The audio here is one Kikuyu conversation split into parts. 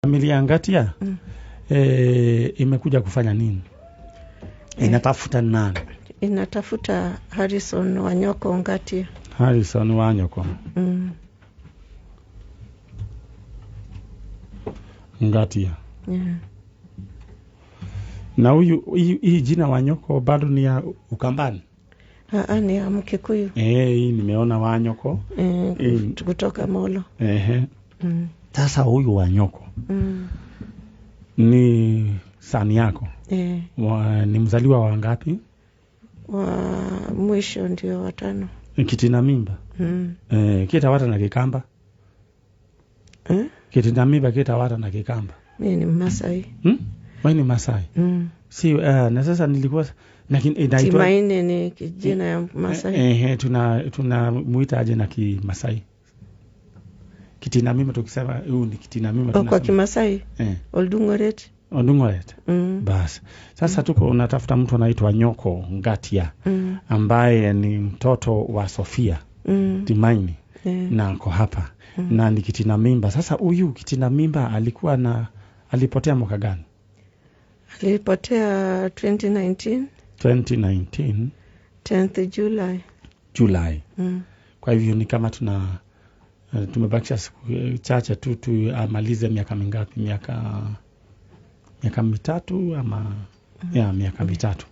Familia ya Ngatia imekuja kufanya nini? Inatafuta nani? Inatafuta Harrison Wanyoko Ngatia. Harrison Wanyoko Ngatia. Yeah. Na huyu hii jina Wanyoko bado ni ya Ukambani? Aa, ni ya Mkikuyu. Hii nimeona Wanyoko kutoka Molo. Sasa huyu Wanyoko ni sani yako? Ni mzaliwa wa ngapi? Wa mwisho ndio watano. Kitina mimba? Kitawata na Kikamba? Kitina mimba kitawata na Kikamba. Mimi ni Masai. Wewe ni Masai? Si, na sasa nilikuwa inaitwa Timaine ni jina ya Masai. Tunamuita aje na Kimasai? Kitina mimba tukisema huyu ni kitina mimba. Kwa Kimasai? Oldungoret. Oldungoret. Bas. Sasa tuko unatafuta mtu anaitwa Nyoko Ngatia ambaye ni mtoto wa Sofia Timaini na ako hapa na ni kitina mimba. Sasa huyu kitina mimba alikuwa na alipotea mwaka gani? Alipotea 2019. 2019 10th July. July. Kwa hivyo ni kama tuna tumebakisha siku chache tu tuamalize miaka mingapi? Miaka mitatu ama ya miaka mitatu.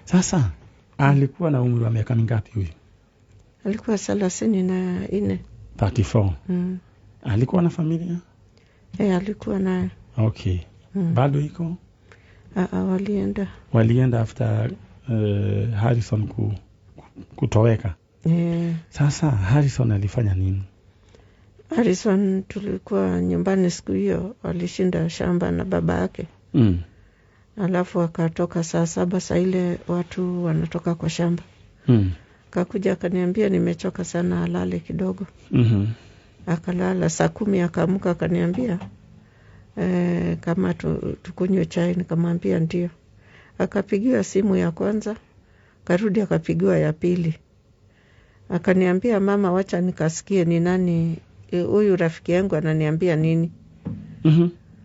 Sasa alikuwa na umri wa miaka mingapi huyu? Alikuwa 34. 34. Alikuwa na familia? Alikuwa na. Okay. Bado iko? Walienda. Walienda after Harrison kutoweka. Sasa Harrison alifanya nini? Harrison tulikuwa nyumbani siku hiyo, alishinda shamba na baba yake. Alafu akatoka saa 7, saa ile watu wanatoka kwa shamba. Akakuja akaniambia nimechoka sana, alale kidogo. Akalala saa 10 akaamka akaniambia kama tukunywe chai, nikamwambia ndio. Akapigiwa simu ya kwanza, karudi akapigiwa ya pili. Akaniambia mama, wacha nikasikie ni nani huyu rafiki yangu ananiambia nini.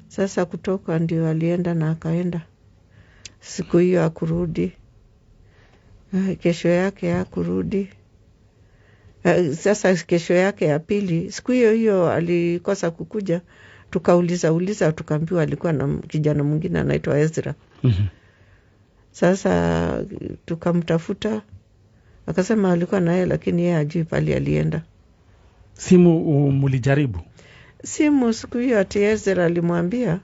Sasa kutoka ndio alienda na akaenda. Siku hiyo hakurudi. Kesho yake hakurudi. Sasa kesho yake ya pili, siku hiyo hiyo alikosa kukuja. Tukauliza uliza tukaambiwa alikuwa na kijana mwingine anaitwa Ezra. Sasa tukamtafuta, akasema alikuwa na yeye lakini yeye hajui pale alienda. Simu mlijaribu? Simu siku hiyo ati Ezra alimwambia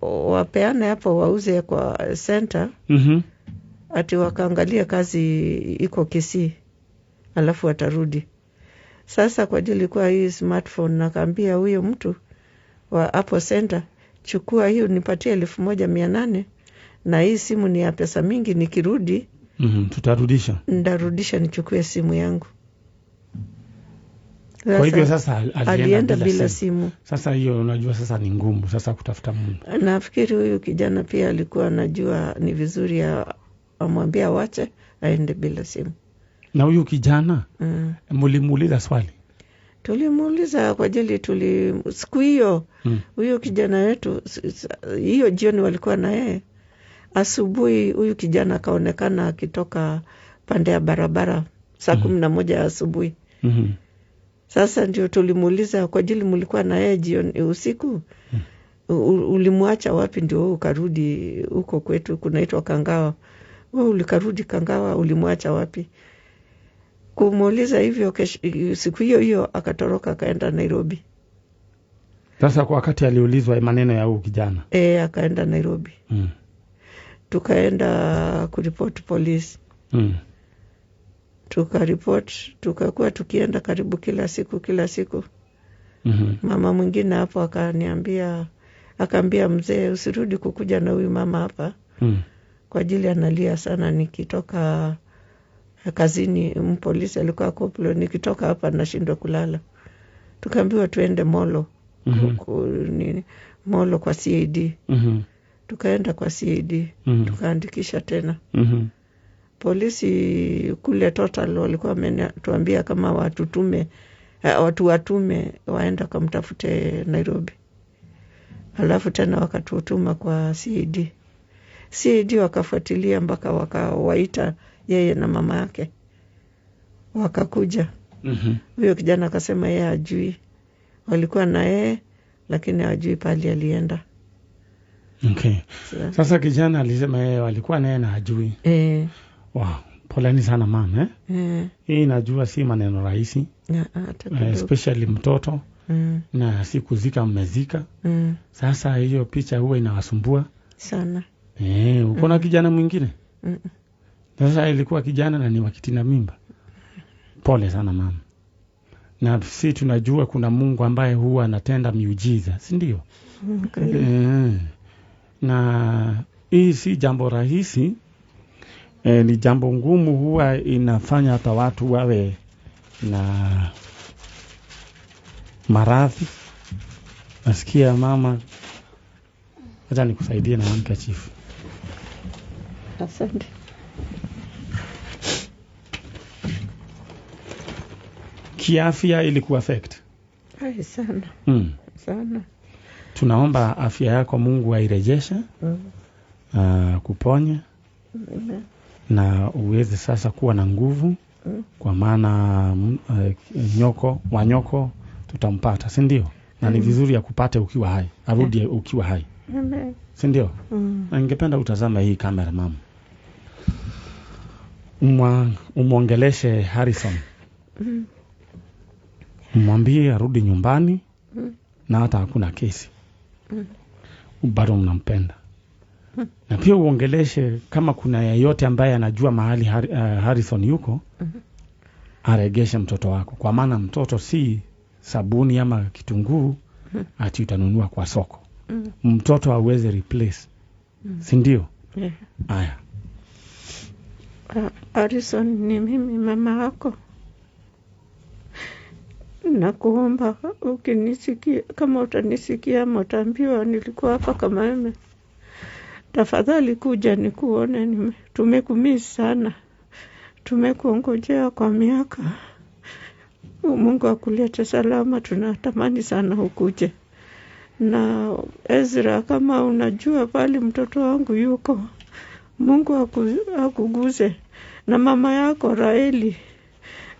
wapeane hapo wauze kwa center. Ati wakaangalia kazi iko Kisii alafu atarudi. Sasa kwa ajili kwa hii smartphone nakaambia huyo mtu wa hapo center, chukua hiyo nipatie 1800 na hii simu ni ya pesa mingi, nikirudi tutarudisha. Ndarudisha nichukue simu yangu. Kwa hivyo sasa alienda bila simu. Sasa hiyo unajua sasa ni ngumu sasa kutafuta mtu. Nafikiri huyu kijana pia alikuwa anajua ni vizuri amwambia wache aende bila simu. Na huyu kijana mlimuuliza swali? Tulimuuliza kwa ajili siku hiyo huyu kijana wetu hiyo jioni walikuwa na yeye. Asubuhi huyu kijana akaonekana akitoka pande ya barabara saa 11 asubuhi. Sasa ndio tulimuuliza kwa ajili mlikuwa na yeye jioni usiku ulimwacha wapi ndio ukarudi huko kwetu kunaitwa Kangawa. Wewe ulikarudi Kangawa ulimwacha wapi? Kumuuliza hivyo siku hiyo hiyo akatoroka akaenda Nairobi. Sasa kwa wakati aliulizwa maneno ya huyu kijana akaenda Nairobi. Tukaenda kuripoti polisi. Tukaripoti, tukakuwa tukienda karibu kila siku. Mama mwingine hapo akaniambia, akaambia mzee usirudi kukuja na huyu mama hapa. Kwa ajili analia sana, nikitoka kazini mpolisi alikuwa koplo, nikitoka hapa nashindwa kulala. Tukaambiwa tuende Molo. Molo kwa CAD. Tukaenda kwa CAD. Tukaandikisha tena. Polisi kule Total walikuwa wametuambia kama watutume Watu watume waenda kamtafute Nairobi. Alafu tena wakatutuma kwa CAD. CAD wakafuatilia mpaka wakawaita yeye na mama yake, wakakuja. Huyo kijana akasema yeye hajui, walikuwa na yeye lakini hajui pahali alienda. Okay. Sasa kijana alisema yeye walikuwa naye na hajui. Wow, poleni sana mama, eh? Hii najua si maneno rahisi. Especially mtoto. Na si kuzika mmezika. Sasa hiyo picha huwa inawasumbua sana. Uko na kijana mwingine? Sasa ilikuwa kijana na ni wakitina mimba. Pole sana mama. Na si tunajua kuna Mungu ambaye huwa anatenda miujiza, si ndio? Okay. Na hii si jambo rahisi. Ni jambo ngumu, huwa inafanya hata watu wawe na maradhi. Nasikia mama, acha nikusaidie na handkerchief. Asante. Kiafya ilikuwa affect? Ai, sana. Sana. Tunaomba afya yako Mungu airejeshe, kuponya. Na uweze sasa kuwa na nguvu, kwa maana nyoko wanyoko tutampata, si ndio? Na ni vizuri akupate ukiwa hai, arudi ukiwa hai. Si ndio? Na ningependa utazame hii kamera mama. Umwongeleshe Harrison. Mwambie arudi nyumbani, na hata hakuna kesi. Bado mnampenda. Na pia uongeleshe kama kuna yeyote ambaye anajua mahali Harrison yuko, aregeshe mtoto wako. Kwa maana mtoto si sabuni ama kitunguu ati utanunua kwa soko. Mtoto hawezi replace. Si ndio? Aya. Harrison, ni mimi mama yako. Nakuomba ukinisikia, kama utanisikia ama utaambiwa nilikuwa hapa kama mimi, tafadhali kuja nikuone. Tumekumiss sana, tumekuongojea kwa miaka. Mungu akulete salama, tunatamani sana ukuje. Na Ezra, kama unajua pali mtoto wangu yuko, Mungu akuguze. Na mama yako Raeli,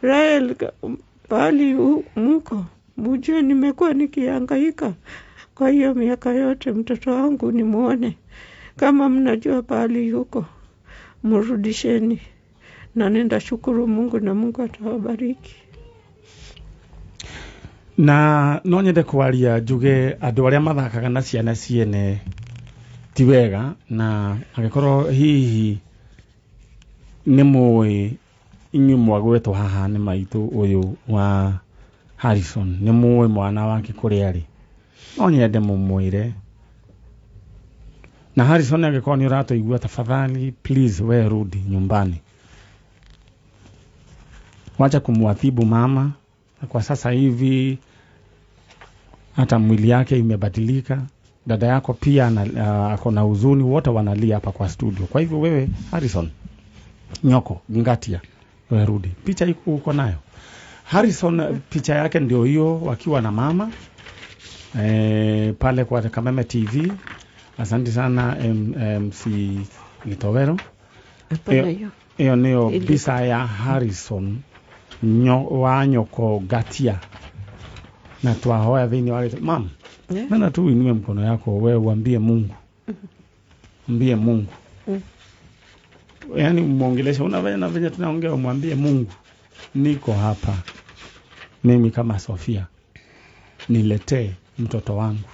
Rael, pali muko, mujue nimekuwa nikihangaika kwa hiyo miaka yote, mtoto wangu nimuone. Kama mnajua pali yuko, mrudisheni. Na nenda shukuru Mungu na Mungu atawabariki. Na no nyende kwaria njuge andu aria mathakaga na ciana ciene ti wega, na angikorwo hihi ni muĩ inyuĩ mwagwetwo haha nĩ maitũ ũyũ wa Harrison, nĩ muĩ mwana wake kũrĩa arĩ, no nyende mũmwĩre. Na Harrison angĩkorwo nĩ ũratũigua, tafadhali please we rudi nyumbani, wacha kumwadhibu mama. Kwa sasa hivi hata mwili yake imebadilika, dada yako pia ako na huzuni, wote wanalia hapa kwa studio. Kwa hivyo wewe Harrison Nyoko Ngatia, wewe rudi. Picha iko uko nayo Harrison, picha yake ndio hiyo wakiwa na mama pale kwa Kameme TV. Asante sana MC Gitowero. Hiyo ndio bisa ya Harrison wa Nyoko Ngatia. Na twahoya thini wa mam, nana tu inue mkono yako wewe uambie Mungu. Ambie Mungu. Yaani muongeleshe, unavyo venye tunaongea, umwambie Mungu, niko hapa mimi kama Sofia, niletee mtoto wangu.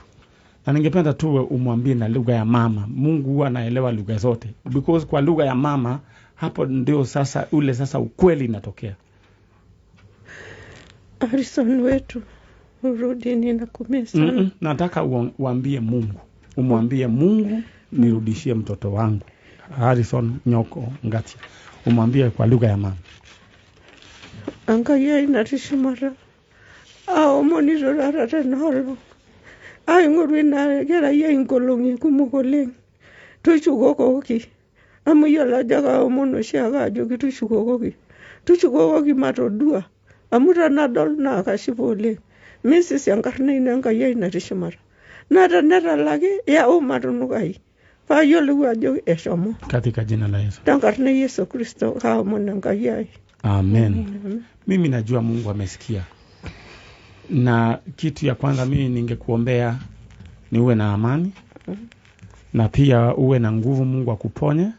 Na ningependa tu umwambie na lugha ya mama. Mungu huwa anaelewa lugha zote, because kwa lugha ya mama hapo ndio sasa ule sasa ukweli inatokea. Harrison wetu, urudi, ninakumisi sana. Nataka uambie Mungu, umwambie Mungu, nirudishie mtoto wangu Harrison Nyoko Ngatia. Umwambie kwa lugha ya mama. Angalia inarishimara aomonirorara tenolo aing'oru ina kerai ai nkolong'i kumok oleng', tushukokoki amu iyiolo ajo kaomon oshiake ajoki tushukokoki, tushukokoki matodua Amu tenadol naa kashipa oleng. Misis enkarna ino Enkai ai natii shumata. Naa tenetalaki yau matunukai. Paayiolou ajo eshomo. Katika jina la Yesu. Tenkarna e Yesu Kristo kaomon Enkai ai. Amen. Mimi najua Mungu amesikia. Na kitu ya kwanza mimi ningekuombea ni uwe na amani na pia uwe na nguvu, Mungu akuponye.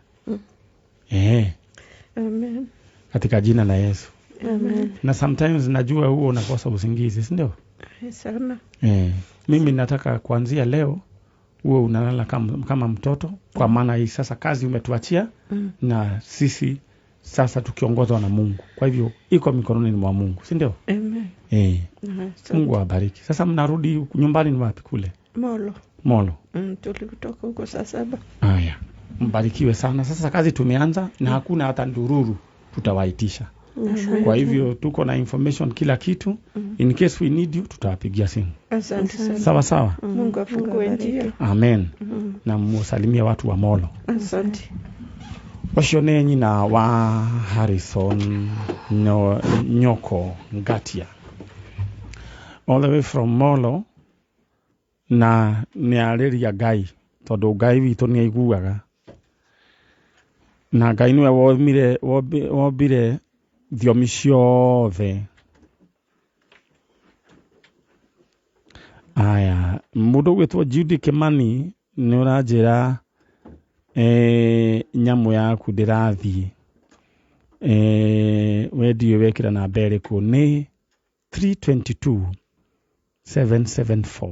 Amen. Katika jina la Yesu. Amen. Na sometimes najua huo unakosa usingizi, si ndio? Sana. Mimi nataka kuanzia leo uwe unalala kama mtoto, kwa maana hii sasa kazi umetuachia na sisi sasa tukiongozwa na Mungu. Kwa hivyo iko mikononi mwa Mungu, si ndio? Amen. Mungu awabariki. Sasa mnarudi nyumbani ni wapi kule? Molo. Molo. Tulitoka huko saa 7. Haya. Mbarikiwe sana. Sasa kazi tumeanza na hakuna hata ndururu tutawaitisha. Kwa hivyo tuko na information kila kitu. In case we need you tutawapigia simu. Asante sana. Sawa sawa. Mungu afungue njia. Amen. Na musalimie watu wa Molo. Asante. Ũcio nĩ nyina wa Harrison Nyoko Ngatia, all the way from Molo, na nĩ arĩria Ngai tondũ Ngai witũ nĩ aiguaga, na Ngai nĩwe wombire thiomi ciothe. Aya, mũndũ ũgwĩtwo Judy Kimani nĩ ũranjĩra nyamũ yaku ndĩrathiĩ, we ndiũĩ wekĩra namba ĩrĩkũ, nĩ 322 774.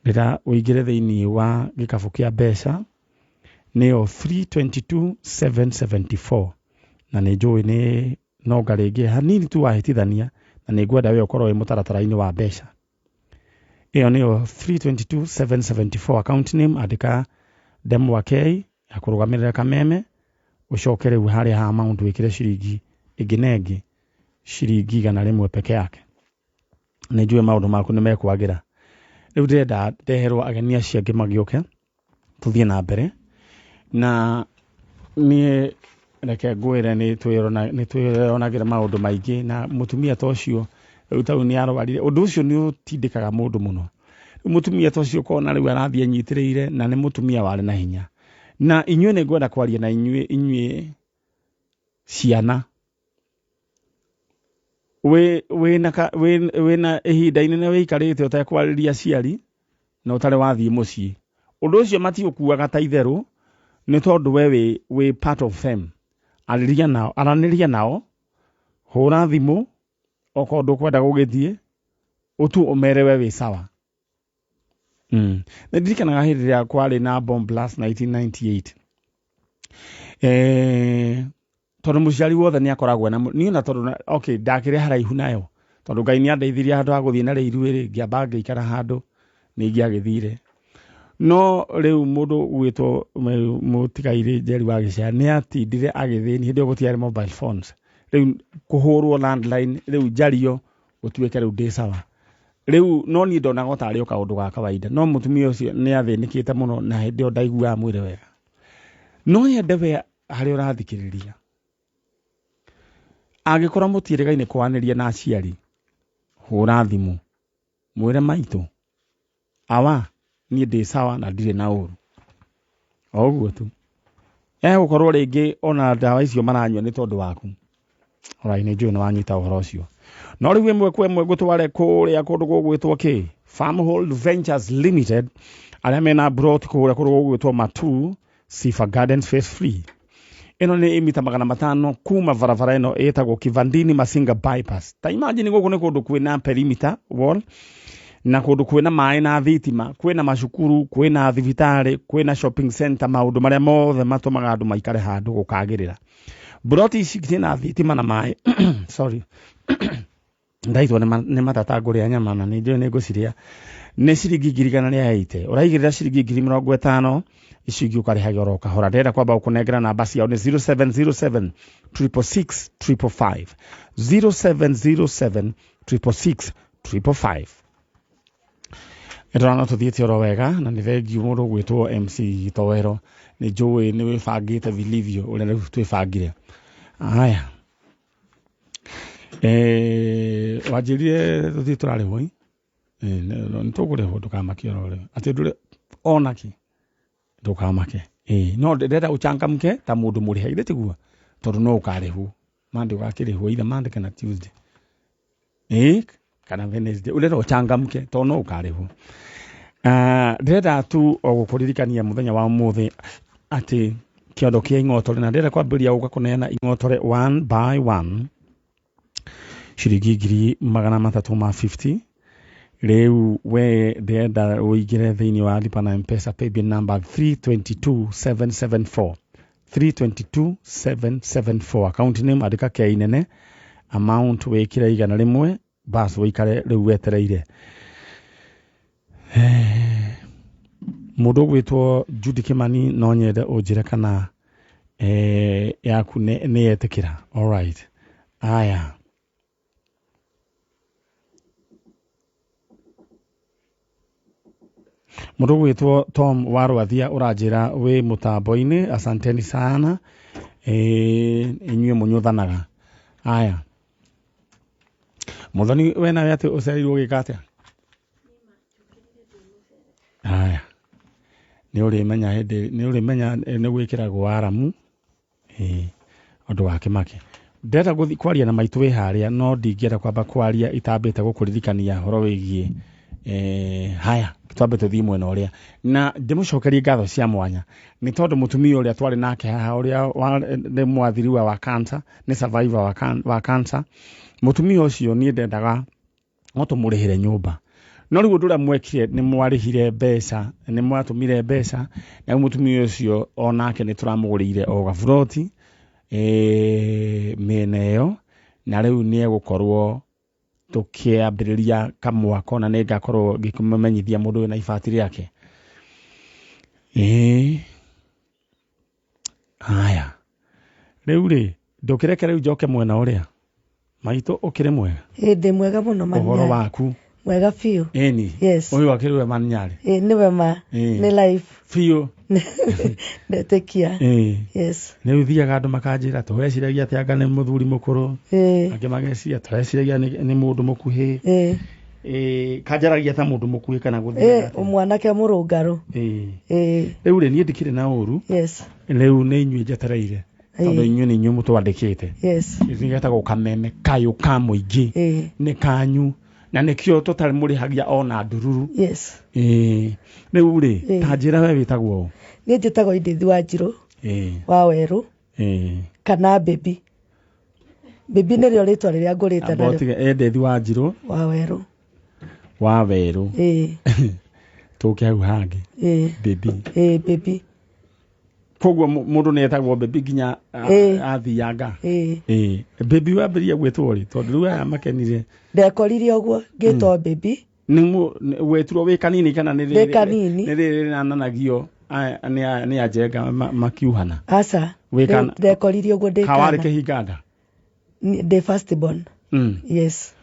Rĩra ũingĩre thĩinĩ wa gĩkabũ kĩa mbeca nĩyo 322 774, na nĩ njũĩ nĩ nonga rĩngĩ hanini tu wahĩtithania, na nĩ ngwenda we ũkorwo wĩ mũtaratara-inĩ wa mbeca. Ĩyo nĩyo 322 774. Account name andĩka Ndemwa K ya kũrũgamĩrĩra Kameme, ũcoke rĩu harĩa ha amount wĩkĩre ciringi ĩngĩ na ĩngĩ, ciringi 100 peke yake. Nĩ njũĩ maũndũ maku nĩ mekwagĩra. Rĩu ndĩrenda ndeherwo ageni acio angĩ magĩũke tũthiĩ na mbere. Na niĩ reke ngwĩre nĩ twĩyonagĩra maũndũ maingĩ, na mũtumia ta ũcio rĩu tau nĩ arwarire. Ũndũ ũcio nĩ ũtindĩkaga mũndũ mũno. Rĩu mũtumia ta ũcio ũkona rĩu arathiĩ anyitĩrĩire, na nĩ mũtumia warĩ na hinya. Na inyuĩ nĩ ngwenda kwaria na inyuĩ ciana. Wĩna ihinda inene wĩikarĩte ũtekwarĩria aciari na ũtarĩ wathiĩ mũciĩ. Ũndũ ũcio matiũkuaga ta itherũ, nĩ tondũ we wĩ part of them. Arĩria nao, aranĩria nao, hũra thimũ okorwo ndũkwenda gũgĩthiĩ, ũtu ũmere we wĩ sawa. Nĩ ndirikanaga hĩndĩ ĩrĩa kwarĩ na bomb blast 1998. Tondũ mũciari wothe nĩ akoragwo na niĩ, na tondũ okay, ndakĩrĩ haraihu nayo, tondũ Ngai nĩ andeithirie handũ ha gũthiĩ na rĩiruĩ rĩ, ngĩamba ngĩikara handũ nĩ ingĩagĩthire. No rĩu mũndũ ũgwĩtwo mũtigairĩ Njeri wa Gĩcaya nĩ atindire agĩthĩni hĩndĩ ĩyo gũtiarĩ mobile phones. Rĩu kũhũrwo landline, rĩu njario gũtuĩke rĩu ndĩ sawa. Rĩu no niĩ ndonaga o tarĩ o kaũndũ ga kawaida, no mũtumia ũcio nĩ athĩnĩkĩte mũno, na hĩndĩ ĩyo ndaiguaga mwĩrĩ wega. No nyende we harĩa ũrathikĩrĩria, angĩkorwo mũtiĩrĩgaine kwaranĩria na aciari, hũra thimũ mwĩre maitũ, awa niĩ ndĩ sawa na ndirĩ na ũru. O ũguo tu. Egũkorwo rĩngĩ ona ndawa icio maranyua nĩ tondũ waku. Alright, nĩ njũĩ nĩ wanyita ũhoro ũcio. No rĩu ĩmwe kwa ĩmwe ngũtware kũrĩa kũndũ gũgwĩtwo kĩ? Farmhold Ventures Limited, arĩa mena brot kũrĩa kũndũ gũgwĩtwo Matu, Sifa Gardens Phase 3. Ĩno nĩ mita 500 kuma barabara ĩno ĩtagwo Kivandini Masinga Bypass. Ta imagine gũkũ nĩ kũndũ kwĩna perimeter wall, na kũndũ kwĩna maĩ na thitima, kwĩna macukuru, kwĩna thibitarĩ, kwĩna shopping center, maũndũ marĩa mothe matũmaga andũ maikare handũ gũkagĩrĩra. Broti ici ciĩna thitima na maĩ. Sorry. Ndaitwo nĩ matata ngũrĩa nyama na nĩ njũĩ nĩ ngũcirĩa. Nĩ ciringi 180,000. Ũraigĩrĩra ciringi 50,000, icio ingĩ ũkarĩhagia oro kahora. Ndĩrenda kwamba gũkũnengera namba ciao nĩ 0707 666 555. 0707 666 555. Ndĩrona tũthiĩte oro wega, na nĩ thengiũ mũndũ ũgwĩtwo MC Gitowero. Nĩ njũĩ nĩ wĩbangĩte vilivyo ũrĩa rĩu twĩbangire. Haya. Wanjĩrire tũthiĩ tũrarĩhwo nĩ tũkũrĩhwo ndũkamake oro rĩu atĩ ndũrĩ onakĩ ndũkamake no ndĩrenda ũchangamke ta mũndũ mũrĩhe githĩ tiguo tondũ no ũkarĩhwo Monday ũgakĩrĩhwo either Monday kana Tuesday kana Wednesday ũrenda ũchangamke tondũ no ũkarĩhwo. Ndĩrenda tu o gũkũririkania mũthenya wa ũmũthĩ atĩ kĩondo kĩa ing'otore na ndĩrenda kwambĩrĩria gũka kũneana ing'otore one by one ciringi 350,000. Rĩu we ndĩrenda ũingĩre thĩinĩ wa Lipa na M-Pesa paybill number 322774 322774 account name andĩka K nene amount wĩkĩre 100 bas wĩikare rĩu wetereire. Mũndũ ũgwĩtwo Judy Kimani no nyende ũnjĩre kana yaku nĩ yetĩkĩra. Alright, aya mũndũ ũgwĩtwo Tom Warwathia ũranjĩra wĩ mũtambo-inĩ, asanteni sana inyuĩ mũnyũthanaga. Aya Mũthoni we nawe atĩ ũcereirwo gĩka atĩa? Aya nĩ ũrĩmenya hĩndĩ nĩ ũrĩmenya nĩ gwĩkĩragwo aramu ũndũ wa kĩmaki. Ndĩrenda gũthiĩ kwaria na maitũ wĩ harĩa no ndingĩenda kwamba kwaria itambĩte gũkũririkania ũhoro wĩgiĩ haya twambe tũthiĩ mwena ũrĩa na ndĩmũcokerie ngatho cia mwanya nĩ tondũ mũtumia ũrĩa twarĩ nake haha ũrĩa nĩ mwathiriwa wa cancer nĩ survivor wa cancer mũtumia ũcio niĩ ndendaga no tũmũrĩhĩre nyũmba no rĩu ũndũ ũrĩa mwekire nĩ mwarĩhire mbeca nĩ mwatũmire mbeca na rĩu mũtumia ũcio onake nĩ tũramũgũrĩire o gaburoti mĩena ĩyo na rĩu nĩ egũkorwo tũkĩambĩrĩria kamwako na nĩ ngakorwo ngĩkũmenyithia mũndũ wĩna ibati rĩake. Haya rĩu rĩ ndũkĩreke rĩu njoke mwena ũrĩa maitũ ũkĩrĩ mwega? Ndĩ mwega mũno Manyarĩ. Ũhoro waku mwega biũ. Ĩni. Yes. Ũyũ akĩrĩ we Manyarĩ. Nĩwe ma nĩ life biũ ndetĩkia. Yes. Nĩ ũthiaga andũ makanjĩra tũreciragia atĩ anga nĩ mũthuri mũkũrũ angĩ mageciria tũreciragia nĩ mũndũ mũkuhĩ kanjaragia ta mũndũ mũkuhĩ kana gũthiaga mwanake mũrũngarũ. Rĩu rĩ niĩ ndikĩrĩ na ũru. Yes. Rĩu nĩ inyuĩ njetereire tondũ inyuĩ nĩ inyuĩ mũtwandĩkĩte. Yes. Nĩgetagwo kameme kayũ ka mũingĩ nĩ kanyu na nĩkĩo tũtarĩ mũrĩhagia ona ndururu. Yes. Rĩu rĩ ta njĩra we wĩtagwo ũ? Niĩ njĩtagwo Edith Wanjirũ wa Werũ kana Baby. Baby nĩrĩo rĩtwa rĩrĩa ngũrĩte narĩo. Edith Wanjirũ wa Werũ. Wa Werũ. Tũke hau hangĩ. Baby. Baby. Koguo mũndũ nĩ etagwo baby nginya athianga. Baby wambĩrĩria gwĩtwo rĩ tondũ rĩu aya makenire. Ndekorire ũguo ngĩtwo baby. Nĩ wetirwo wĩ kanini kana nĩ rĩrĩ kanini? Nĩ rĩrĩ rĩrananagio nĩ anjenga makiuhana. Aca. Ndekorire ũguo ndĩ kana. Kawarĩ kĩhinganda? Ndĩ first born. Yes.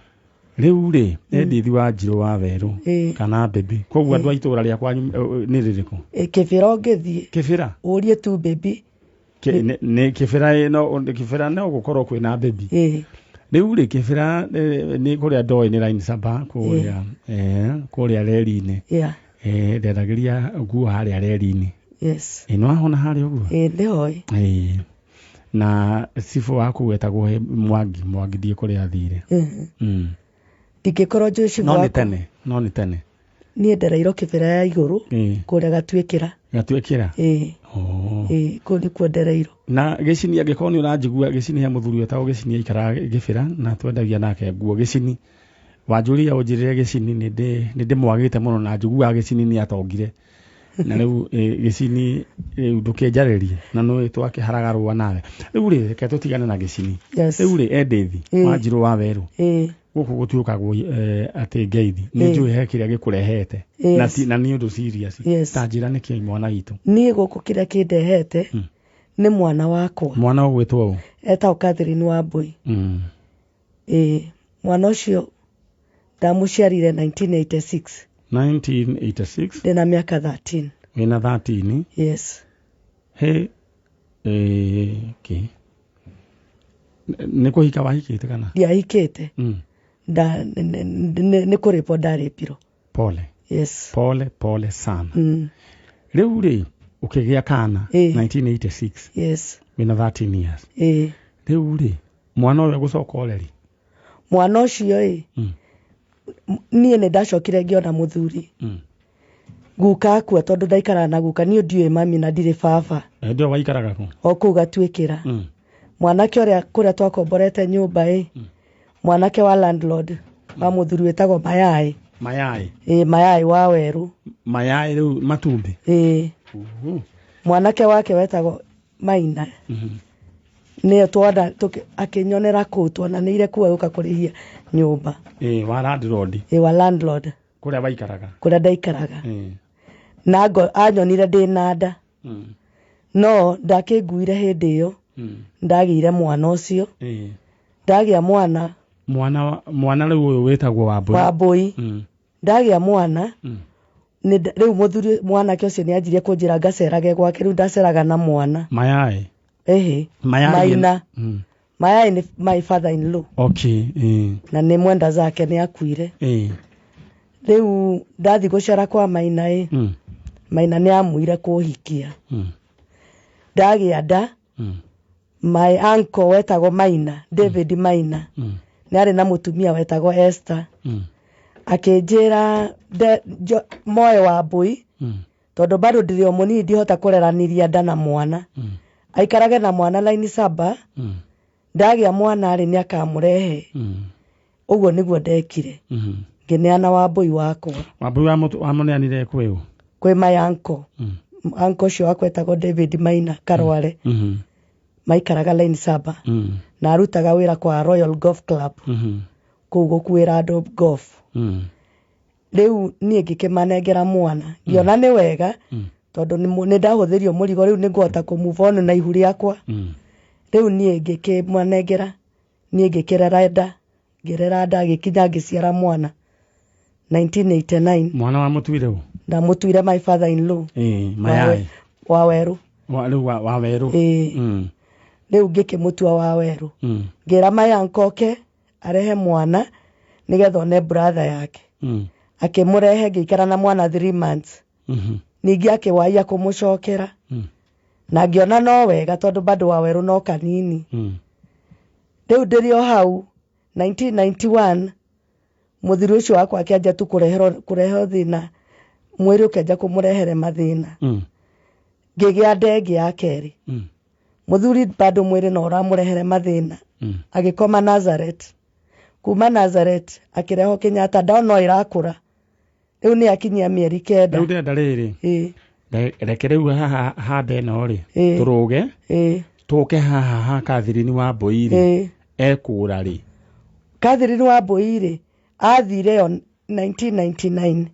Rĩu rĩ Edith Wanjirũ wa Werũ kana baby koguo andũ a itũũra rĩa kwanyu nĩ rĩrĩkũ? Kĩbĩra ũngĩthiĩ. Kĩbĩra? Ũrie tu baby. Nĩ kĩbĩra no kĩbĩra no gũkorwo kwĩna baby. Rĩu rĩ kĩbĩra nĩ kũrĩa ndoĩ nĩ line saba kũrĩa kũrĩa reri-inĩ. Ndendagĩria nguo harĩa reri-inĩ. Yes. Nĩ wahona harĩa ũguo? Nĩhoĩ. Na cibũ waku wetagwo Mwangi, Mwangi ndiĩ kũrĩa athire. Ndingĩkorwo njũĩ cibũ wakwa. No nĩ tene. Niĩ ndereirwo kĩbĩra ya igũrũ kũrĩa Gatuĩkĩra. Gatuĩkĩra? Kũu nĩkuo ndereirwo. Na Gĩcini angĩkorwo nĩ ũranjigua Gĩcini he mũthuri wetagwo Gĩcini aikaraga Gĩbĩra na twendagia nake nguo Gĩcini. Wanjũria ũnjĩrĩre Gĩcini nĩ ndĩmwagĩte mũno na njiguaga Gĩcini nĩ atongire. Na rĩu Gĩcini rĩu ndũkĩnjarĩrie na nĩ twakĩharaga rũa nawe. Rĩu rĩ reke tũtigane na Gĩcini. Rĩu rĩ Edith Wanjirũ wa Werũ. Gũkũ gũtiũkagwo atĩ ngeithi nĩ njũĩ he kĩrĩa gĩkũrehete na nĩ ũndũ serious. Ta njĩra nĩkĩ mwana witũ? Niĩ gũkũ kĩrĩa kĩndehete nĩ mwana wakwa. Mwana ũgwĩtwo ũ? Etagwo Catherine Wambui. Mwana ũcio ndamũciarire 1986. 1986. Ndĩna mĩaka 13. Wĩna 13? Yes. He okay. Nĩ kũhika wahikĩte kana? Ndiahikĩte. Nda nĩ kũrĩpwo ndarĩpirwo. Pole. Yes. Pole pole sana. Rĩu rĩ ũkĩgĩa kana 1986. Yes. Wĩna 13 years. Rĩu rĩ mwana ũyũ gũcoka ũreri? Mwana ũcio ĩ niĩ nĩ ndacokire ngĩona mũthuri. Guka akua tondũ ndaikaraga na guka, niĩ ndiũĩ mami na ndirĩ baba. Ndio waikaraga kũ? O kũu Gatuĩkĩra. Mwanake ũrĩa kũrĩa twakomborete nyũmba ĩ, mwanake wa landlord wa mũthuri wĩtagwo Mayai. Mayai. Ĩ, Mayai wa Werũ. Mayai rĩu matumbĩ. Ĩ. Mwanake wake wetagwo Maina. Nĩyo twona akĩnyonera kũu, tuonanĩire kũu agĩũka kũrĩhia nyũmba. Ĩ, wa landlord. Ĩ, wa landlord. Kũrĩa waikaraga. Kũrĩa ndaikaraga. Na anyonire ndĩ na nda. No ndakĩnguire hĩndĩ ĩyo. Ndagĩire mwana ũcio. Ndagĩa mwana. Mwana rĩu ũyũ wĩtagwo Wambũi. Wambũi. Ndagĩa mwana. Rĩu mũthuri mwanake ũcio nĩ anjirie kũnjĩra ngacerage gwake, rĩu ndaceraga na mwana. Mayai. Ĩhĩ. Mayai. Maina. Mayai nĩ my father in law. Okay. Na nĩ mwenda zake nĩ akuire. Rĩu ndathi gũcera kwa Maina ĩ. Maina nĩ amuire kũhikia. Ndagĩa nda. My uncle wetagwo Maina, David Maina. Nĩ arĩ na mũtumia wetagwo Esther. Akĩnjĩra moe Wambũi tondũ bado ndĩrĩ o mũnini ndihota kũreranĩria nda na mwana. Aikarage na mwana laini saba. Ndagĩa mwana rĩ nĩ akamũrehe. Ũguo nĩguo ndekire. Ngĩneana Wambũi wakwa. Wambũi wamũneanire kwĩ ũ? Kwĩ my uncle. Uncle ũcio wakwa etagwo David Maina Karware. Maikaraga laini saba. Na arutaga wĩra kwa Royal Golf Club. Kũu gũkuĩra andũ golf. Rĩu niĩ ngĩkĩmanengera mwana. Ngĩona nĩ wega tondũ nĩ ndahũthĩrio mũrigo, rĩu nĩ ngũhota kũ move on na ihu rĩakwa. Rĩu niĩ ngĩkĩmanengera, niĩ ngĩkĩrera nda, ngĩrera nda gĩkinya ngĩciara mwana 1989. Mwana wa mũtuire ũ? Ndamũtuire my father in law. Mayai. Wa Werũ. Rĩu wa Werũ. Rĩu ngĩkĩmũtua wa Werũ. Ngĩra my uncle oke arehe mwana nĩgetha one brother yake. Akĩmũrehe ngĩikara na mwana 3 months. Ningĩ akĩwaia kũmũcokera. Na ngĩona no wega tondũ bado wa Werũ no kanini. Rĩu ndĩrĩ o hau 1991 mũthuri ũcio wakwa akĩanjia tu kũrehwo thĩna, mwĩrĩ ũkĩanjia kũmũrehere mathĩna. Ngĩgĩa nda ĩngĩ ya kerĩ. Mũthuri bado mwĩrĩ no ũramũrehere mathĩna. Agĩkoma Nazareth. Kuma Nazareth akĩrehwo Kenyatta, nda no ĩrakũra. Rĩu nĩ akinyia mĩeri 9. Rĩu ndĩrenda rĩrĩ. Reke rĩu haha hande ĩno rĩ, tũrũge, tũke haha ha Catherine Wambũi rĩ, ekũra rĩ? Catherine Wambũi rĩ, athire yo 1999.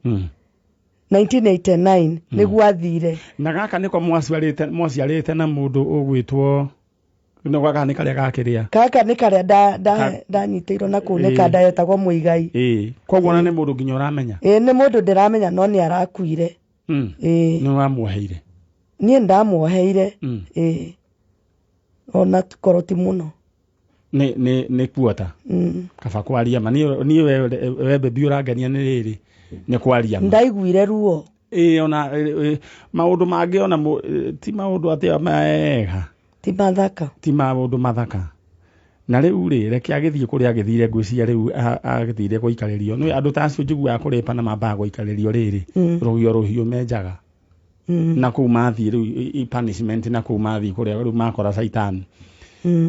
1989 nĩguo athire. Na gaka nĩko mwaciarĩte na mũndũ ũgwĩtwo no gaka nĩ karĩa gakĩrĩa. Gaka nĩ karĩa ndanyitĩirwo na kũu nĩ kanda yetagwo Mũigai. Koguo ona nĩ mũndũ nginya ũramenya? Ĩ, nĩ mũndũ ndĩramenya no nĩ arakuire. Nĩ wamuoheire? Niĩ ndamuoheire. Ĩ. Ona korwo ti mũno. Nĩ kuota. Kaba kwaria ma. Niĩ we bebi ũrangenia nĩ rĩrĩ nĩ kwaria ma. Ndaiguire ruo. Ĩ, ona maũndũ mangĩ ona ti maũndũ atĩ mega. Ti mathaka. Ti maũndũ mathaka. Na rĩu rĩ, reke agĩthiĩ kũrĩa agĩthire, ngwĩciria rĩu agĩthire gũikarĩrio. Nĩ andũ ta acio njiguaga kũrĩpa na mambaga gũikarĩrio rĩrĩ. Rũgio rũhiũ menjaga. Na kũu mathiĩ rĩu punishment, na kũu mathiĩ kũrĩa rĩu makora caitani.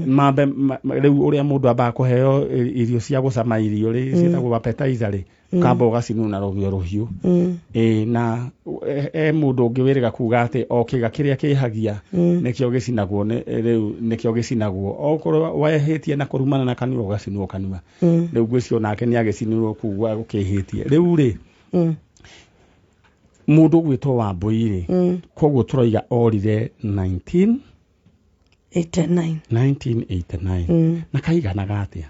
Mambe rĩu ũrĩa mũndũ ambaga kũheo irio cia gũcama irio rĩ, ciĩtagwo appetizer rĩ, ũkamba ũgacinwo na rũgio rũhiũ. Na mũndũ ũngĩ wĩrĩga kuga atĩ o kĩga kĩrĩa kĩhagia nĩkĩo gĩcinagwo, rĩu nĩkĩo gĩcinagwo. Okorwo wehĩtie na kũrumana na kanua ũgacinwo kanua. Rĩu ngwĩciria nake nĩ agĩcinirwo kũu gũkĩhĩtie. Rĩu rĩ, mũndũ ũgwĩtwo Wambũi rĩ, koguo tũroiga orire 1989. 1989. Na kaiganaga atĩa?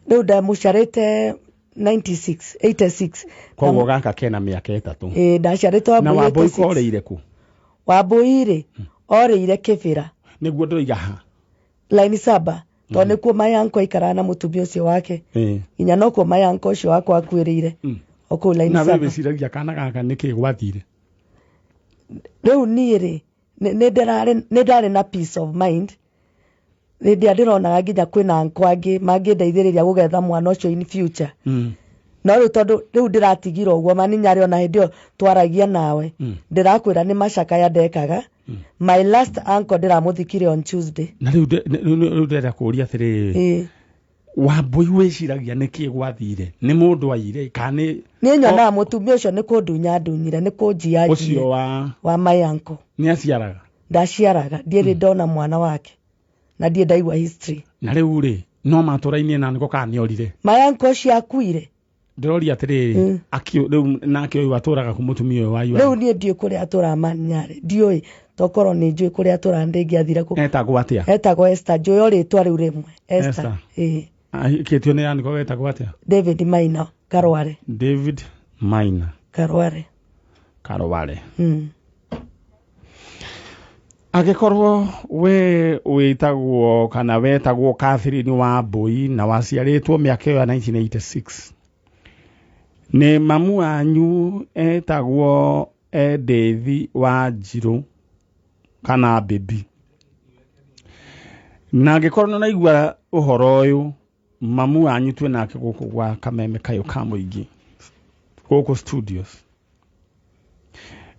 Rĩu ndamũciarĩte 96, 86. Koguo gaka kena mĩaka 3. Ĩ, ndaciarĩtwo Wambũi. Na Wambũi korĩire kũ? Wambũi rĩ, orĩire Kĩbĩra. Nĩguo ndĩroiga ha? Laini saba. Tondũ nĩkuo my uncle aikaraga na mũtumia ũcio wake. Nginya nokuo my uncle ũcio wakwa akuĩrĩire. O kũu line Na we 7. Wĩciragia kana gaka nĩkĩ gwathire? Rĩu niĩ rĩ, nĩ ndarĩ na peace of mind hĩndĩ ĩrĩa ndĩronaga nginya kwĩna uncle angĩ mangĩndeithĩrĩria gũgetha mwana ũcio in future. No rĩu tondũ rĩu ndĩratigirwo ũguo maninyarĩ, ona hĩndĩ ĩyo twaragia nawe, ndĩrakwĩra nĩ macakaya ndekaga. My last uncle ndĩramũthikire on Tuesday. Na rĩu rĩu ndĩrenda kũũria atĩrĩrĩ, Wambũi, wĩciragia nĩkĩ gwathire? Nĩ mũndũ aire kana nĩ Niĩ nyonaga mũtumia ũcio nĩ kũndunya ndunyire, nĩ kũnjia ũcio njire. Wa Wa my uncle. Nĩ aciaraga? Ndaciaraga, ndiĩrĩ ndona mwana wake na ndiĩ ndaigua history. Na rĩu rĩ, no matũrainie na nĩko kana nĩ orire? My uncle ũcio akuire. Ndĩroria atĩrĩrĩ, rĩu nake ũyũ atũraga kũ, mũtumia ũyũ wa Rĩu niĩ ndiũĩ kũrĩa atũraga manyarĩ, ndiũĩ, tokorwo nĩ njũĩ kũrĩa atũraga ndĩngĩathire kũ. Etagwo atĩa? Etagwo Esther, njũĩ o rĩtwa rĩu rĩmwe, Esther. Esther. Ĩĩ. Ahikĩtio nĩ anĩko getagwo atĩa? David Maina Karware. David Maina. Karware. Karware. Angĩkorwo we wĩtagwo kana wetagwo Catherine Wambui na waciarĩtwo mĩaka ĩyo ya 1986, nĩ mamu wanyu etagwo Edith Wanjirũ kana Baby, na angĩkorwo nĩ ũraigua ũhoro ũyũ, mamu wanyu twĩ nake gũkũ gwa Kameme Kayũ ka Mũingĩ gũkũ studios,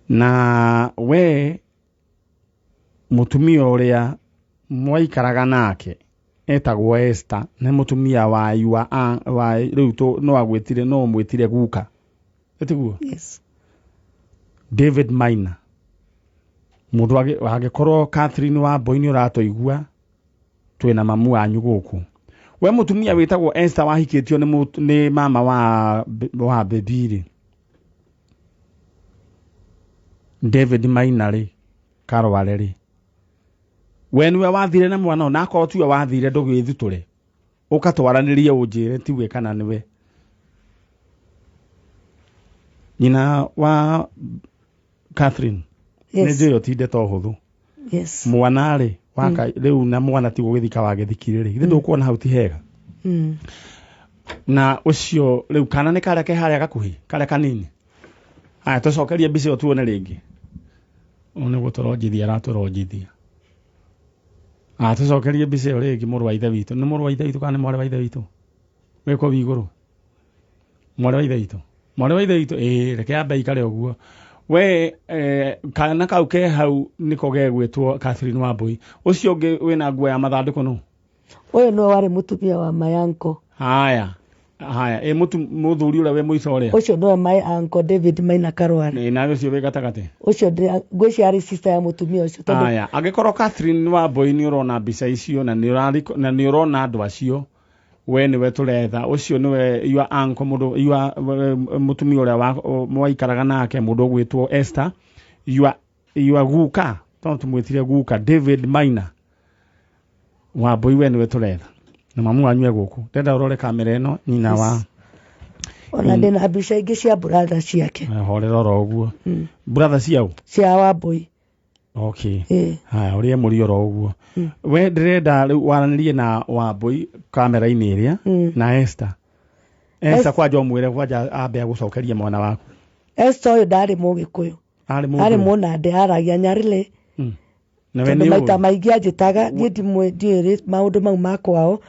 na we mũtumia ũrĩa mwaikaraga nake etagwo Esther, nĩ mũtumia wa yua wa rĩu no agwĩtire, no ũmwĩtire guka, ĩtiguo? Yes. David Maina. Mũndũ angĩkorwo Catherine Wambui nĩ ũratũigua, twĩna mamu wanyu gũkũ. We mũtumia wĩtagwo Esther wahikĩtio nĩ mama wa Baby rĩ, David Maina rĩ, Karware rĩ, we nĩwe wathire na mwana ũyũ? Na akorwo tiwe wathire, ndũgĩthutũre, ũkatwaranĩrie ũnjĩre tiwe kana nĩwe. Nyina wa Catherine, nĩ njũĩ ũtinde to hũthũ. Mwana rĩ waka rĩu, na mwana ti gũgĩthika wagĩthikire rĩ, githĩ ndũkuona hau ti hega? Na ũcio rĩu kana nĩ karĩa ke harĩa gakuhĩ, karĩa kanini. Aya, tũcokerie mbica ĩyo tuone rĩngĩ. Ũyũ nĩ gũtũronjithia aratũronjithia. Aya, tũcokerie mbica ĩyo rĩngĩ. Mũrũ wa ithe witũ, nĩ mũrũ wa ithe witũ kana nĩ mwarĩ wa ithe witũ wĩ kũu igũrũ? Mwarĩ wa ithe witũ, mwarĩ wa ithe witũ. Ĩĩ, reke ambe aikare ũguo. We kana kau ke hau nĩko gegwĩtwo Catherine Wambui. Ũcio ũngĩ wĩna nguo ya mathandũkũ nũ? Ũyũ nĩwe warĩ mũtumia wa my uncle. Haya haya, ĩ mũthuri ũrĩa wĩ mũico ũrĩa? Ũcio nĩwe my uncle David Maina Karware. Ĩ, nawe ũcio wĩ gatagatĩ? Ũcio ngwĩciria arĩ sister ya mũtumia ũcio tondũ Haya, angĩkorwo Catherine Wambui nĩ ũrona mbica icio na nĩ ũrona andũ acio, we nĩwe tũretha. Ũcio nĩwe your uncle, mũndũ your mũtumia ũrĩa mwaikaraga nake, mũndũ ũgwĩtwo Esther, your guka, tondũ tũmwĩtire guka, David Maina Wambui, we nĩwe tũretha na mamu wanyu e gũkũ. Ndenda ũrore kamera ĩno, nyina wa Ona ndĩna mbica ingĩ cia brother ciake. Horera oro ũguo. Brother ciao? Cia Wambui. Okay. Ĩĩ. Haya, ũrĩa mũri oro ũguo. We ndĩrenda rĩu waranĩrie na Wambui kamera-inĩ ĩrĩa na Esther. Esther, kwanja ũmwĩre kwanja ambe agũcokerie mwana waku. Esther ũyũ ndarĩ Mũgĩkũyũ. Arĩ Arĩ mũndũ Mũnandĩ, aragia Nyarĩrĩ. Na we Tondũ nĩ maita ũĩ maingĩ anjĩtaga, niĩ ndiũĩ maũndũ mau ma kwao,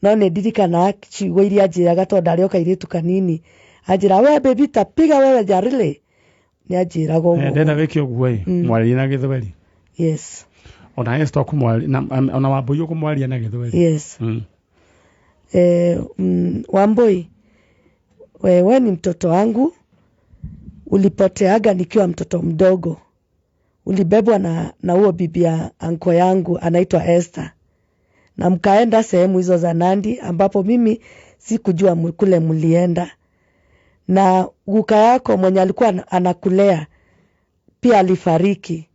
no nĩ ndirikanaga ciugo iria anjĩraga tondũ ndarĩ o kairĩtu kanini. Anjĩra, "We baby, tapiga wewe Nyarĩrĩ." Nĩ anjĩraga ũguo. Ndenda wĩke ũguo ĩ, mwarĩrie na Gĩthweri. Yes. Ona Esther ũkũmwaria ona Wambui ũkũmwaria na Gĩthweri. Yes. Wambui, wewe ni mtoto wangu, ulipoteaga nikiwa mtoto mdogo, ulibebwa na huo bibi ya anko yangu anaitwa Esther, na mkaenda sehemu hizo za Nandi ambapo mimi sikujua kule mlienda, na guka yako mwenye alikuwa anakulea pia alifariki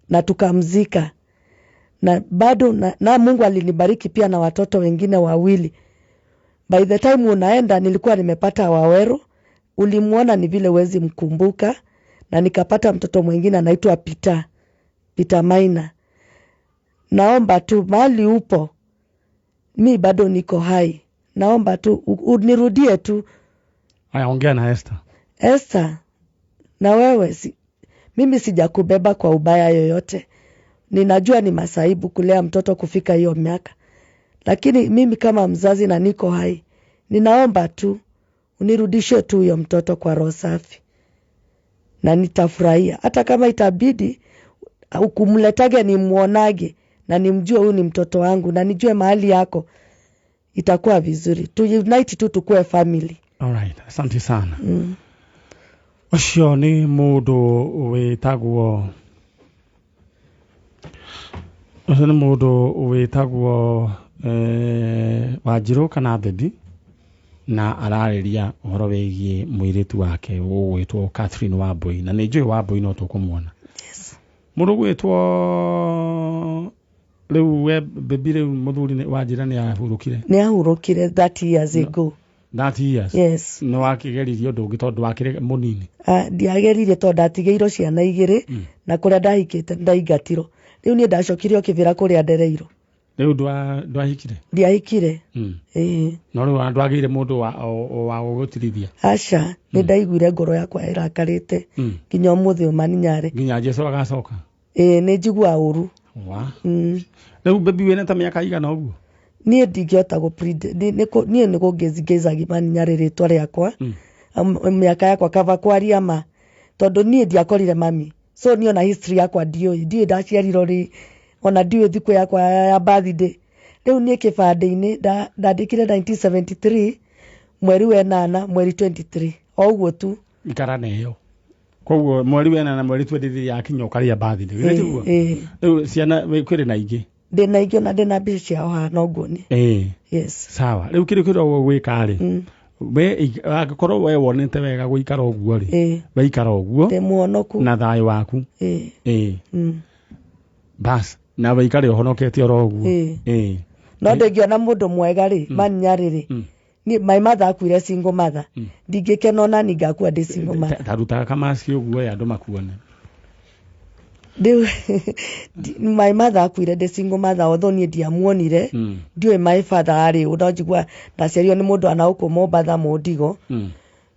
na tukamzika, na bado na Mungu alinibariki pia na watoto wengine wawili. By the time unaenda nilikuwa nimepata Waweru, ulimuona ni vile huwezi mkumbuka, na nikapata mtoto mwingine anaitwa Peter, Peter Maina. Naomba tu mahali upo, Mi bado niko hai, naomba tu unirudie tu. Aya, ongea na Esther. Esther, na wewe mimi sijakubeba kwa ubaya yoyote. Ninajua ni masaibu kulea mtoto kufika hiyo miaka, lakini mimi kama mzazi na niko hai, ninaomba tu unirudishie tu huyo mtoto kwa roho safi, na nitafurahia. Hata kama itabidi ukumletage nimuonage na nimjue huyu ni mtoto wangu na nijue mahali yako, itakuwa vizuri. Tu unite tu tukue family. Alright, asante sana. Ũcio nĩ mũndũ wĩtagwo ũcio nĩ mũndũ wĩtagwo Wanjirũ kana Bebi, na ararĩria ũhoro wĩgiĩ mũirĩtu wake ũgwĩtwo Catherine Wambui, na nĩ njũĩ Wambui no tũkũmuona. Yes. Mũndũ ũgwĩtwo rĩu we Bebi, rĩu mũthuri Wanjĩra nĩ ahurũkire. Nĩ ahurũkire 30 years ago. 30 years? Yes. Nĩ wakĩgeririe ũndũ ũngĩ tondũ wakĩrĩ mũnini? Ndiageririe tondũ ndatigĩirwo ciana igĩrĩ, na kũrĩa ndahikĩte ndaingatirwo. Rĩu niĩ ndacokirio kĩbĩra kũrĩa ndereirwo. Rĩu ndwahikire? Ndiahikire. Ĩĩ. No rĩu ndwagĩire mũndũ wa gũgũtirithia? Aca, nĩ ndaiguire ngoro yakwa ĩrakarĩte nginya ũmũthĩ ũyũ maninyarĩ. Nginya Jesũ agacoka? Ĩĩ, nĩ njiguaga ũru. Wa. Rĩu Bebi wĩna ta mĩaka igana ũguo? Niĩ ndingĩhota niĩ nĩ kũngĩzingĩzagia maninyarĩ rĩtwa rĩakwa. Mĩaka yakwa kaba kwaria ma, tondũ niĩ ndiakorire mami. So niĩ ona history yakwa ndiũĩ, ndiũĩ ndaciarirwo rĩ, ona ndiũĩ thikũ yakwa ya birthday. Rĩu niĩ kĩbandĩ-inĩ ndandĩkire 1973 mweri wa ĩnana mweri 23, o ũguo tu. Ikara na ĩyo. Koguo mweri wa ĩnana mweri 23 yakinya ũkarĩa birthday. Githĩ tiguo? Rĩu ciana kwĩrĩ na ingĩ? Ndĩna ingĩ ona ndĩna mbica ciao haha no nguonie. Yes. Sawa. Rĩu kĩrĩa kĩrĩa ũgwĩka rĩ, we angĩkorwo we wonete wega gũikara ũguo rĩ, weikara ũguo. Ndĩ mũhonoku. Na thayũ waku. Bas, na wĩikare ũhonokete oro ũguo. No ndĩngĩona mũndũ mwega rĩ, maninyarĩ rĩ, niĩ my mother akuire single mother. Ndingĩkena ona niĩ ngakua ndĩ single mother. Ta rutaga kamaski ũguo andũ makuone. Rĩu my mother akuire ndĩ single mother, although niĩ ndiamuonire. Ndiũĩ my father arĩ ũ, no njigua ndaciarirwo nĩ mũndũ ana gũkũ Mombatha Mũndigo.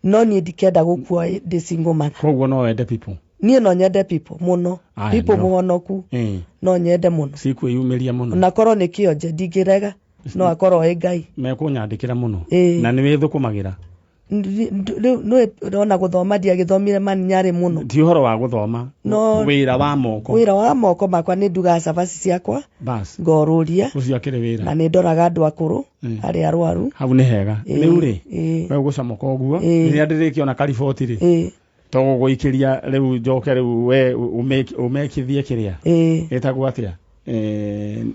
No niĩ ndikenda gũkua ndĩ single mother. Koguo no wende people? Niĩ no nyende people mũno. People mũhonoku. No nyende mũno. Cikwĩyumĩria mũno. Na korwo nĩ kĩonje ndingĩrega, no akorwo ĩ Ngai. Mekũnyandĩkĩra mũno. Na nĩ wĩthũkũmagĩra? Rĩu nĩ ũrona gũthoma ndiagĩthomire maninyarĩ mũno. Ti ũhoro wa gũthoma, No, wĩra wa moko. Wĩra wa moko makwa nĩ ndugaga cabaci ciakwa. Bas. Ngorũria. Ũcio akĩrĩ wĩra. Na nĩ ndoraga andũ akũrũ, arĩa arwaru. Hau nĩ hega. Rĩu rĩ, we ũgũcomoka ũguo, rĩrĩa ndĩrĩkĩona kariboti rĩ, to gũgũikĩria rĩu njoke rĩu we ũmekithie kĩrĩa. Ĩtagwo atĩa?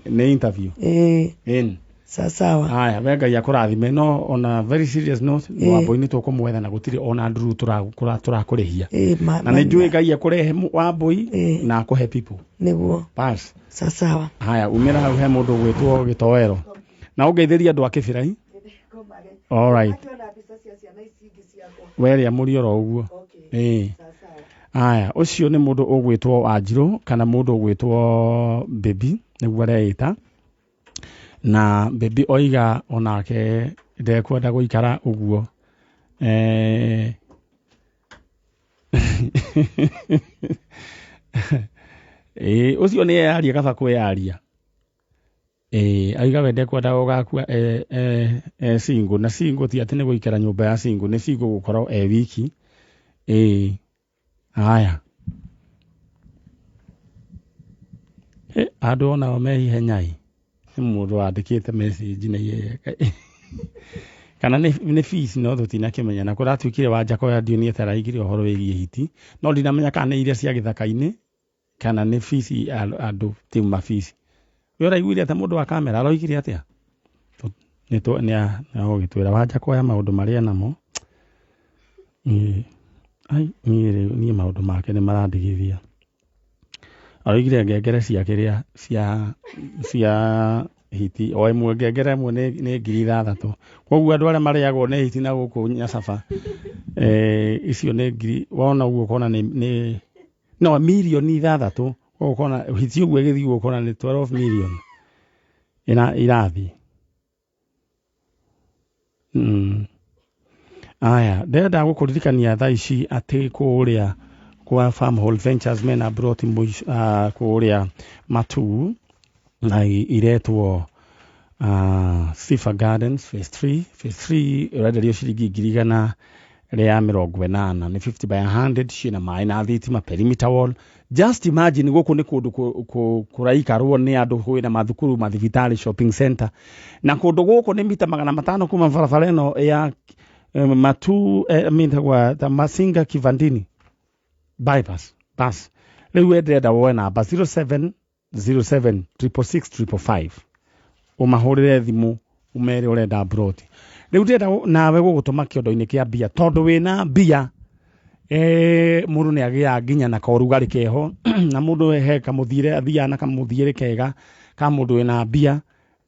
Nĩ interview. Sawa. Haya, we Ngai akũrathime. No on a very serious note, Wambui nĩ tũkũmwetha na gũtirĩ ona nduru tũrakũrĩhia. Na nĩ njũĩ Ngai akũrehe Wambui na akũhe people. Nĩguo. Bas. Sawa. Haya, umĩra hau he mũndũ ũgwĩtwo Gĩtoero. Na ũngeithĩrie andũ a Kĩbĩrai. All right. Werĩa mũri oro ũguo. Haya, ũcio nĩ mũndũ ũgwĩtwo Wanjirũ kana mũndũ ũgwĩtwo Bebi nĩguo areĩta. Na Bebi oiga onake ndekwenda gũikara ũguo. Ũcio nĩ eyaria kaba kwĩyaria. Aiga we ndekwenda gũgakua single, na single ti atĩ nĩ gũikara nyũmba ya single, nĩ single gũkorwo e wiki. Haya. Andũ onao me ihenya-ĩ. Nĩ mũndũ wandĩkĩte message na ihenya. Kana nĩ fees no tũtinakĩmenya, na kũratuĩkire Wanjakoya ndiũnie ta araigire ũhoro wĩgiĩ hiti, no ndinamenya kana nĩ iria cia gĩthaka-inĩ kana nĩ fees andũ ti mabici. We ũraiguire atĩa mũndũ wa kamera aroigire atĩa? Nĩ agũgĩtwĩra Wanjakoya maũndũ marĩa namo. Ai, niĩ maũndũ make nĩ marandigithia. Aroigire ngengere cia kĩrĩa cia hiti, o ĩmwe ngengere ĩmwe nĩ 6,000. Koguo andũ arĩa marĩagwo nĩ hiti na gũkũ Nyacaba, icio nĩ ngiri, wona ũguo ũkona nĩ no mirioni 6. Koguo ũkona hiti ũguo ĩgĩthiĩ ũguo ũkona nĩ 12 million ĩrathiĩ. Aya, ndĩrenda gũkũririkania thaa ici atĩ kũrĩa kwa Farmhold Ventures mena broti kũrĩa Matuu na iretwo Sifa Gardens phase 3. Phase 3 ũrenderio ciringi 180,000, nĩ 50 by 100, ciĩna maĩ na thitima, perimeter wall. Just imagine, gũkũ nĩ kũndũ kũraikarwo nĩ andũ, kwĩna mathukuru, mathibitarĩ, shopping center, na kũndũ gũkũ nĩ mita 500 kuma barabara ĩno ya Matu, mĩtagwa ta Masinga Kivandini bypass. Bas, rĩu we ndĩrenda woe namba 07 07 666 555, ũmahũrĩre thimũ ũmere ũrenda broti. Rĩu ndĩrenda nawe gũgũtũma kĩondo-inĩ kĩa mbia, tondũ wĩna mbia, mũndũ nĩ agĩaga nginya na korugarĩ keho, na mũndũ he kamũthiĩre athiaga na kamũthiĩre kega ka mũndũ wĩna mbia.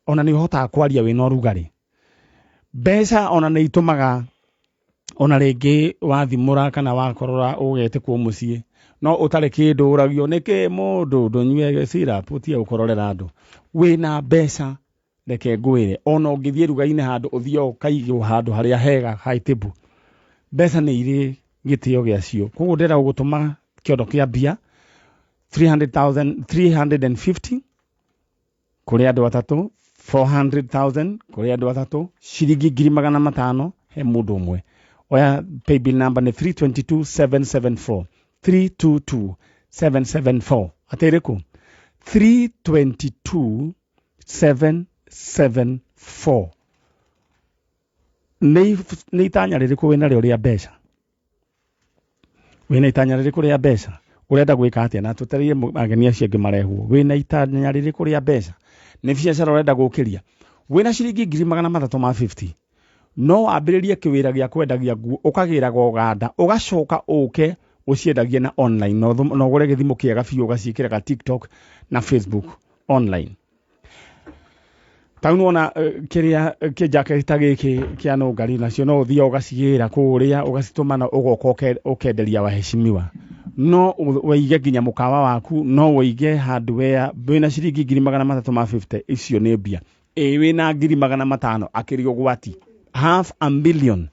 Ona nĩ ũhotaga kwaria wĩna ũrugarĩ. Mbeca ona nĩ itũmaga ona rĩngĩ wathimũra kana wakorora ũgetĩkwo mũciĩ, no ũtarĩ kĩndũ ũragio nĩkĩ mũndũ ndũnyue syrup, ũtige gũkororera andũ. Wĩna mbeca, reke ngwĩre, ona ũngĩthiĩ ruga-inĩ handũ, ũthiĩ ũkaigwo handũ harĩa hega high table. Mbeca nĩ irĩ gĩtĩo gĩacio. Koguo ndĩrenda gũgũtũma kĩondo kĩa mbia 300,000, 350 kũrĩ andũ atatũ, 400,000 kũrĩ andũ atatũ, ciringi 500,000 he mũndũ ũmwe. Oya paybill number nĩ 322774, 322774. Atĩ ĩrĩkũ? 322774. Nĩ itanya rĩrĩkũ wĩna rĩo rĩa mbeca? Wĩna itanya rĩrĩkũ rĩa mbeca? Ũrenda gwĩka atĩa? Na tũtereire ageni acio angĩ marehwo. Wĩna itanya rĩrĩkũ rĩa mbeca? Nĩ biacara ũrenda gũkĩria? Wĩna ciringi 350,000, no wambĩrĩrie kĩwĩra gĩa kwendagia nguo, ũkagĩraga ũganda, ũgacoka ũke ũciendagie na online, na ũgũre gĩthimo kĩega biũ, ũgaciĩkĩraga TikTok na Facebook online. Tau nĩwona kĩrĩa kĩjaketi ta gĩkĩ kĩa nũngari nacio, no ũthiĩ ũgacigĩra kũrĩa, ũgacitũma na ũgoka ũkenderia waheshimiwa. No wĩige nginya mũkawa waku, no wĩige handũ wea wĩna ciringi 350,000, icio nĩ mbia. Ĩ wĩna 500,000 akĩrĩ ũgwati, half a million.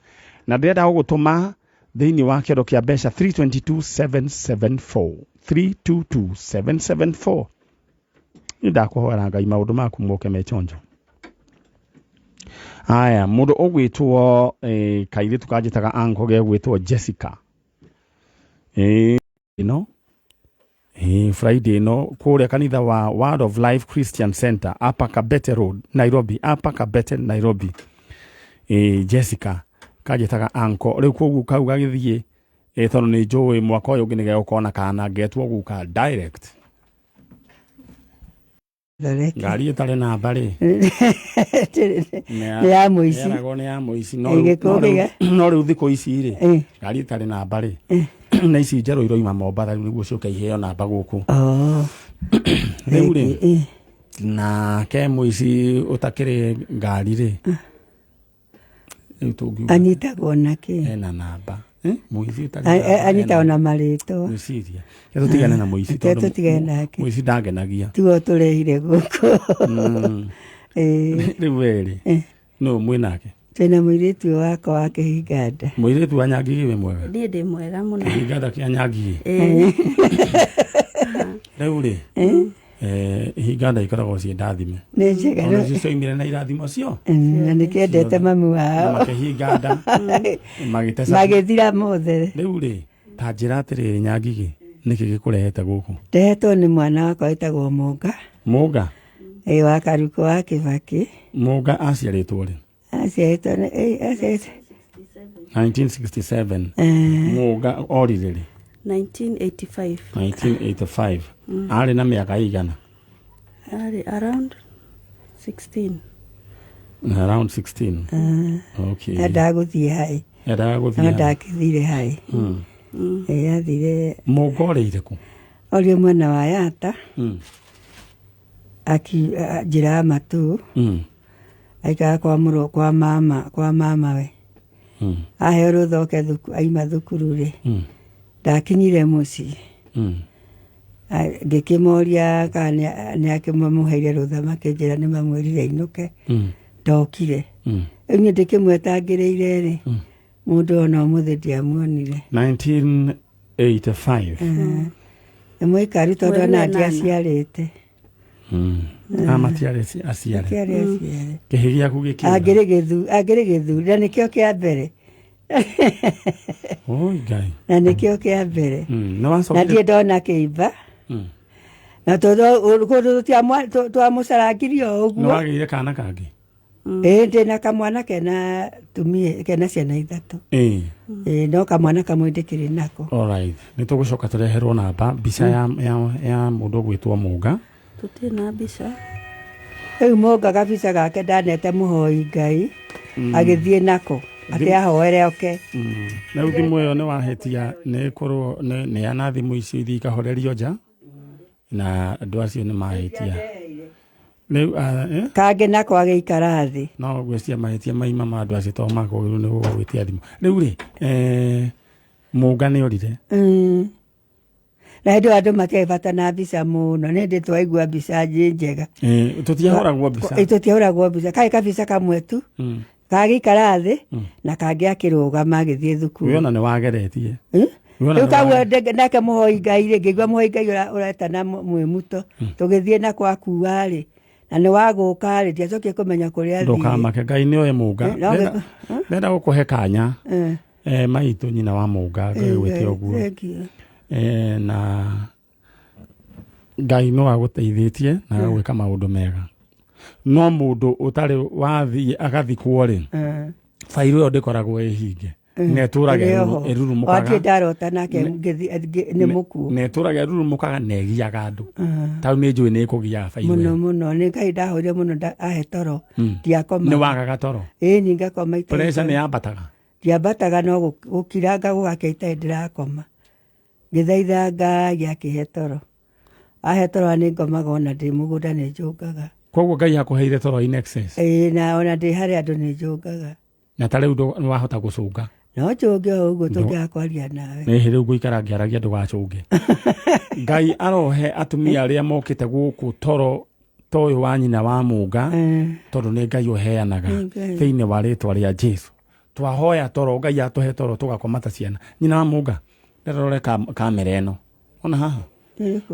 Na ndĩrenda gũgũtũma thĩinĩ wa kĩondo kĩa mbeca 322774, 322774. Nĩ ndakũhoera Ngai maũndũ maku moke me chonjo. Aya, mũndũ ũgwĩtwo kairĩtu kanjĩtaga anko gegwĩtwo Jessica, ĩno Friday ĩno kũrĩa kanitha wa Word of Life Christian Center, Upper Kabete Road, Nairobi, Upper Kabete, Nairobi. Jessica kanjĩtaga anko rĩu, koguo kau gagĩthiĩ, tondũ nĩ njũĩ mwaka ũyũ ũngĩ nĩ gegũkorwo na kana ngetwo guka direct. Thoreke. Ngari ĩtarĩ namba rĩ, nĩ ya mũici. Yeragwo nĩ ya mũici, no Ĩgĩkũ no rĩu thikũ ici rĩ, ngari ĩtarĩ namba rĩ, na ici njerũ iroima Mombatha rĩu nĩguo ciũke iheo namba gũkũ. Oh. Rĩu rĩ, na ke mũici ũtakĩrĩ ngari rĩ, rĩu tũngiuga Anyitagwo na kĩ? Ena namba. Mũici ũtarĩ namba, Anyitagwo na marĩtwa. Gwĩciria ke tũtigane na mũici, Reke tondũ tũtigane nake. Mũici ndangenagia. Tiguo tũrehire gũkũ. Rĩu we rĩ, nũ mwĩ nake? Twĩna mũirĩtu wakwa wa kĩhinganda. Mũirĩtu wa Nyangigĩ, wĩ mwega? Niĩ ndĩ mwega mũno. Kĩhinganda kĩa Nyangigĩ. Rĩu rĩ, ihinganda ikoragwo ciĩ ndathime. Nĩ njega. Tondũ cio cioimire na irathimo cio. Na nĩkĩendete mami Na wao. makĩhinganda magĩteca. Magĩthira mothe. Rĩu rĩ, ta njĩra atĩrĩrĩ, Nyangigĩ, nĩkĩ gĩkũrehete gũkũ? Ndehetwo nĩ mwana wakwa wĩtagwo Mũnga. Mũnga? Ĩ, wa Karukũ wa Kĩbakĩ. Mũnga aciarĩtwo rĩ? Aciarĩtwo aciarĩtwo 1967. Mũnga orire rĩ? 1985. 1985, arĩ na mĩaka igana? Arĩ around 16. Around 16, okay. Endaga gũthiĩ hai. Endaga No gũthiĩ. ndakĩthire hai. Ĩ, athire. Mũnga orĩire kũ? Orio mwena wa Yata. Njĩra ya Matuu. Aikaraga kwa mũrũ kwa mama we. Aheo rũtha oke aima thukuru rĩ, ndakinyire mũciĩ. Ngĩkĩmoria kana nĩ akĩmamũheire rũtha, makĩnjĩra nĩ mamwĩrire ainũke. Ndokire. Rĩu niĩ ndĩkĩmwetangĩrĩire rĩ, mũndũ ona ũmũthĩ ndiamuonire. 1985. Nĩ mũikaru tondũ Mweri ona wa ĩnana. ndiaciarĩte. Ah, matiarĩ aciare. Matiarĩ aciare. Kĩhĩ gĩaku gĩkĩũra. Angĩrĩ gĩthuri na nĩkĩo kĩa mbere. Oi Ngai. Na nĩkĩo kĩa mbere. Nĩ Na wacokire. ndirĩ ndona kĩimba. Na tondũ kũndũ twamũcarangirie o Nĩ ũguo. wagĩire kana kangĩ? Ĩĩ, ndĩna kamwana kena tumie kena ciana ithatũ. Ĩĩ, no kamwana kamwe ndĩkĩrĩ nako. Alright. Nĩ tũgũcoka tũreherwo namba mbica ya mũndũ ũgwĩtwo Mũnga. Tũtirĩ na mbica. Rĩu Mũnga gabica gake ndanete mũhoi Ngai agĩthiĩ nako atĩ ahoere oke. Rĩu thimũ ĩyo nĩ wahĩtia, nĩ ĩkorwo neana thimũ icio ithiĩ ikahorerio nja na andũ acio nĩ mahĩtia. Rĩu Kangĩ nako agĩikara thĩ. No ngwĩciria mahĩtia maima ma andũ acio tondũ makũgĩrwo nĩ gũgwĩtia thimũ. Rĩu rĩ, Mũnga nĩ orire. Na hĩndĩ ĩyo andũ matiarĩ bata na mbica mũno, nĩ hĩndĩ twaigua mbica njĩ njega. Tũtiahũragwo mbica. Tũtiahũragwo mbica, karĩ kabica kamwe tu. Kagĩikara thĩ na kangĩ akĩrũgama agĩthiĩ thukuru. Wĩona nĩ wageretie. Rĩu kau nake mũhoi Ngai rĩ, ngĩigua mũhoi Ngai ũretana mwĩmuto. Tũgĩthiĩ nako akua rĩ, na nĩ wagũka rĩ, ndiacokire kũmenya kũrĩa athire. Ndũkamake, Ngai nĩ oĩ Mũnga. No Ndĩrenda gũkũhe kanya. Maitũ nyina wa Mũnga, Ngai gwĩte ũguo. Thank you. Na Ngai no agũteithĩtie na agagwĩka maũndũ mega. No mũndũ ũtarĩ wathiĩ agathikwo rĩ, bairũ ĩyo ndĩkoragwo ĩhinge. Na ĩtũraga Ĩrĩ oho. ĩrurumũkaga. Wandiĩ ndarota nake nĩ mũkuũ. Na ĩtũraga ĩrurumũkaga na ĩgiaga andũ. Tau nĩ njũĩ nĩ ĩkũgiaga bairũ Mũno ĩyo. mũno, nĩ Ngai ndahoire mũno ahe toro. Ndiakoma. Nĩ wagaga toro. Ĩĩ, ni ngakoma itarĩ Pressure toro. nĩ yambataga. Ndiambataga no gũkiranga gũgakĩa itarĩ ndĩrakoma. Ngĩthaitha Ngai akĩhe toro. Ahe toro nĩ ngomaga ona ndĩ mũgũnda nĩ njũngaga. Koguo Ngai akũheire toro in excess. Ĩĩ, na ona ndĩ harĩa andũ nĩ njũngaga. Na ta rĩu nĩ wahota gũcũnga. No njũnge o ũguo tũngĩaga kwaria nawe. Nĩ rĩu ngũikara ngĩaragia ndũgacũnge. Ngai arohe atumia arĩa mokĩte gũkũ toro ta ũyũ wa nyina wa Mũnga, tondũ nĩ Ngai ũheanaga thĩinĩ wa rĩtwa rĩa Jesu. Twahoya toro, Ngai atũhe toro tũgakoma ta ciana. Nyina wa Mũnga, ndĩrore kamera ĩno. Ona haha.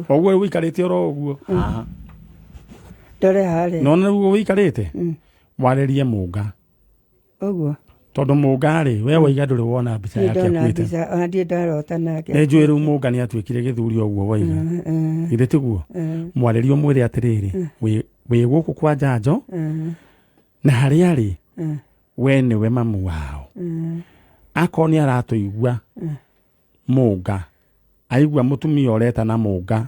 Ũguo rĩu ũikarĩte oro ũguo haha. Ndore harĩa. Nona rĩu ũikarĩte? Warĩrie Mũnga. Ũguo. Tondũ Mũnga rĩ, we waiga ndũrĩ wona mbica yake akuĩte. Ona ndirĩ ndarota nake. Nĩ njũĩ rĩu Mũnga nĩ atuĩkire gĩthuri ũguo waiga. Githĩ tiguo? Mwarĩrie ũmwĩre atĩrĩrĩ, wĩ gũkũ kwa Njanjo, na harĩa arĩ, we nĩwe mamu wao. Akorwo nĩ aratũigua Mũnga, aigua mũtumia ũretana Mũnga,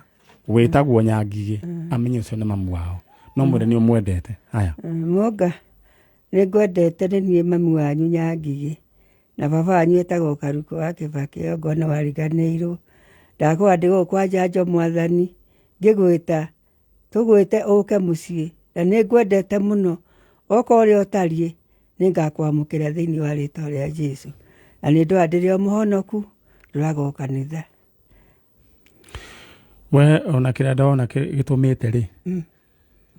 wĩtagwo Nyangigĩ, amenye ũcio nĩ mamu wao. No mwĩre nĩ ũmwendete. Haya. Mũnga, nĩ ngwendete, nĩ niĩ mamu wanyu Nyangigĩ. Na baba wanyu etagwo Karuko wa Kĩbakĩ, ongorwo nĩ wariganĩirwo. Ndakũra ndĩ gũkũ kwa Njanjo mwathani, ngĩgwĩta, tũgwĩte ũke mũciĩ. Na nĩ ngwendete mũno. Okorwo ũrĩa ũtariĩ, nĩ ngakwamũkĩra thĩinĩ wa rĩtwa rĩa Jesũ. Na nĩ ndũra ndĩrĩ o mũhonoku, ndũraga o kanitha. We ona kĩrĩa ndona gĩtũmĩte rĩ,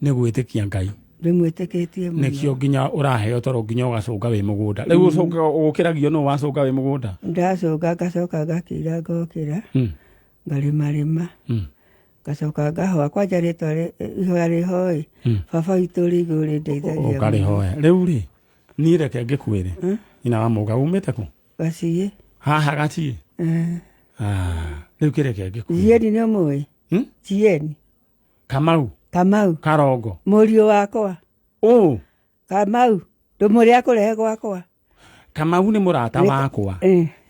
nĩ gwĩtĩkia Ngai. Ndĩmwĩtĩkĩtie mũno. Nĩkĩo nginya ũraheo toro nginya ũgacũnga wĩ mũgũnda. Rĩu ũcũngaga ũkĩragio nũ wacũnga wĩ mũgũnda? Ndacũnga ngacoka ngakira ngokĩra, ngarĩmarĩma. Ngacoka ngahoa kwanja rĩtwa ihoya rĩhoĩ. Baba witũ ũrĩ igũrũ rĩndeithagia mũno. Ũkarĩhoya. Rĩu rĩ, niĩ reke ngĩkwĩre, nyina wa Mũnga umĩte kũ? Gaciĩ. Haha Gaciĩ? Rĩu kĩreke ngĩkwĩre. Jieni nĩ ũmũĩ? Jieni. Kamau. Kamau. Karongo. Mũriũ wakwa. Kamau, ndũmũrĩa akũrehe gwakwa. Kamau nĩ mũrata wakwa.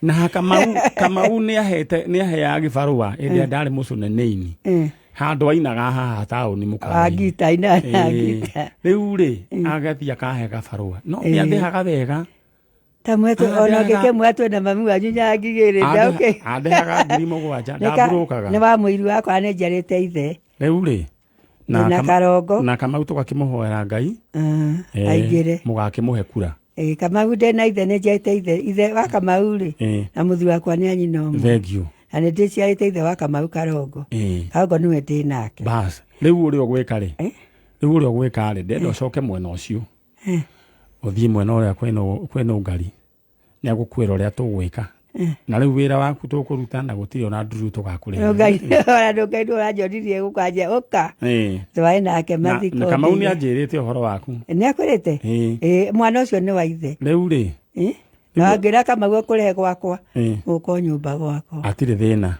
Na Kamau nĩ ahete, nĩ aheaga gĩbarũa hĩndĩ ĩrĩa ndarĩ mũcũnene-inĩ. Handũ ainaga haha taũni mũkawa-inĩ. Agita, ainaga agita. Rĩu rĩ, agathiĩ akahe gabarũa. No nĩ andĩhaga wega. Ta mwetũ, ona ũngĩkĩmwĩra twĩna mami wanyu Nyangigĩ rĩ, ndaũkĩ. Andĩhaga 7,000, ndamburũkaga. Nĩ wa mũiru wakwa, nĩ njiarĩte ithe. Rĩu rĩ, Na Karongo. Na Kamau tũgakĩmũhoera Ngai. Aingĩre. Mũgakĩmũhe kura. Kamau ndĩ na ithe, nĩ njiarĩte ithe. Ithe wa Kamau rĩ, na mũthuri wakwa nĩ anyina ũmwe. Thank you. Na nĩ ndĩciarĩte ithe wa Kamau Karongo. Karongo nĩwe ndĩ nake. Bas, rĩu ũrĩa ũgwĩka rĩ, rĩu ũrĩa ũgwĩka rĩ, ndĩrenda ũcoke mwena ũcio. Ũthiĩ mwena ũrĩa kwĩna ũngari nĩ agũkwĩra ũrĩa tũgwĩka. Na rĩu wĩra waku tũkũruta na gũtirĩ ona nduru tũgakũrĩha. Ngai ona Ngai ũranjonirie gũkanja ũka. Twarĩ nake mathiko. Na Kamau nĩ anjĩrĩte ũhoro waku. Nĩ akwĩrĩte? Ĩĩ, mwana ũcio nĩ wa ithe. Rĩu rĩ. Na wangĩra Kamau akũrehe gwakwa. Gũka nyũmba gwakwa. Hatirĩ thĩna.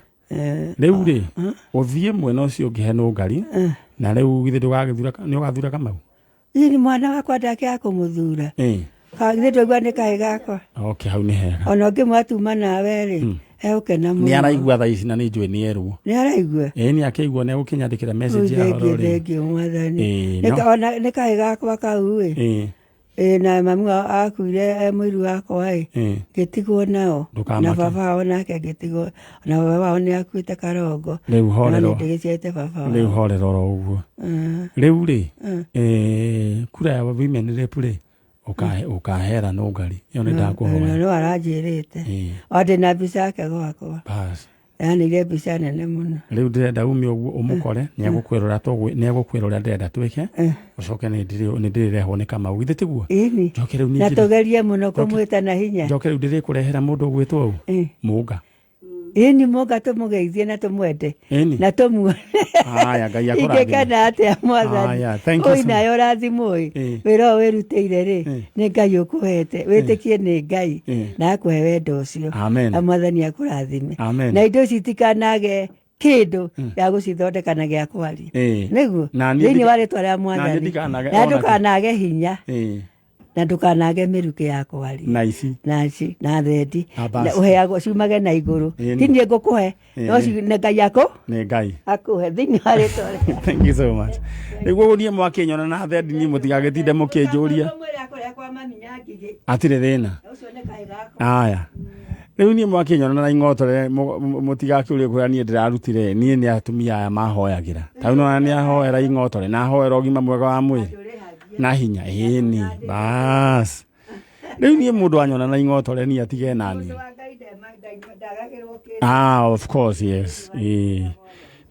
Rĩu rĩ, ũthiĩ mwena ũcio ũngĩ he Nũngari, na rĩu githĩ ndũgagĩthura, nĩ ũgathura Kamau? Ĩĩ, mwana wakwa ndakĩaga kũmũthura. Githĩ ndwaigua nĩ kahĩ gakwa? Okay, hau nĩ hega. Ona ũngĩmwatuma nawe rĩ, egũkena mũno. Nĩ araigua thaa ici na nĩ njũĩ nĩ erwo. Nĩ araigua? Ĩĩ, nĩ akĩigua, nĩ egũkĩnyandĩkĩra message ya Thengiũ, horo rĩ. thengiũ mwathani. No. Ona nĩ kahĩ gakwa kau ĩ. Ĩĩ, na mami wao akuire e mũiru wakwa ĩ. Ngĩtigwo nao. Ndũkamake. Na baba wao nake ngĩtigwo. Na baba wao nĩ akuĩte Karongo. Rĩu horera. No nĩ ndĩgĩciarĩte baba wao. Rĩu horera oro ũguo. Rĩu rĩ, kura ya women rep rĩ, ũkahera Nũngari. Ĩyo nĩ ndakũhoya. No aranjĩrĩte. O ndĩna mbica yake gwakwa. Bas. Yanĩire mbica nene mũno. Rĩu ndĩrenda ume ũguo ũmũkore, nĩ egũkwĩra ũrĩa nĩ egũkwĩra ũrĩa ndĩrenda twĩke. Ũcoke nĩ ndĩrĩrehwo nĩ Kamau. Githĩ tiguo? Ĩni. Njoke rĩu Na tũgerie mũno kũmwĩta na hinya. Njoke rĩu ndĩrĩkũrehera mũndũ ũgwĩtwo ũũ? Mũnga. Ĩni, Mũnga tũmũgeithie na tũmwende. Ĩni. Na tũmuone. Haya, Ngai akũrathime. Ingĩkena atĩa mwathani. Haya, thank you Ũi so much. nawe ũrathimwo ĩ. Wĩra ũyũ wĩrutĩire rĩ, nĩ Ngai ũkũhete. Wĩtĩkie nĩ Ngai. Na akũhe wendo ũcio. Amen. Na mwathani akũrathime. Amen. Na indo ici itikanage kĩndũ gĩa gũcithondeka na gĩa kwaria. Nĩguo. Thĩinĩ wa rĩtwa rĩa mwathani. Na Na ndũkanage hinya. Na ndũkanage mĩrukĩ ya kwaria. Na ici. Na ici, na thendi. Na basi. Na ũheagwo ciumage na igũrũ. Ti niĩ ngũkũhe. No nĩ Ngai akũ. Nĩ Ngai. Akũhe thĩinĩ wa rĩtwa rĩa. Thank you so much. Nĩguo niĩ mwakĩnyona na thendi niĩ mũtigagĩtinde mũkĩnjũria. Hatirĩ thĩna. Aya. Rĩu niĩ mwakĩnyona na ing'otore mũtigakĩũrie kũrĩa niĩ ndĩrarutire, niĩ nĩ atumia aya mahoyagĩra. Ta rĩu nĩwona nĩ ahoera ing'otore na ahoera ũgima mwega wa mwĩrĩ na hinya. Ĩni, bas. Rĩu niĩ mũndũ anyona na ing'otore niĩ atige nani. Of course, yes. Ĩĩ.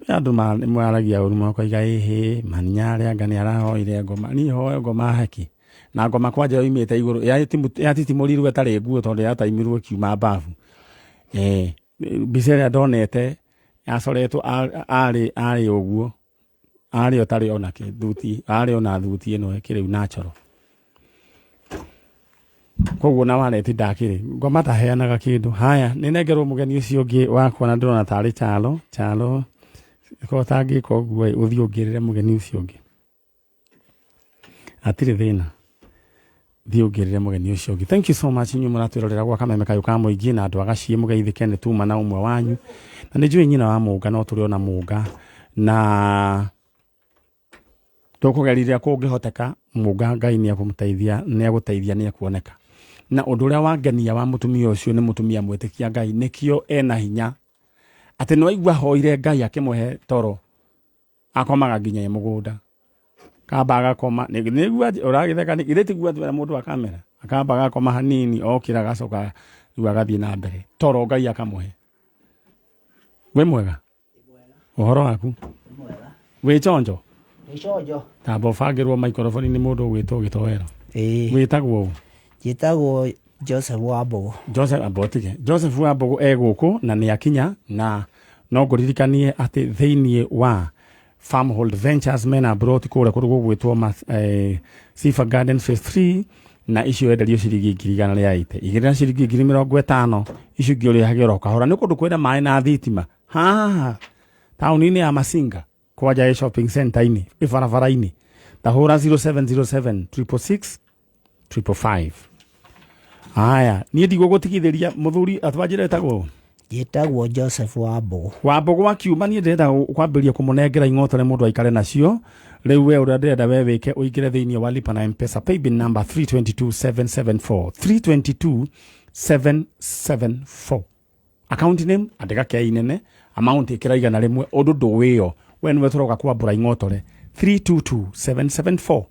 Andũ mwaragia ũru makoiga ĩhĩ maninya arĩa anga nĩ arahoire ngoma. Niĩ hoe ngoma haki. Na ngoma kwanja yoimĩte igũrũ yatitimũrirwo ĩtarĩ nguo tondũ yataimirwo ĩkiuma bafu. Mbica ĩrĩa ndonete yacoretwo arĩ ũguo. Arĩ ũtarĩ ona kĩ thuti, arĩ ona thuti ĩno ĩkĩrĩ natural. Koguo na wareti ndakĩrĩ ngoma taheanaga kĩndũ. Haya, nĩ nengerwo mũgeni ũcio ũngĩ wakwa na ndĩrona tarĩ Chalo. Chalo ko tangĩka ũguo ũthiĩ ũngĩrĩre mũgeni ũcio ũngĩ. Hatirĩ thĩna. Thiĩ ũngĩrĩre mũgeni ũcio ũngĩ. Thank you so much inyuĩ mũratwĩrorera gwa Kameme Kayũ ka Mũingĩ na andũ a Gaciĩ mũgeithĩke nĩ tuma na ũmwe wanyu. Na nĩ njũĩ nyina wa Mũnga no tũrĩ ona Mũnga na tũkũgeria kũngĩhoteka Mũnga Ngai nĩ ekũmũteithia, nĩ egũteithia, nĩ ekuoneka. Na ũndũ ũrĩa wangenia wa mũtumia ũcio nĩ mũtumia mwĩtĩkia Ngai, nĩkĩo ena hinya. Atĩ nĩ waigua hoire Ngai akĩmũhe toro, akomaga nginya e mũgũnda. Kamba agakoma, nĩguo ũragĩtheka nĩ githĩ tiguo atwĩra mũndũ wa kamera. Akamba agakoma hanini, okĩra agacoka rĩu agathiĩ na mbere. Toro Ngai akamũhe. Wĩ mwega? Ũhoro waku? Wĩ chonjo? Wĩ chonjo. Tamba ũbangĩrwo microphone nĩ mũndũ ũgwĩtwo Gĩtoero. Ĩĩ. Wĩtagwo ũ? Njĩtagwo Joseph Wambũgũ. Joseph Ambotige. Joseph Wambũgũ e gũkũ na nĩ akinya, na no ngũririkanie atĩ thĩinĩ wa Farmhold Ventures mena broti kũrĩa kũndũ gũgwĩtwo Sifa Garden Phase 3, na icio enderio ciringi 180,000. Igĩrĩ na ciringi 50,000, icio ingĩ ũrĩhage oro kahora. Nĩ kũndũ kwĩna maĩ na thitima. Haha taũni-inĩ ya Masinga kwanja shopping center-inĩ, ĩ barabara-inĩ. Ta hũra 0707 666 555. Haya, niĩ ndigũgũtigithĩria mũthuri atwanjĩre etagwo? Njĩtagwo Joseph Wambũgũ. Wambũgũ akiuma niĩ ndĩrenda kwambĩrĩria kũmũnengera ing'otore mũndũ aikare nacio. Rĩu we ũrĩa ndĩrenda we wĩke ũingĩre thĩinĩ wa Lipa na M-Pesa paybill number 322774 322774. Account name andĩka K nene, amount ĩkĩra 100, ũndũ ndũwĩo we nĩwe tũroka kwambũra ing'otore 322774.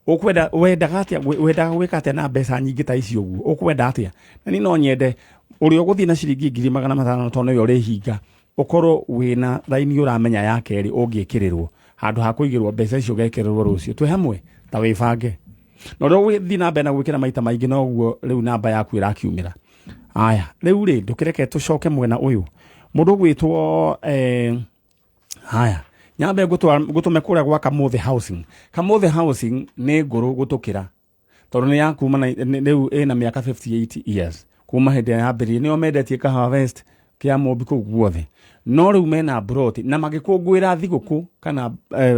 Ũkwenda wendaga atĩa, wendaga gwĩka atĩa na mbeca nyingĩ ta icio ũguo? Ũkwenda atĩa? Na niĩ no nyende ũrĩa ũgũthiĩ na ciringi 500,000 tondũ nĩwe ũrĩhinga, ũkorwo wĩna raini ũramenya ya kerĩ ũngĩkĩrĩrwo handũ ha kũigĩrwo mbeca icio ũgekĩrĩrwo rũciũ. Twĩ hamwe ta wĩbange. Na ũrĩa ũgũthiĩ na mbere na gwĩkĩra maita maingĩ noguo rĩu namba yaku ĩrakiumĩra. Aya, rĩu rĩ ndũkĩreke tũcoke mwena ũyũ. Mũndũ ũgwĩtwo haya nyambe ngũtũme kũrĩa gwa Kamothe Housing. Kamothe Housing nĩ ngũrũ gũtũkĩra tondũ nĩ ya kuma rĩu ĩna mĩaka 58 years kuma hĩndĩ ĩrĩa yambĩrĩirie. Nĩo mendetie Kahawa West kĩa Mũmbi kũu guothe, no rĩu mena mburoti na magĩkũngũĩra thigũkũ kana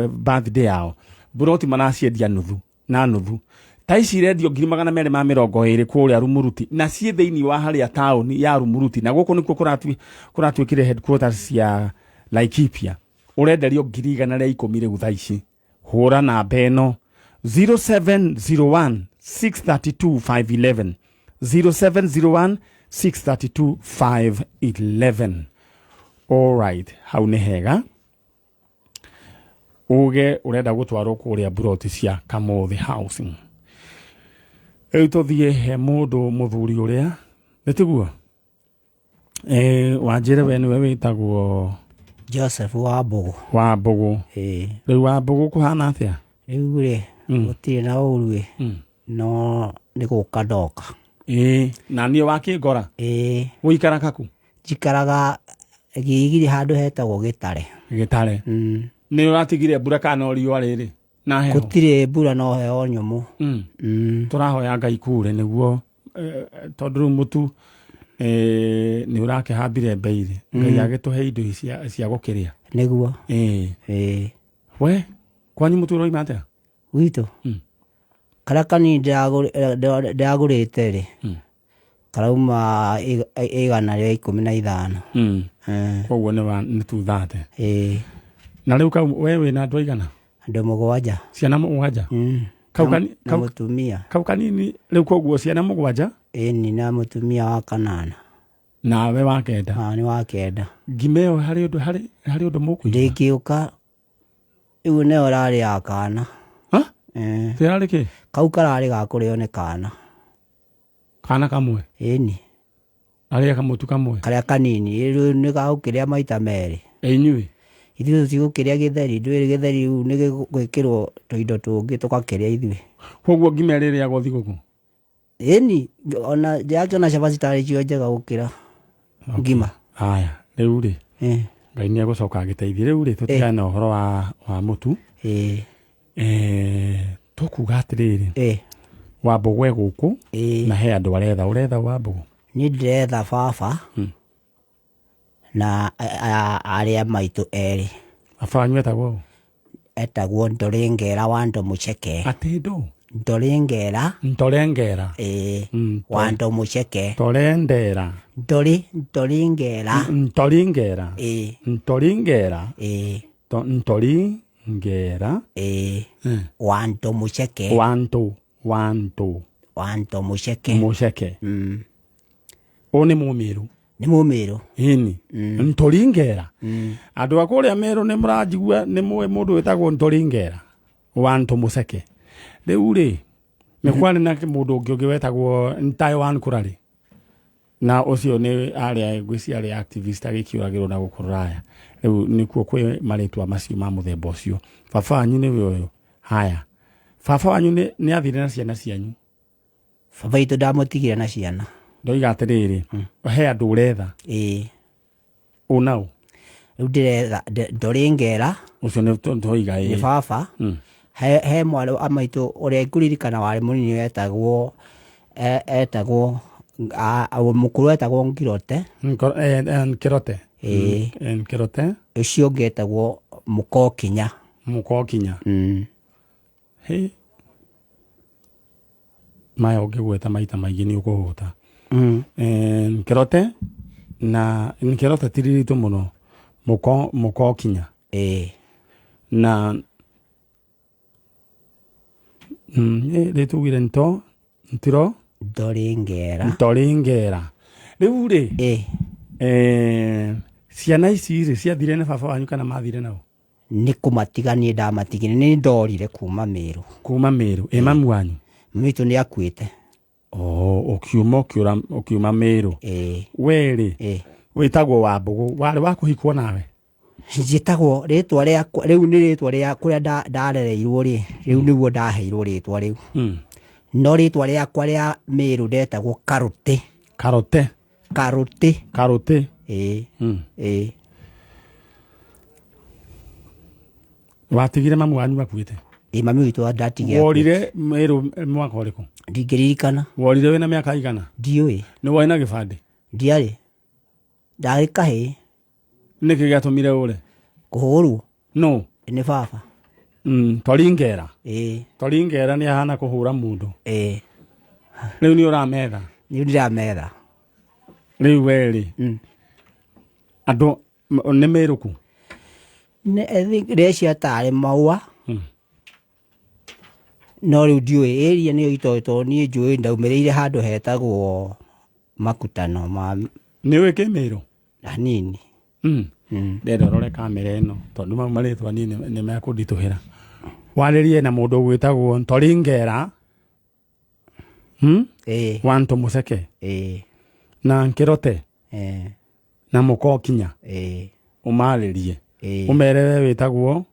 birthday yao, mburoti maraciendia nuthu na nuthu. Ta ici irendio 220,000 kũrĩa Rumuruti, na ciĩ thĩinĩ wa harĩa taũni ya Rumuruti, na gũkũ nĩkuo kũratuĩkire headquarters cia Laikipia. Ũrenderio 110,000 rĩu thaa ici. Hũra namba ĩno 0701 632 511, 0701 632 511. Alright, hau nĩ hega. Uge ũrenda gũtwarwo kũrĩa mburoti cia Kamothe Housing. Rĩu tũthiĩ he mũndũ mũthuri ũrĩa nĩ tiguo wanjĩre we nĩwe wĩtagwo Joseph wa Mbũgũ. Wa Mbũgũ. Ĩĩ. Rĩu wa Mbũgũ kũhana atĩa? Rĩu rĩ, gũtirĩ na ũru ĩ, no nĩ gũka ndoka. Ĩĩ, na niĩ wakĩngora? Ĩĩ. Gũikara kaku? Njikaraga Gigiri handũ hetagwo Gĩtare. Gĩtare. Nĩ ũratigire mbura kana no riũa rĩrĩ na heho? Gũtirĩ mbura no heho nyũmũ. Tũrahoya Ngai kure nĩguo tondũ rĩu mũtu nĩ ũrakĩhambire mbeirĩ, Ngai agĩtũhe indo cia gũkĩrĩa. Nĩguo. Ĩĩ. We kwanyu mũtu ũroima atĩa? Gwitũ? Karĩa kanini ndĩragũrĩte rĩ, karauma 115. Koguo nĩ 230. Ĩĩ. Na rĩu kau we wĩna andũ aigana? Andũ 7. Ciana 7? Kau Na mũtumia. Kau kanini rĩu koguo ciana 7? Ĩni, na mũtumia wa 8. Nawe wa 9? Ah, nĩ wa 9. Ngima ĩyo harĩ ũndũ harĩ ũndũ mũkũigua? Ndĩngĩũka. Rĩu nĩyo ĩrarĩ ya kana. Ha? Ĩrarĩ kĩ? Kau kararĩ ga kũrĩo nĩ kana. Kana kamwe? Ĩni. Arĩa kamũtu kamwe? Karĩa kanini, rĩu nĩ gagũkĩrĩa maita merĩ. Inyuĩ? Ithuĩ tũtigũkĩrĩa gĩtheri, ndũĩ gĩtheri rĩu nĩ gĩgwĩkĩrwo tũindo tũngĩ tũgakĩrĩa ithuĩ. Koguo ngima ĩrĩa ĩrĩagwo thigũkũ? Ĩni, ona ndĩrakĩona cabaci tarĩ cio njega gũkĩra ngima. Haya, rĩu rĩ, Ngai nĩ egũcoka agĩteithie. Rĩu rĩ, tũtigane na ũhoro wa mũtu. Tũkuga atĩrĩrĩ, Wambũgũ e gũkũ na he andũ aretha. Ũretha Wambũgũ? Niĩ ndĩretha baba na arĩa maitũ erĩ. Baba wanyu etagwo ũ? Etagwo Ndorengera wa Ndomũceke. Atĩ ndũ? Ndorengera. Ndorengera. Ĩĩ. Wa Ndomũceke. Torendera. Ndoringera. Ntoringera. Ĩĩ. Ntoringera. Ĩĩ. Ntoringera. Ĩĩ. Wa Ndomũceke. Wantu. Wantu. Wa Ndomũceke. Mũceke. Ũyũ nĩ Mũmĩrũ. Nĩ Mũmĩrũ. Ĩni. Ntoringera. Andũ a kũrĩa Meru nĩ mũranjigua, nĩ mũĩ mũndũ wĩtagwo Ntoringera wa Ntomũceke. Rĩu rĩ, nĩ kwarĩ na mũndũ ũngĩ wetagwo Ntayo wa Nkurari. Na ũcio nĩ arĩa ngwĩciria arĩ activist agĩkĩũragĩrwo na gũkũ rũraya. Rĩu nĩkuo kwĩ marĩtwa macio ma mũthemba ũcio. Baba wanyu nĩwe ũyũ. Haya. Baba wanyu nĩ athire na ciana cianyu? Baba witũ ndamũtigire na ciana. Ndoiga atĩrĩrĩ, he andũ ũretha. Ĩĩ. Ũ nao? Rĩu ndĩretha Ndorengera. Ũcio nĩ tũiga ĩĩ. Nĩ baba. He mwarĩ wa maitũ ũrĩa ngũririkana warĩ mũnini etagwo mũkũrũ etagwo Ngirote. Nkirote. Ĩĩ. Nkirote. Ũcio ũngĩ etagwo Mũkokinya. Mũkokinya. Hĩ. Maya ũngĩgweta maita maingĩ nĩ ũkũhũta. Nkirote na Nkirote ti riritũ mũno. Mũkokinya. Ĩĩ. Na rĩtugire nto ntiro Ndorengera. Ntoringera. Rĩu rĩ, ciana ici rĩ ciathire na baba wanyu kana mathire nao? Nĩ kũmatiga niĩ ndamatigire, nĩ ndorire kuma Meru. Kuma Meru. Ĩ mamu wanyu? Mami witũ nĩ akuĩte. Oh, ũkiuma ũkiuma Meru. Ĩĩ. We rĩ, wĩtagwo Wambũgũ, warĩ wa kũhikwo nawe? Njĩtagwo rĩtwa rĩakwa rĩu nĩ rĩtwa rĩa kũrĩa ndarereirwo rĩ, rĩu nĩguo ndaheirwo rĩtwa rĩu. No rĩtwa rĩakwa rĩa Mĩrũ ndetagwo Karũtĩ. Karote. Karũtĩ. Karũtĩ. Ĩĩ. Ĩĩ. Watigire mamu wanyu akuĩte? Ĩĩ, mami witũ ndatigire. Worire Mĩrũ mwaka ũrĩkũ? Ndingĩririkana. Worire wĩna mĩaka igana? Ndiũĩ. Nĩ warĩ na gĩbandĩ? Ndiarĩ. Ndarĩ kahĩĩ. Nĩkĩ gĩatũmire ũre? Kũhũrwo. No. Nĩ baba. Toringera. Ĩĩ. Toringera nĩ ahana kũhũra mũndũ. Ĩĩ. Rĩu nĩ ũrametha? Nĩ ndĩrametha. Rĩu we rĩ, andũ nĩ Mĩrũ kũ? Nĩ I think ndĩreciria tarĩ Maũa. No rĩu ndiũĩ area nĩyo itoĩ tondũ niĩ njũĩ ndaumĩrĩire handũ hetagwo Makutano ma. Nĩ ũĩ kĩmĩrũ? Hanini. Ndenda ũrore kamera ĩno tondũ mau marĩtwa niĩ nĩ mekũnditũhĩra. Warĩrie na mũndũ ũgwĩtagwo Ntoringera. Ĩĩ. Wa Ntũmũceke. Ĩĩ. Na Nkĩrote. Ĩĩ. Na Mũkokinya. Ĩĩ. Ũmarĩrie. Ĩĩ. Ũmere we wĩtagwo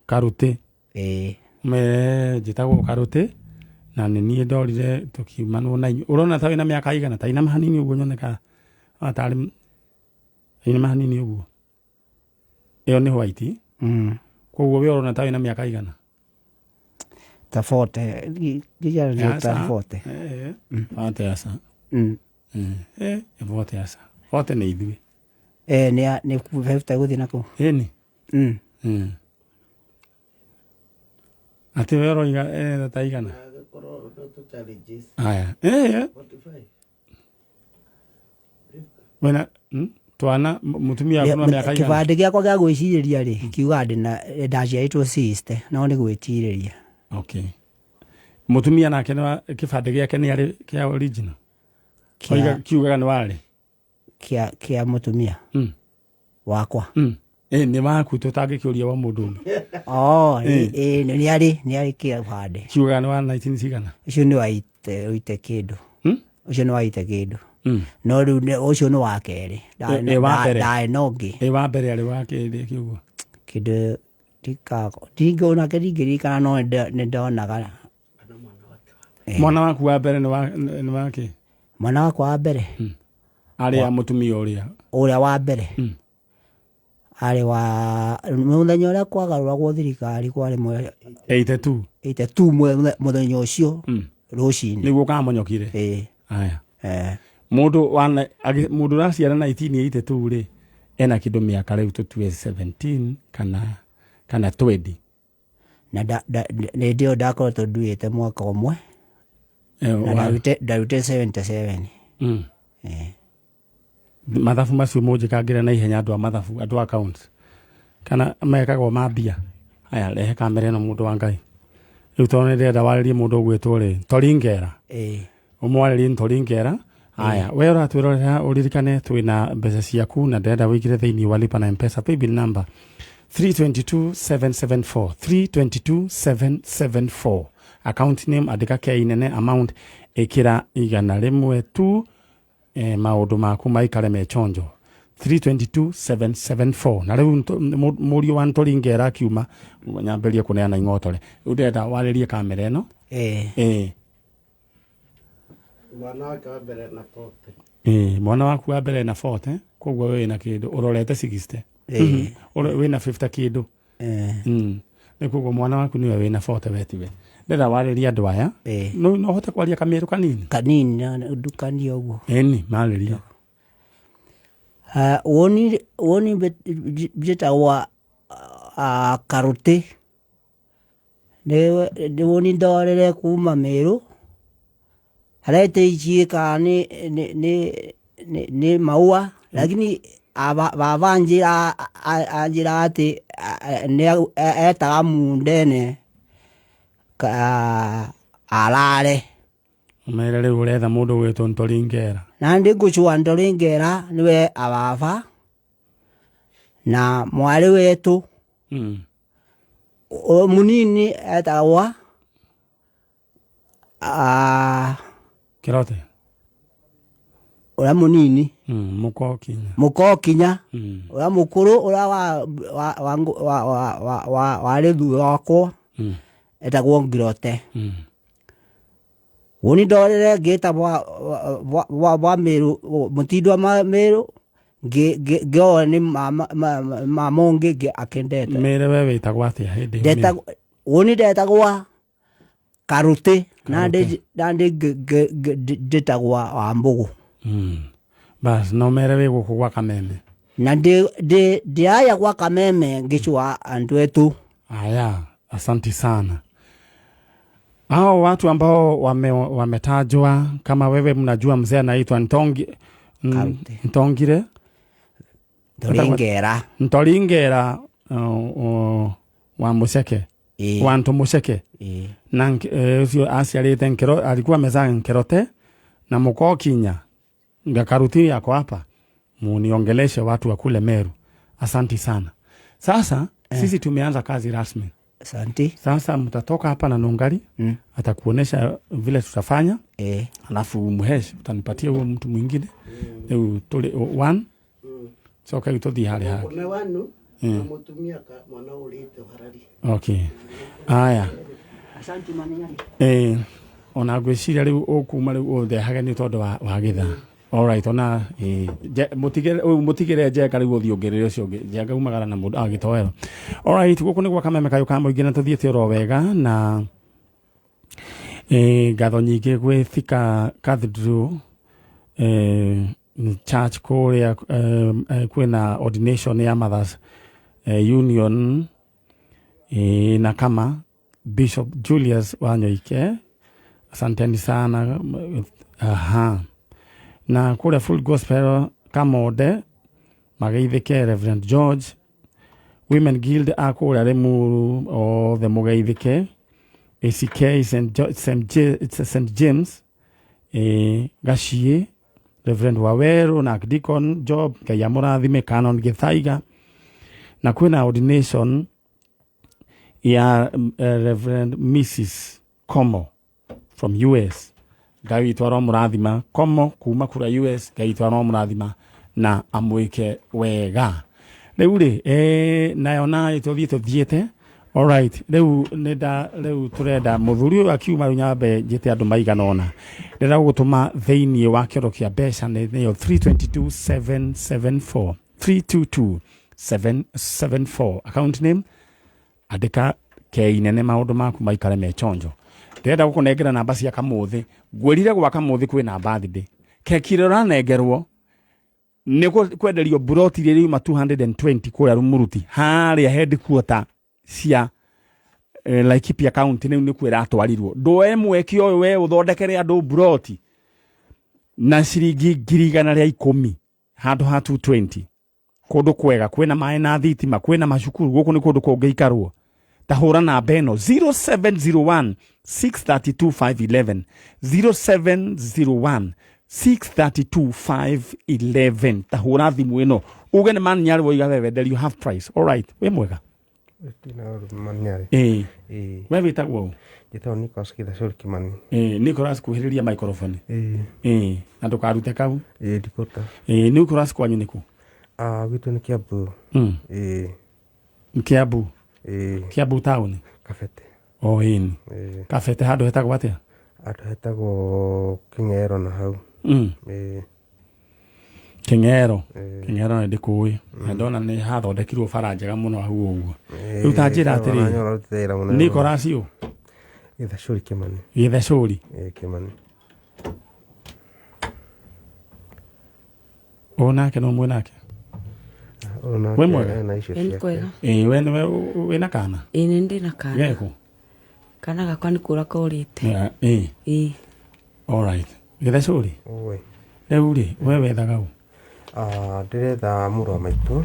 Karũtĩ. Ĩĩ. Ũmere njĩtagwo Karũtĩ na nĩ niĩ ndorire tũkiumanwo na inyuĩ. Ũrona ta wĩna mĩaka igana? Ta inama hanini ũguo nyoneka tarĩ inama hanini ũguo. Ĩyo nĩ white. Koguo we ũrona ta wĩna mĩaka igana? Ta 40. Nginya ta 40. 40 aca. 40 aca. 40 nĩ ithuĩ. Nĩ nĩ 50 gũthiĩ na kũu. Ĩni. Atĩ we ũroiga ta igana? Aya. Wena twana mũtumia waku no mĩaka igana? Kĩbandĩ gĩakwa gĩa gwĩcirĩria rĩ, kiugaga ndĩna ndaciarĩtwo 60, no nĩ gwĩtirĩria. Okay. Mũtumia nake nĩ kĩbandĩ gĩake nĩ arĩ kĩa original? Kiugaga nĩ warĩ? Kĩa mũtumia? Wakwa. Nĩ waku tũtangĩkĩũria wa mũndũ ũngĩ. Ĩĩ, nĩ arĩ kĩbandĩ. Kiugaga nĩ wa 19 cigana? Ũcio nĩ wa ite kĩndũ. Ũcio nĩ wa ite kĩndũ. No rĩu ũcio nĩ wa kerĩ. Ndarĩ na ũngĩ. Ĩ wa mbere arĩ wa kĩndũ kĩu. Kĩndũ onake ndingĩririkana no nĩ ndonaga. Mwana waku wa mbere nĩ wa kĩ? Mwana wakwa wa mbere? Arĩ ya mũtumia ũrĩa? Ũrĩa wa mbere. Arĩ wa mũthenya ũrĩa kwagarũragwo thirikari kwarĩ 82. 82 mũthenya ũcio rũcinĩ. Nĩguo kamonyokire? Ĩĩ. Aya. Mũndũ mũndũ ũraciara 1982 rĩ, ena kĩndũ mĩaka rĩu tũtue 17 kana 20. Na hĩndĩ ĩyo ndakoretwo nduĩte mwaka ũmwe. Na ndarutĩte 77. Mathabu macio mũnjĩkangĩre na ihenya andũ a mathabu, andũ a accounts. Kana mekagwo ma mbia. Aya, rehe kamera ĩno mũndũ wa Ngai. Rĩu tondũ nĩ ndĩrenda warĩrie mũndũ ũgwĩtwo rĩ, Toringera. Ĩĩ. Ũmwarĩrie Ntoringera. Aya, we ũratwĩrorera ũririkane twĩna mbeca ciaku na ndĩrenda wĩingĩre thĩinĩ wa Lipa na M-Pesa paybill number 322774 322774. Account name andĩka K nene, amount ĩkĩra 100 tu, maũndũ maku maikare me chonjo. 322774. Na rĩu mũriũ wa Ntoringera akiuma nyambĩrĩrie kũneana ing'otore. Rĩu ndĩrenda warĩrie kamera ĩno. Ĩĩ. Mwana wake wa mbere na 40. Ĩĩ, mwana waku wa mbere na 40, koguo we wĩna kĩndũ ũrorete 60. Wĩna 50 kĩndũ. Nĩ koguo mwana waku nĩwe wĩna 40 we tiwe. Ndĩrenda warĩrie andũ aya. No ũhote kwaria kamĩrũ kanini? Kanini, ndukanie ũguo. Ĩni, marĩrie. Woni njĩtagwo Karũtĩ. Nĩ woni ndorere kuma Mĩrũ. Harĩa ĩtĩiciĩkaga nĩ Maũa, lakini baba anjĩra atĩ nĩ etaga Mundene arare. Ũmere rĩu ũretha mũndũ ũgwĩtwo Ntoringera. Na ndĩngũcua Ntoringera nĩwe ababa na mwarĩ wetũ. Mũnini etagwo Kĩrote. Ũrĩa mũnini. Mũkokinya. Mũkokinya. Ũrĩa mũkũrũ ũrĩa warĩ thutha wakwa etagwo Ngirote. Woni ndorere ngĩta bwa Meru mũtindo wa Meru ngĩoa nĩ mama ũngĩ akĩndete. Mere we wĩtagwo atĩa hĩndĩ ĩyo? Woni ndetagwa Karute na ndĩ ndĩtagwa Wambũgũ. Bas no mere wĩ gũkũ gwa Kameme. Na ndĩ aya gwa Kameme ngĩcua andũ etu. Aya, asanti sana. Hao watu ambao wametajwa kama wewe mnajua mzee anaitwa Ntongire Ntoringera Ntoringera wa Museke wa Nto Museke na ucio aciarĩte Nkero, alikuwa amezaa Nkerote na Mukokinya Ngakaruti yako hapa, muniongeleshe watu wa kule Meru. Asanti sana. Sasa sisi tumeanza kazi rasmi. Asante. Sasa mtatoka hapa na Nungari atakuonesha vile tutafanya. Alafu Muhesh utanipatia huo mtu mwingine. Tuli one. Soka yutothi hali hali. Kuna wanu na mutumia ka mwana ulite harari. Okay. Aya. Asante mami. Ona gwiciria riu ukuma riu uthehage ni tondu wa githa. All right, ona mutigire njeka riu uthii ungirire ucio ungi njenga umagara na mundu agitoero. All right, guku ni gwa Kameme Kayo ka Mũingĩ na tuthiĩte oro wega na ngatho nyingĩ gwĩ Thika Cathedral church kũrĩa kwĩna ordination ya Mothers Union na kama Bishop Julius Wanyoike, asanteni sana. Aha. Na kũrĩa Full Gospel Kamode mageithĩke Reverend George, Women Guild a kũrĩa Limuru othe mũgeithĩke, ACK St James Gaciĩ, Reverend Waweru na Deacon Job Ngai amũrathime, Canon Gĩthaiga, na kwĩna ordination ya Reverend Mrs Komo from US. Ngai witũ aromũrathima. Komo kuma kura US, Ngai witũ aromũrathima na amwĩke wega. Rĩu rĩ nayo nayo tũthiĩ tũthiĩte. All right, rĩu nĩnda rĩu tũrenda mũthuri ũyũ akiuma rĩu nyambe njĩte andũ maigana ũna. Ndĩrenda gũgũtũma thĩinĩ wa kĩoro kĩa mbeca nĩyo 322774 322774 account name, andĩka kei nene maũndũ maku maikare me chonjo. Ndĩrenda gũkũnengera namba cia Kamũthĩ. Ngwĩrire gwa Kamũthĩ kwĩna birthday. Keki ĩrĩa ũranengerwo nĩ kwenderio buroti iria iriuma 220 kũrĩa Rumuruti harĩa headquarter cia Laikipia County nĩ nĩkuo ĩratwarirwo. Ndũe mweke ũyũ we ũthondekere andũ buroti na ciringi 110,000 handũ ha 220. Kũndũ kwega kwĩna maĩ na thitima, kwĩna macukuru, gũkũ nĩ kũndũ kũngĩikarwo. Ta hũra namba ĩno 0701 632 511 0701 632 511. Ta hũra thimũ ĩno uge nĩ Manyarĩ woiga we wenderio half price. All right, wĩ mwega. We wĩtagwo ũ? Njĩtagwo Nicholas Gĩthacũri Kimani. Nicholas, kuhĩrĩria microphone. Na ndũkarute kau. Ndikũruta. Nicholas, kwanyu nĩkũ? Gwitũ nĩ Kiambu. Kiambu. Kiambu town. Kabete. O ĩni. Kabete handũ hetagwo atĩa? Handũ hetagwo Kĩng'ero na hau. Kĩng'ero. Kĩng'ero nĩ ndĩkũĩ. Na ndona nĩ hathondekirwo bara njega mũno hau ũguo. Rĩu ta njĩra atĩrĩrĩ, Nicholas ũ? Gĩthacũri Kimani. Gĩthacũri? Kimani. O nake no mwĩ nake? Wĩ mwega? We nĩwe wĩna kana? Ĩĩ nĩ ndĩ na kana. Geku? Kana gakwa nĩ kũra korĩte. All right. Gĩthacũri? Rĩu rĩ, we wethaga ũ? Ndĩretha mũrũ wa maitũ.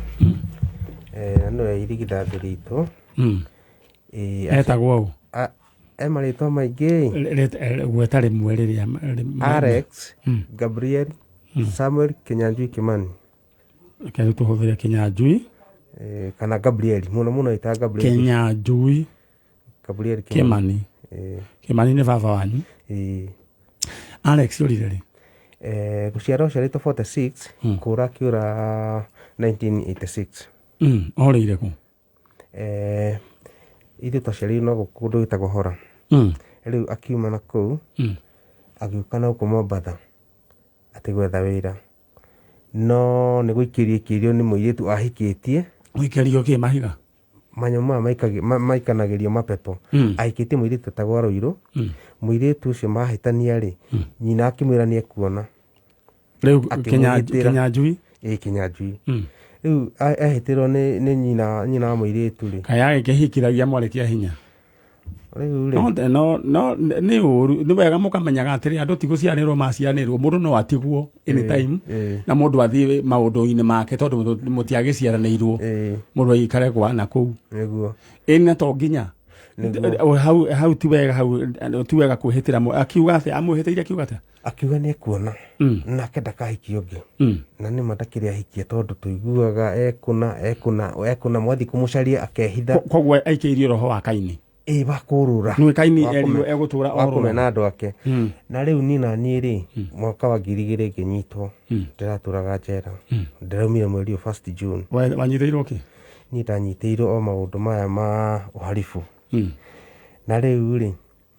Na nĩwe irigithathi ritũ. Etagwo ũ? E marĩtwa maingĩ. Gweta rĩmwe rĩrĩa. Alex Gabriel Samuel Kinyanjui Kimani. Reke tũhũthĩre Kinyanjui. Kana Gabriel, mũno mũno ĩta Gabriel. Kinyanjui Gabriel Kimani. Kimani nĩ baba wanyu. Alex ũrire rĩ? Gũciarwo aciarĩtwo 46, kũra akĩũra 1986. Orĩire kũ? Ithuĩ twaciarĩirwo no gũkũ kũndũ gwĩtagwo Hora. Rĩu akiuma na kũu Agĩũka na gũkũ Mombatha atĩ gwetha wĩra, no nĩ gũikĩrio ikĩrio nĩ mũirĩtu ahikĩtie. Gũikĩrio kĩ mahiga? Manyamũ maya maikanagĩrio mapepo. Ahikĩtie mũirĩtu etagwo Rũirũ. Mũirĩtu ũcio mahĩtania rĩ, nyina akĩmwĩra nĩ ekuona. Rĩu Akĩmwĩhĩtĩra. Kinyanjui? Ĩ, Kinyanjui. Rĩu ehĩtĩrwo nĩ nyina wa mũirĩtu rĩ. Kaya agĩkĩhikithagia mwarĩ kĩa hinya. Rĩu rĩ. No nĩ ũru, nĩ wega mũkamenyaga atĩrĩ, andũ ti gũciarĩrwo maciarĩrwo, mũndũ no atigwo anytime na mũndũ athiĩ maũndũ-inĩ make tondũ mũtiagĩciaranĩirwo. Mũndũ aikare gwa na kũu. Nĩguo. Ĩ, na to nginya. Nĩguo. Hau ti wega, hau ti wega kwĩhĩtĩra akiuga atĩa? Amwĩhĩtĩire akiuga atĩa? Akiuga nĩ ekuona. Nake ndakahikia ũngĩ. Na nĩ ma ndakĩrĩ ahikia tondũ tũiguaga ekũna mwathiĩ kũmũcaria akehitha. Koguo aikĩirio roho wa Kaini. Ĩ, wa kũrũra. Nĩwe Kaini Wa erirwo egũtũra wa orũra. kũmena andũ ake. Na rĩu niĩ na niĩ rĩ, mwaka wa 2000 ngĩnyitwo. Ndĩratũraga njera. Ndĩraumire mweri ũyũ 1 June. Wanyitĩirwo kĩ? Niĩ ndanyitĩirwo o maũndũ maya ma ũharibu. Na rĩu rĩ,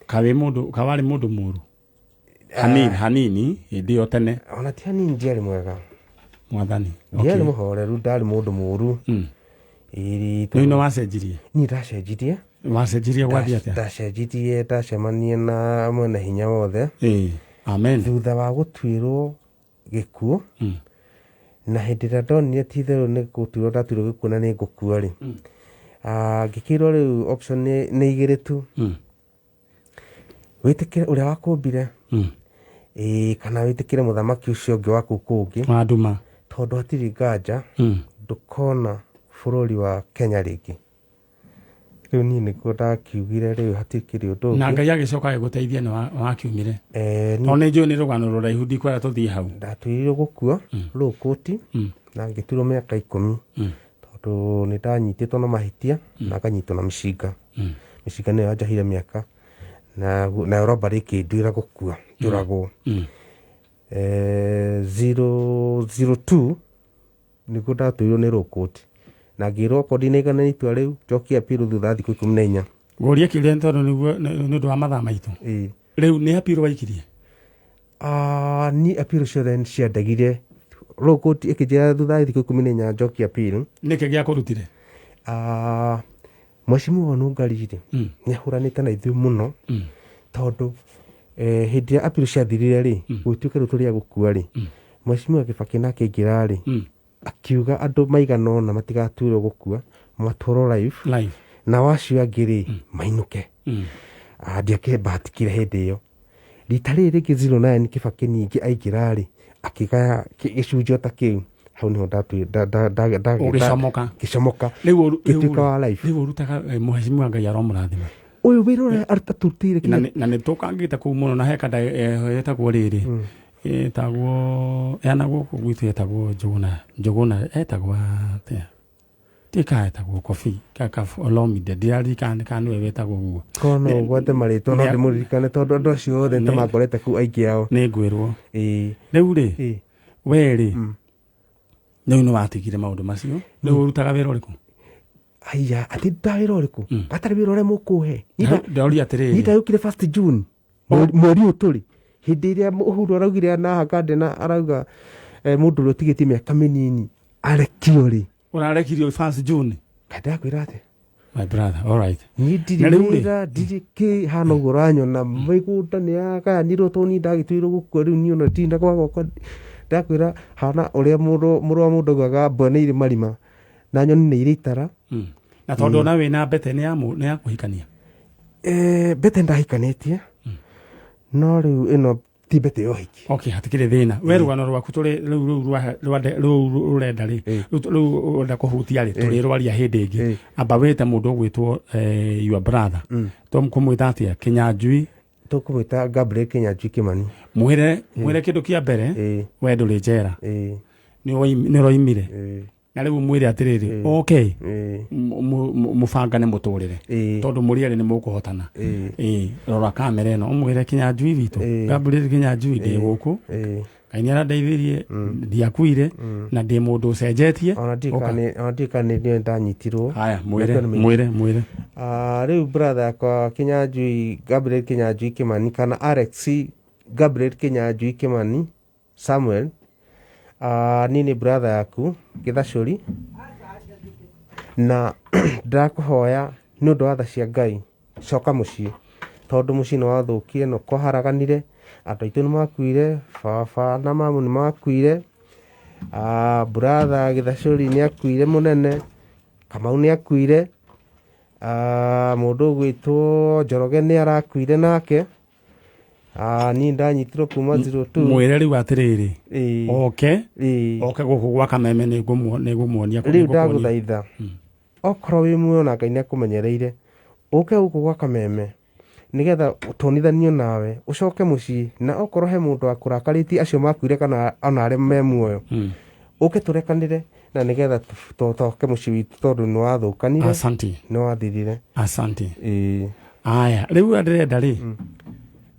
Ka wĩ mũndũ, ka warĩ mũndũ mũũru? Hanini, hanini, hĩndĩ ĩyo tene. Ona ti hanini, ndiarĩ mwega. Mwathani. Ndiarĩ mũhoreru, ndarĩ mũndũ mũũru. Ĩĩ, Rĩu nĩ wacenjirie? Niĩ ndacenjirie. Wacenjirie gwathiĩ atĩa? Ndacenjirie ndacemania na mwene hinya wothe. Ĩĩ. Amen. Thutha wa gũtuĩrwo gĩkuũ, na hĩndĩ ĩrĩa ndonire ti itherũ nĩ gũtuĩrwo ndatuĩrwo gĩkuũ na nĩ ngũkua rĩ, ngĩkĩrwo rĩu option nĩ igĩrĩ tu. Wĩtĩkĩre ũrĩa wakũmbire, ĩĩ, kana wĩtĩkĩre mũthamaki ũcio ũngĩ wa kũu kũngĩ. Wa nduma. Tondũ hatirĩ nganja, ndũkona bũrũri wa Kenya rĩngĩ. Rĩu niĩ nĩguo ndakiugire rĩu hatikĩrĩ ũndũ Na ũngĩ. Ngai agĩcoka agĩgũteithia nĩ wakiumire. Niĩ Tondũ nĩ njũĩ nĩ rũgano rũraihu, ndikwenda tũthiĩ hau. Ndatuĩrĩirwo gũkua rũu kũti, na ngĩtuĩrwo mĩaka 10. Tondũ nĩ ndanyitĩtwo na mahĩtia, na nganyitwo na mĩcinga. Mĩcinga nĩyo yanjohire mĩaka. Na robbery ĩkĩnduĩra gũkua, njũragwo. 002 nĩguo ndatuĩrwo nĩ rũkũti. Na ngĩrwo okorwo ndinaigana itua rĩu, njokie appeal thutha wa thikũ 14. Ngũrie kĩũria nĩ tondũ nĩguo, nĩ ũndũ wa mathaa maitũ. Rĩu nĩ appeal waikirie? Niĩ appeal ciothe ciandegire. Rũkũti ĩkĩnjĩra thutha wa thikũ 14 njokie appeal. Nĩkĩ gĩakũrutire? Mheshimiwa Nungari rĩ, nĩ ahũranĩte na ithuĩ mũno, tondũ hĩndĩ ĩrĩa appeal ciathirire rĩ, gũgĩtuĩka rĩu tũrĩ a gũkua rĩ, Mheshimiwa Kibaki nake aingĩra rĩ, akiuga andũ maigana ũna matigatuĩrwo gũkua, matwarwo live. Live. Nao acio angĩ rĩ, mainũke. Ndiakĩbahatikire hĩndĩ ĩyo. Rita rĩrĩ rĩngĩ 09 Kibaki ningĩ aingĩra rĩ, akĩgaya gĩcunjĩ o ta kĩu. Hau niho Ũgĩcomoka. ngĩcomoka. Rĩu Ngĩtuĩka wa life. Rĩu ũrutaga, Mheshimiwa Ngai aromũrathima. Ũyũ wĩra ũrĩa atũrutĩire Na kinya na nĩ tũkangĩte kũu mũno, na he kanda, ĩtagwo rĩrĩ. Ĩtagwo, yana gũkũ gwitũ ĩtagwo Njũgũna, Njũgũna ĩtagwo atĩa? Ti ka ĩtagwo Kofi, ka Olomide, ndiraririkana kana nĩwe wĩtagwo ũguo. Korwo no ũgwate marĩtwa no ndĩmũririkane tondũ andũ acio othe nĩ makorete kũu aingĩ ao. Nĩ ngwĩrwo. Rĩu rĩ, we rĩ, rĩu nĩ watigire maũndũ macio, rĩu ũrutaga wĩra ũrĩkũ? Haiya, atĩ ndutaga wĩra ũrĩkũ? Gatarĩ wĩra ũrĩa mũkũhe. Ndoria atĩrĩrĩ. Niĩ ndayũkire 1 June, mweri ũyũ tũrĩ. Hĩndĩ ĩrĩa Uhuru araugire na Gardener arauga, mũndũ ũrĩa ũtigĩtie mĩaka mĩnini arekio rĩ. Ũrarekirio 1 June? Kaĩ ndakwĩra atĩa? My brother, all right. Niĩ ndirĩ Na rĩu rĩ? wĩra, ndirĩ kĩ, hana ũguo ũranyona, mĩgũnda nĩ yagayanirwo tondũ niĩ ndagĩtuĩrwo gũkua rĩu niĩ ona ndirĩ na gwa gwakwa. Ndakwĩra hana ũrĩa mũrũ wa mũndũ augaga mbwe nĩ irĩ marima na nyoni nĩ irĩ itara. Na tondũ ona wĩna mbete nĩ ya kũhikania? Mbete ndahikanĩtie. No rĩu ĩno ti mbete ya ũhiki. Okay, hatikĩrĩ thĩna. We rũgano rwaku tũrĩ rĩu, rĩu rwa, rwa, rĩu rũrenda rĩ, rĩu rĩu ũrenda kũhutia rĩ, tũrĩ rwaria hĩndĩ ĩngĩ. Amba wĩte mũndũ ũgwĩtwo, your brother. Tũkũmwĩta atĩa? Kinyanjui? Tũkũmwĩta Gabriel Kinyanjui Kimani. Mwĩre, mwĩre kĩndũ kĩa mbere, we ndũrĩ njera. Nĩ ũroimire. Na rĩu mwĩre atĩrĩrĩ, okay, mũbangane mũtũrĩre. Tondũ mũrĩ erĩ nĩ mũkũhotana. Rora kamera ĩno, ũmwĩre Kinyanjui witũ. Gabriel Kinyanjui ndĩ gũkũ. Ngai nĩ arandeithirie, ndiakuire, na ndĩ mũndũ ũcenjetie. Ona ndiũĩ Ũka. kana nĩ, ona ndiũĩ kana nĩ ndanyitirwo. Haya, mwĩre, Mĩaka nĩ mĩingĩ. mwĩre, mwĩre. Rĩu brother yakwa Kinyanjui, Gabriel Kinyanjui Kimani kana Alex Gabriel Kĩnyanjui Kĩmani Samuel. Niĩ nĩ brother yaku Gĩthacũri, na ndĩrakũhoya nĩ ũndũ wa tha cia Ngai, coka mũciĩ, tondũ mũciĩ nĩ wathũkire na kwaharaganire, andũ aitũ nĩ makuire, baba na mamu nĩ makuire, brother Gĩthacũri nĩ akuire mũnene, Kamau nĩ akuire, mũndũ ũgwĩtwo Njoroge nĩ arakuire nake. Niĩ ndanyitirwo kuma 02. Mwĩre rĩu atĩrĩrĩ, oke oke gũkũ gwa Kameme, nĩngũmuonia. Rĩu ndagũthaitha, okorwo wĩ muoyo na Ngai nĩakũmenyereire, ũke gũkũ gwa Kameme nĩgetha tuonithanio nawe, ũcoke mũciĩ, na okorwo he mũndũ wakũrakarĩtie, acio makuire kana ona arĩa me muoyo, ũke tũrekanĩre na nĩgetha tũcoke mũciĩ witũ, tondũ nĩ wathũkanire. Asante. Nĩ wathirire. Asante. Aya, rĩu ndĩrenda rĩ,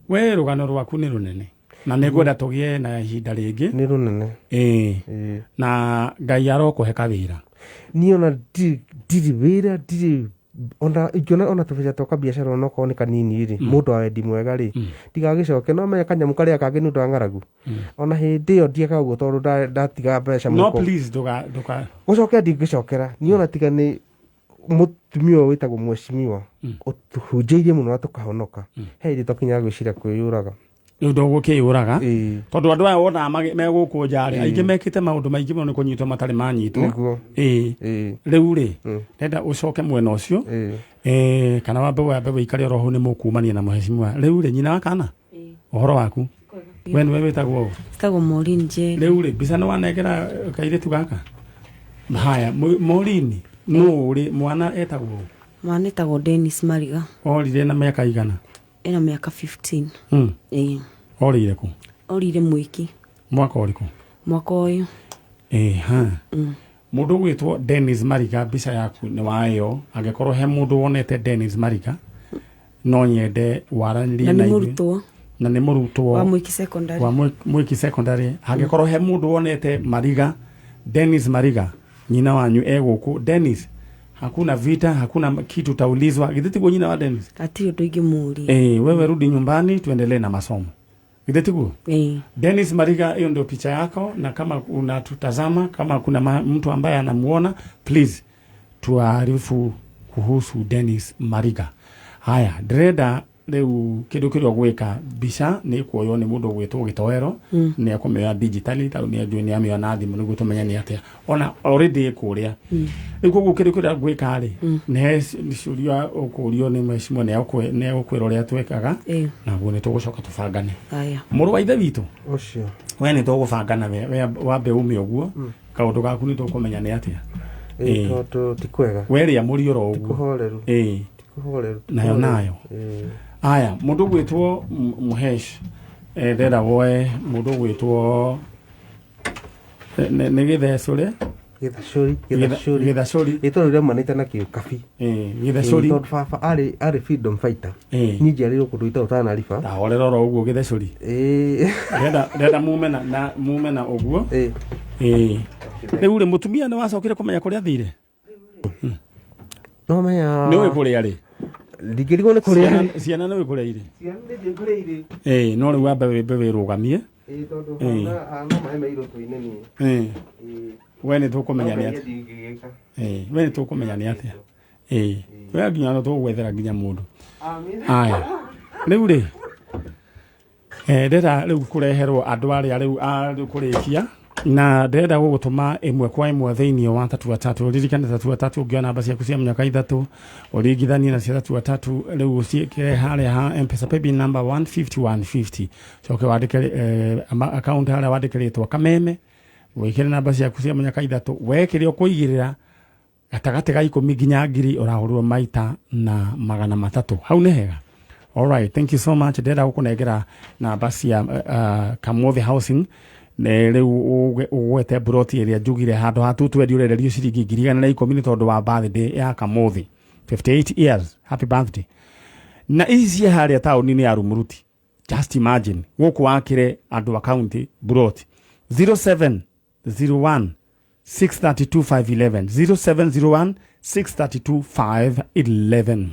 we rũgano rwaku nĩ rũnene na nĩngwenda tũgĩe na ihinda rĩngĩ. Nĩ rũnene. Ĩĩ, na Ngai arokũhe kawĩra. Niĩ ona ndirĩ wĩra, ndirĩ ona ingĩona ona tũbeca twa kabiacara, onokorwo nĩ kanini rĩ, mũndũ wa wendi mwega rĩ, ndigagĩcoke no menya kanyamũ karĩa kangĩ nĩ ũndũ wa ng'aragu. Ona hĩndĩ ĩyo ndiekaga ũguo, tondũ ndatiga mbeca no mũhuko. Please, ndũka ndũka Gũcokera ndingĩcokera niĩ, ona tiga nĩ mũtumia ũyũ wĩtagwo mheshimiwa ũtũhunjĩirie mũno na tũkahonoka. He hĩndĩ twakinyaga gwĩciria kwĩyũraga. Rĩu ndũgũkĩyũraga, tondũ andũ aya wonaga me gũkũ nja rĩ, aingĩ mekĩte maũndũ maingĩ mũno nĩ kũnyitwo matarĩ manyitwo. Nĩguo. Ĩĩ, rĩu rĩ, ndenda ũcoke mwena ũcio. Kana wambe wĩikare oro hau, nĩ mũkumania na mheshimiwa. Rĩu rĩ, nyina wa kana, ũhoro waku, we nĩwe wĩtagwo ũ? Citagwo Maureen Njeri. Rĩu rĩ, mbica nĩ wanengera kairĩtu gaka. Haya, Maureen, nũ ũrĩ mwana etagwo ũ? Mwana etagwo Dennis Mariga. Orire na mĩaka igana? Ena mĩaka 15. Ĩĩ. Orĩire kũ? Orire Mwĩki. Mwaka ũrĩkũ? Mwaka ũyũ. Ĩĩ ha, mũndũ ũgwĩtwo Dennis Mariga, mbica yaku nĩ wayo. Angĩkorwo he mũndũ wonete Dennis Mariga, no nyende waranĩrie na na nĩ ithuĩ. mũrutwo Na nĩ mũrutwo wa Mwĩki Secondary. Wa Mwĩki Secondary. Angĩkorwo he mũndũ wonete Mariga, Dennis Mariga, nyina wanyu e gũkũ. Dennis, hakuna vita, hakuna kitu utaulizwa. Githĩ tiguo, nyina wa Dennis? Hatirĩ ũndũ ingĩmũria. Wewe rudi nyumbani, tuendelee na masomo. Githĩ tiguo? Ĩĩ. Dennis Mariga, hiyo ndio picha yako, na kama unatutazama, kama kuna mtu ambaye anamuona, please tuarifu kuhusu Dennis Mariga. Haya, ndĩrenda rĩu kĩndũ kĩrĩa ũgwĩka, mbica nĩ kuoywo nĩ mũndũ ũgwĩtwo Gĩtoero. Nĩ ekũmĩoya digitally, tondũ nĩ njũĩ nĩ amĩoya na thimũ nĩguo tũmenye nĩ atĩa. Ona already ĩ kũrĩa. Rĩu koguo kĩndũ kĩrĩa ngwĩka rĩ, nĩ he ciũria ũkũrio nĩ mheshimiwa, nĩ egũkwĩra ũrĩa twekaga. Naguo nĩ tũgũcoka tũbangane. Haya. Mũrũ wa ithe witũ ũcio, we nĩ tũgũbangana, we wambe ume ũguo, kaũndũ gaku nĩ tũkũmenya nĩ atĩa. Ĩĩ, tondũ ti kwega. We rĩa mũri oro ũguo. Kũhoreru. Ĩĩ. Kũhoreru. Nayo nayo. Aya, mũndũ ũgwĩtwo Mũhesh, ndĩrenda woe mũndũ ũgwĩtwo nĩ Gĩthecũre. Gĩthacũri. Gĩthacũri. Gĩthacũri. Rĩtwa rĩu rĩaumanĩte na kĩũkabi. Gĩthecũri. Tondũ baba arĩ freedom fighter. Niĩ njiarĩirwo kũndũ gwĩtagwo Tana River. Tahorera oro ũguo, Gĩthecũri. Ndĩrenda mume na mume na ũguo. Ĩĩ, rĩu rĩ, mũtumia nĩ wacokire kũmenya kũrĩa athire? No menya. Nĩ ũĩ kũrĩa rĩ? Ndingĩrigwo nĩ kũrĩa. Ciana nĩ ũĩ kũrĩa irĩ? Ciana nĩ njũĩ kũrĩa irĩ. Ĩĩ, no rĩu wambe wĩmbe wĩrũgamie. Ĩĩ, tondũ hana no maĩ mairũ tũine niĩ. We nĩ tũkũmenya nĩ No atĩa. ndingĩgĩka. Ĩĩ, we nĩ tũkũmenya nĩ atĩa. Ĩĩ, we nginya no tũgwethera nginya mũndũ. Amin. Aya, rĩu rĩ, ndĩrenda rĩu kũreherwo andũ arĩa rĩu a rĩu kũrĩkia, na ndĩrenda gũgũtũma ĩmwe kwa ĩmwe thĩinĩ wa Tatua Tatu. Ririkane Tatua Tatu, ũngĩoya namba ciaku cia mĩaka 3 ũringithanie na cia Tatua Tatu, rĩu ũciĩkĩre harĩa ha Mpesa paybill number 150 150, coke wandĩke account harĩa wandĩke rĩtwa Kameme, wĩkĩre namba ciaku cia mĩaka 3. Wekĩre ũkũigĩrĩra gatagatĩ ga 10 nginya 1000, ũrahũrwo maita na 300. Hau nĩ hega. Alright, thank you so much. Ndĩrenda gũkũnengera namba cia Kamothe Housing. Nĩ rĩu ũgwete broti ĩrĩa njugire handũ ha 220, ũrenderio ciringi 110,000 nĩ tondũ wa birthday ya Kamothe, 58 years, happy birthday. Na ici cia harĩa taũni-inĩ ya Rumuruti, just imagine, gũkũ wakĩre andũ a county broti. 0701 632 511, 0701 632 511.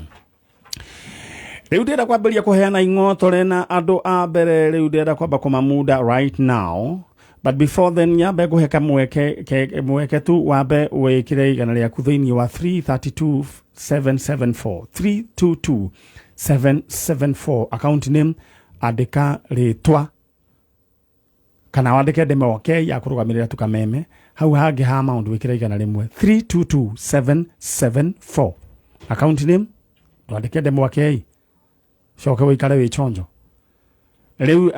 Rĩu ndĩrenda kwambĩrĩria kũheana ing'otore na andũ a mbere. Rĩu ndĩrenda kwamba kũmamuda right now, but before then nyambe ngũhe kamweke mweke tu wambe wĩkĩre igana rĩaku thĩinĩ wa 332774, 322774. Account name, andĩka rĩtwa kana wandĩke ndeme oke ya kũrũgamĩrĩra tukameme. Hau hangĩ ha maũndũ wĩkĩre 100. 322774, account name ndwandĩke ndeme wakei, coke wĩikare wĩ chonjo. Rĩu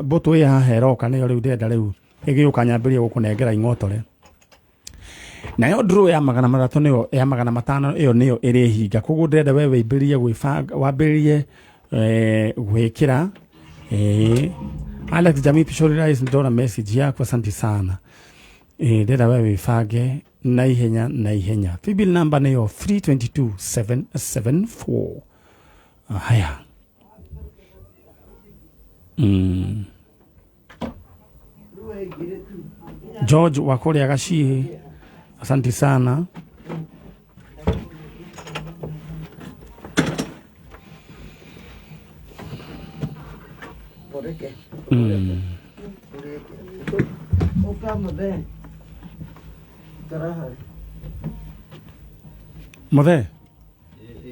mbũtũ ĩ haha ĩroka nĩyo rĩu ndĩrenda rĩu ĩgĩũka nyambĩrĩrie gũkũnengera ing'otore. Nayo draw ya 300 nĩyo ya 500 ĩyo nĩyo ĩrĩhinga. Koguo ndĩrenda we wĩambĩrĩrie gwĩbanga, wambĩrĩrie gwĩkĩra. Alex Jamii Pishori Rice, ndona message yaku, asante sana. Ndĩrenda we wĩbange na ihenya na ihenya. Paybill number nĩyo 322774. Haya. George wa kũrĩa Gaciĩ, asante sana. Ũka mũthee. Ikara harĩ. Mũthee,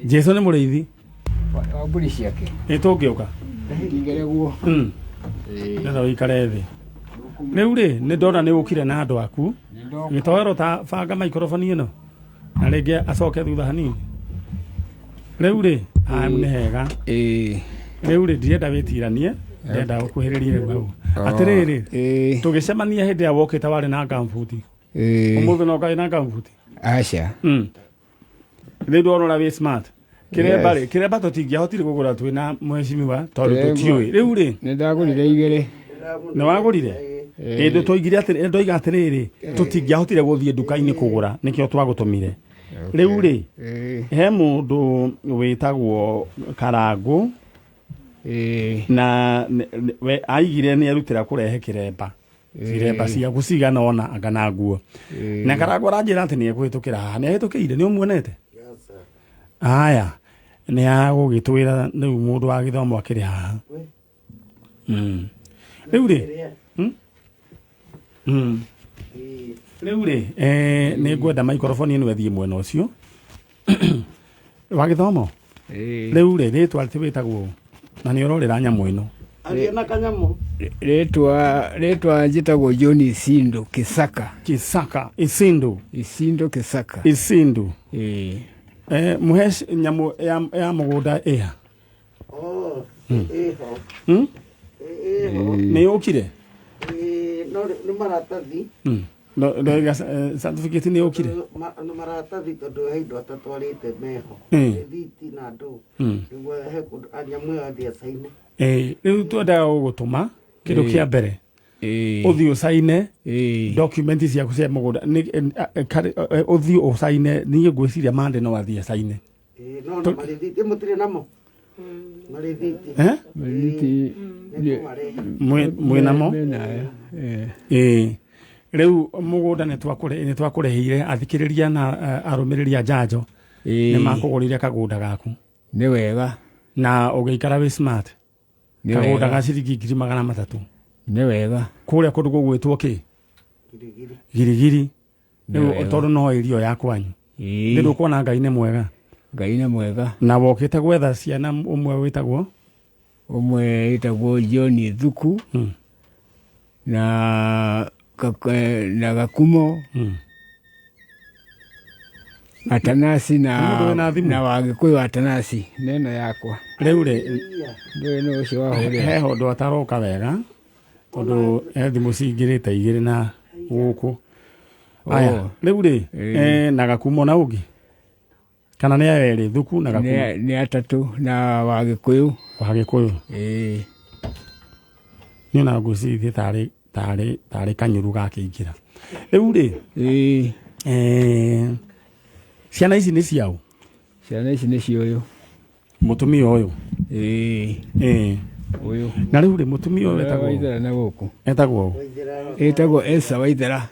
Jesu nĩ mũrĩithi. Wa mbũri ciake. Ĩ tũngĩũka. Ndingĩregwo. Ndĩrenda ũikare thĩ. Rĩu rĩ, nĩ ndona nĩ ũkire na andũ aku. Gĩtoero, ta banga maikroboni ĩno na rĩngĩ acoke thutha hanini. Rĩu rĩ, haha nĩ hega. Rĩu rĩ, ndirenda wĩtiranie, ndĩrenda ũkuhĩrĩrie rĩu hau. Atĩrĩrĩ, tũgĩcemania hĩndĩ ĩrĩa wokĩte warĩ na gambuti. Ũmũthĩ no ngarĩ na gambuti? Aca. Rĩu ndona ũrĩa wĩ smart. Kĩremba rĩ, Yes. kĩremba tũtingĩahotire kũgũra twĩ na mheshimiwa tondũ tũtiũĩ. Rĩu rĩ, Nĩ ndagũrire igĩrĩ. Nĩ wagũrire? Ĩndũ twaigire atĩrĩ, ndoiga atĩrĩrĩ, tũtingĩahotire gũthiĩ nduka-inĩ kũgũra, nĩkĩo twagũtũmire. Rĩu rĩ, he mũndũ wĩtagwo Karangũ na we aigire nĩ erutĩra kũrehe kĩremba, iremba ciaku cigana ona anga na nguo. Na Karangũ aranjĩra atĩ nĩ ekũhĩtũkĩra haha. Nĩ ahĩtũkĩire? Nĩ ũmuonete? Aya, nĩ agũgĩtwĩra rĩu mũndũ wa gĩthomo akĩrĩ haha. Rĩu rĩ, Rĩu rĩ, nĩ ngwenda maikroboni ĩno ĩthiĩ mwena ũcio wa gĩthomo. Rĩu rĩ, rĩtwa ti wĩtagwo na nĩ ũrorĩra nyamũ ĩno? Aria na kanyamũ. Rĩtwa njĩtagwo John Isindo Kisaka. Kisaka Isindo. Isindo Kisaka. Isindo. Mũhe nyamũ ya mũgũnda ĩha? Oh, ĩho. Ĩho. Nĩ yũkire? Ĩĩ, no nĩ maratathi. Ndoiga certificate nĩ yũkire? Nĩ maratathi tondũ he indo atatwarĩte meho. Rĩthiti na ndũ. Nĩguo he kũndũ nyamũ ĩyo athiĩ acaine. Rĩu twendaga gũgũtũma kĩndũ kĩa mbere ũthiĩ ũcaine document ciaku cia mũgũnda. Ũthiĩ ũcaine. Niĩ ngwĩciria mande no athiĩ acaine. Ĩĩ, no na marĩthiti mũtirĩ namo. Marĩthiti. Eh? Marĩthiti. Mwĩ namo? Menayo. Ĩĩ, rĩu mũgũnda nĩ twakũrĩhĩire. Athikĩrĩria na arũmĩrĩri a njanjo nĩ makũgũrĩire kagũnda gaku. Nĩ wega. Na ũgĩikara wĩ smart. Nĩ Kagũnda wega. ga ciringi 300,000. Nĩ wega. Kũrĩa kũndũ gũgwĩtwo kĩ? Girigiri. Nĩ Rĩu wega. tondũ no irio ya kwanyu nĩ ndũkuona Ngai nĩ mwega. Ngai nĩ mwega. Na wokĩte gwetha ciana, ũmwe wĩtagwo? Ũmwe wĩtagwo John Thuku na Gakumo, Atanasi. Nĩ mũndũ wĩna thimũ? Na Wagĩkũyũ Atanasi neno yakwa. Rĩu rĩ, Ndũĩ nũ ũcio wahũrĩra. He ũndũ ataroka wega tondũ he thimũ cingĩrĩte igĩrĩ na gũkũ. Aya, rĩu rĩ, na Gakumo na ũngĩ kana nĩ aya erĩ, Thuku na Gakumo? Nĩ atatũ na Wagĩkũyũ. Wagĩkũyũ. Ĩĩ. Niĩ ona ngwĩciria tarĩ kanyũru gakĩingĩra. Rĩu rĩ, ciana ici nĩ ciao? Ciana ici nĩ cia ũyũ. Mũtumia ũyũ? Ĩĩ. Ũyũ. Na rĩu rĩ, mũtumia ũyũ etagwo? Waithera na gũkũ. Etagwo ũ? Ĩtagwo Esther Waithera.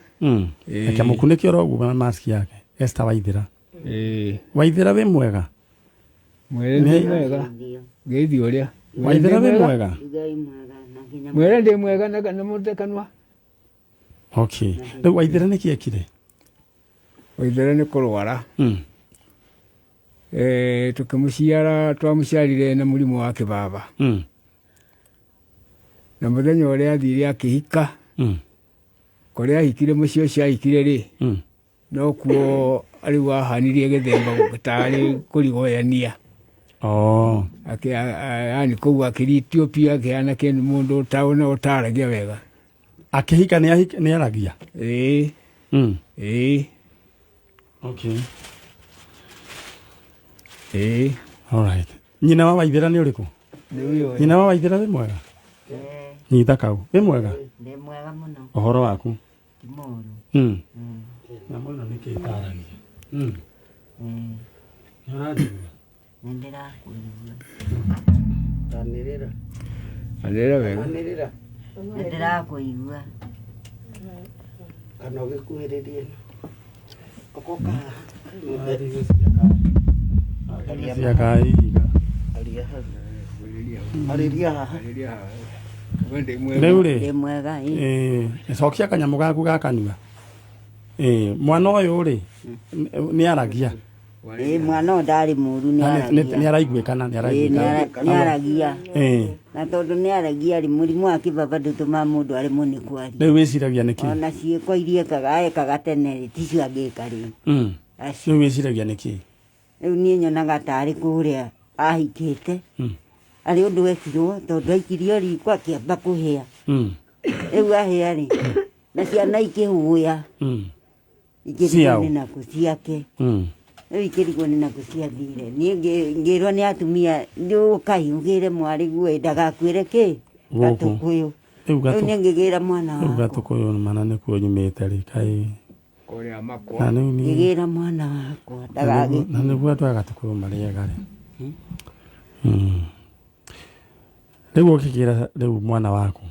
Reke mũkunĩke oro ũguo na mask yake. Esther Waithera. Ĩĩ. Waithera, wĩ mwega? Mwĩre ndĩ mwega. Ngeithi ũrĩa. Waithera wĩ mwega? Mwĩre ndĩ mwega na mũrute kanua. Okay. Rĩu Waithera nĩkĩ ekire? Waithera nĩ kũrwara. Tũkĩmũciara, twamũciarire na mũrimũ wa kĩbaba. Na mũthenya ũrĩa athire akĩhika, kũrĩa ahikire mũciĩ ũcio ahikire rĩ, nokuo rĩu ahanirie gĩthemba tarĩ kũrigoyania. Oh. Yani kũu akĩritio biũ akĩhana kĩndũ mũndũ ũtaona ũtaragia wega. Akĩhika nĩ aragia? Ĩĩ. Ĩĩ. Okay. Ĩĩ. All right. Nyina wa Waithera nĩ ũrĩkũ? Nyina wa Waithera wĩ mwega? Nyita kau. Wĩ mwega? Ndĩ mwega mũno. Ũhoro waku? Ti mũũru. Nyamũ ĩno nĩkĩ ĩtaragia? Nĩ ũranjigua? Nĩ ndĩrakũigua. Anĩrĩra. Anĩrĩra wega. Anĩrĩra. Nĩ ndĩrakũigua. Kana ũgĩkuhĩrĩrie. Okoka haha. Cia ihiga. Arĩria haha. Rĩu rĩ, Ndĩ mwega, ĩĩ, cokia kanyamũ gaku ga kanua. Ĩĩ, mwana ũyũ rĩ, nĩ aragia. Ĩĩ, mwana ũyũ ndarĩ mũũru, nĩ aragia. Nĩ araiguĩkana, nĩ araiguĩkana. Nĩ aragia. Ĩĩ. Na tondũ nĩ aragia rĩ, mũrimũ wa kĩbaba ndũtũmaga mũndũ aremwo nĩ kwaria. Rĩu wĩciragia nĩkĩ? Ona ciĩko iria ekaga, ekaga tene rĩ, ticio angĩka rĩu. Rĩu wĩciragia nĩkĩ? Rĩu niĩ nyonaga tarĩ kũrĩa ahikĩte. Arĩ ũndũ ekirwo, tondũ aikirio riko akĩamba kũhĩa. Rĩu ahĩa rĩ, na ciana ikĩhũya. Ikĩrigwo nĩ nakũ ciake. Rĩu ikĩrigwo nĩ nakũ ciathire. Niĩ ngĩrwo nĩ atumia, ũkai ũgĩre mwarĩguo ndagakuĩre kĩ? Gatũkũyũ. Rĩu Rĩu niĩ ngĩgĩra mwana Rĩu wakwa. gatũkũyũ mana nĩkuo nyumĩte rĩ, kaĩ. Kũrĩa makwa. Na rĩu niĩ Ngĩgĩra mwana wakwa ndagagĩkue. Na nĩguo andũ a gatũkũyũ marĩaga rĩ. Rĩu ũkĩgĩra rĩu mwana waku.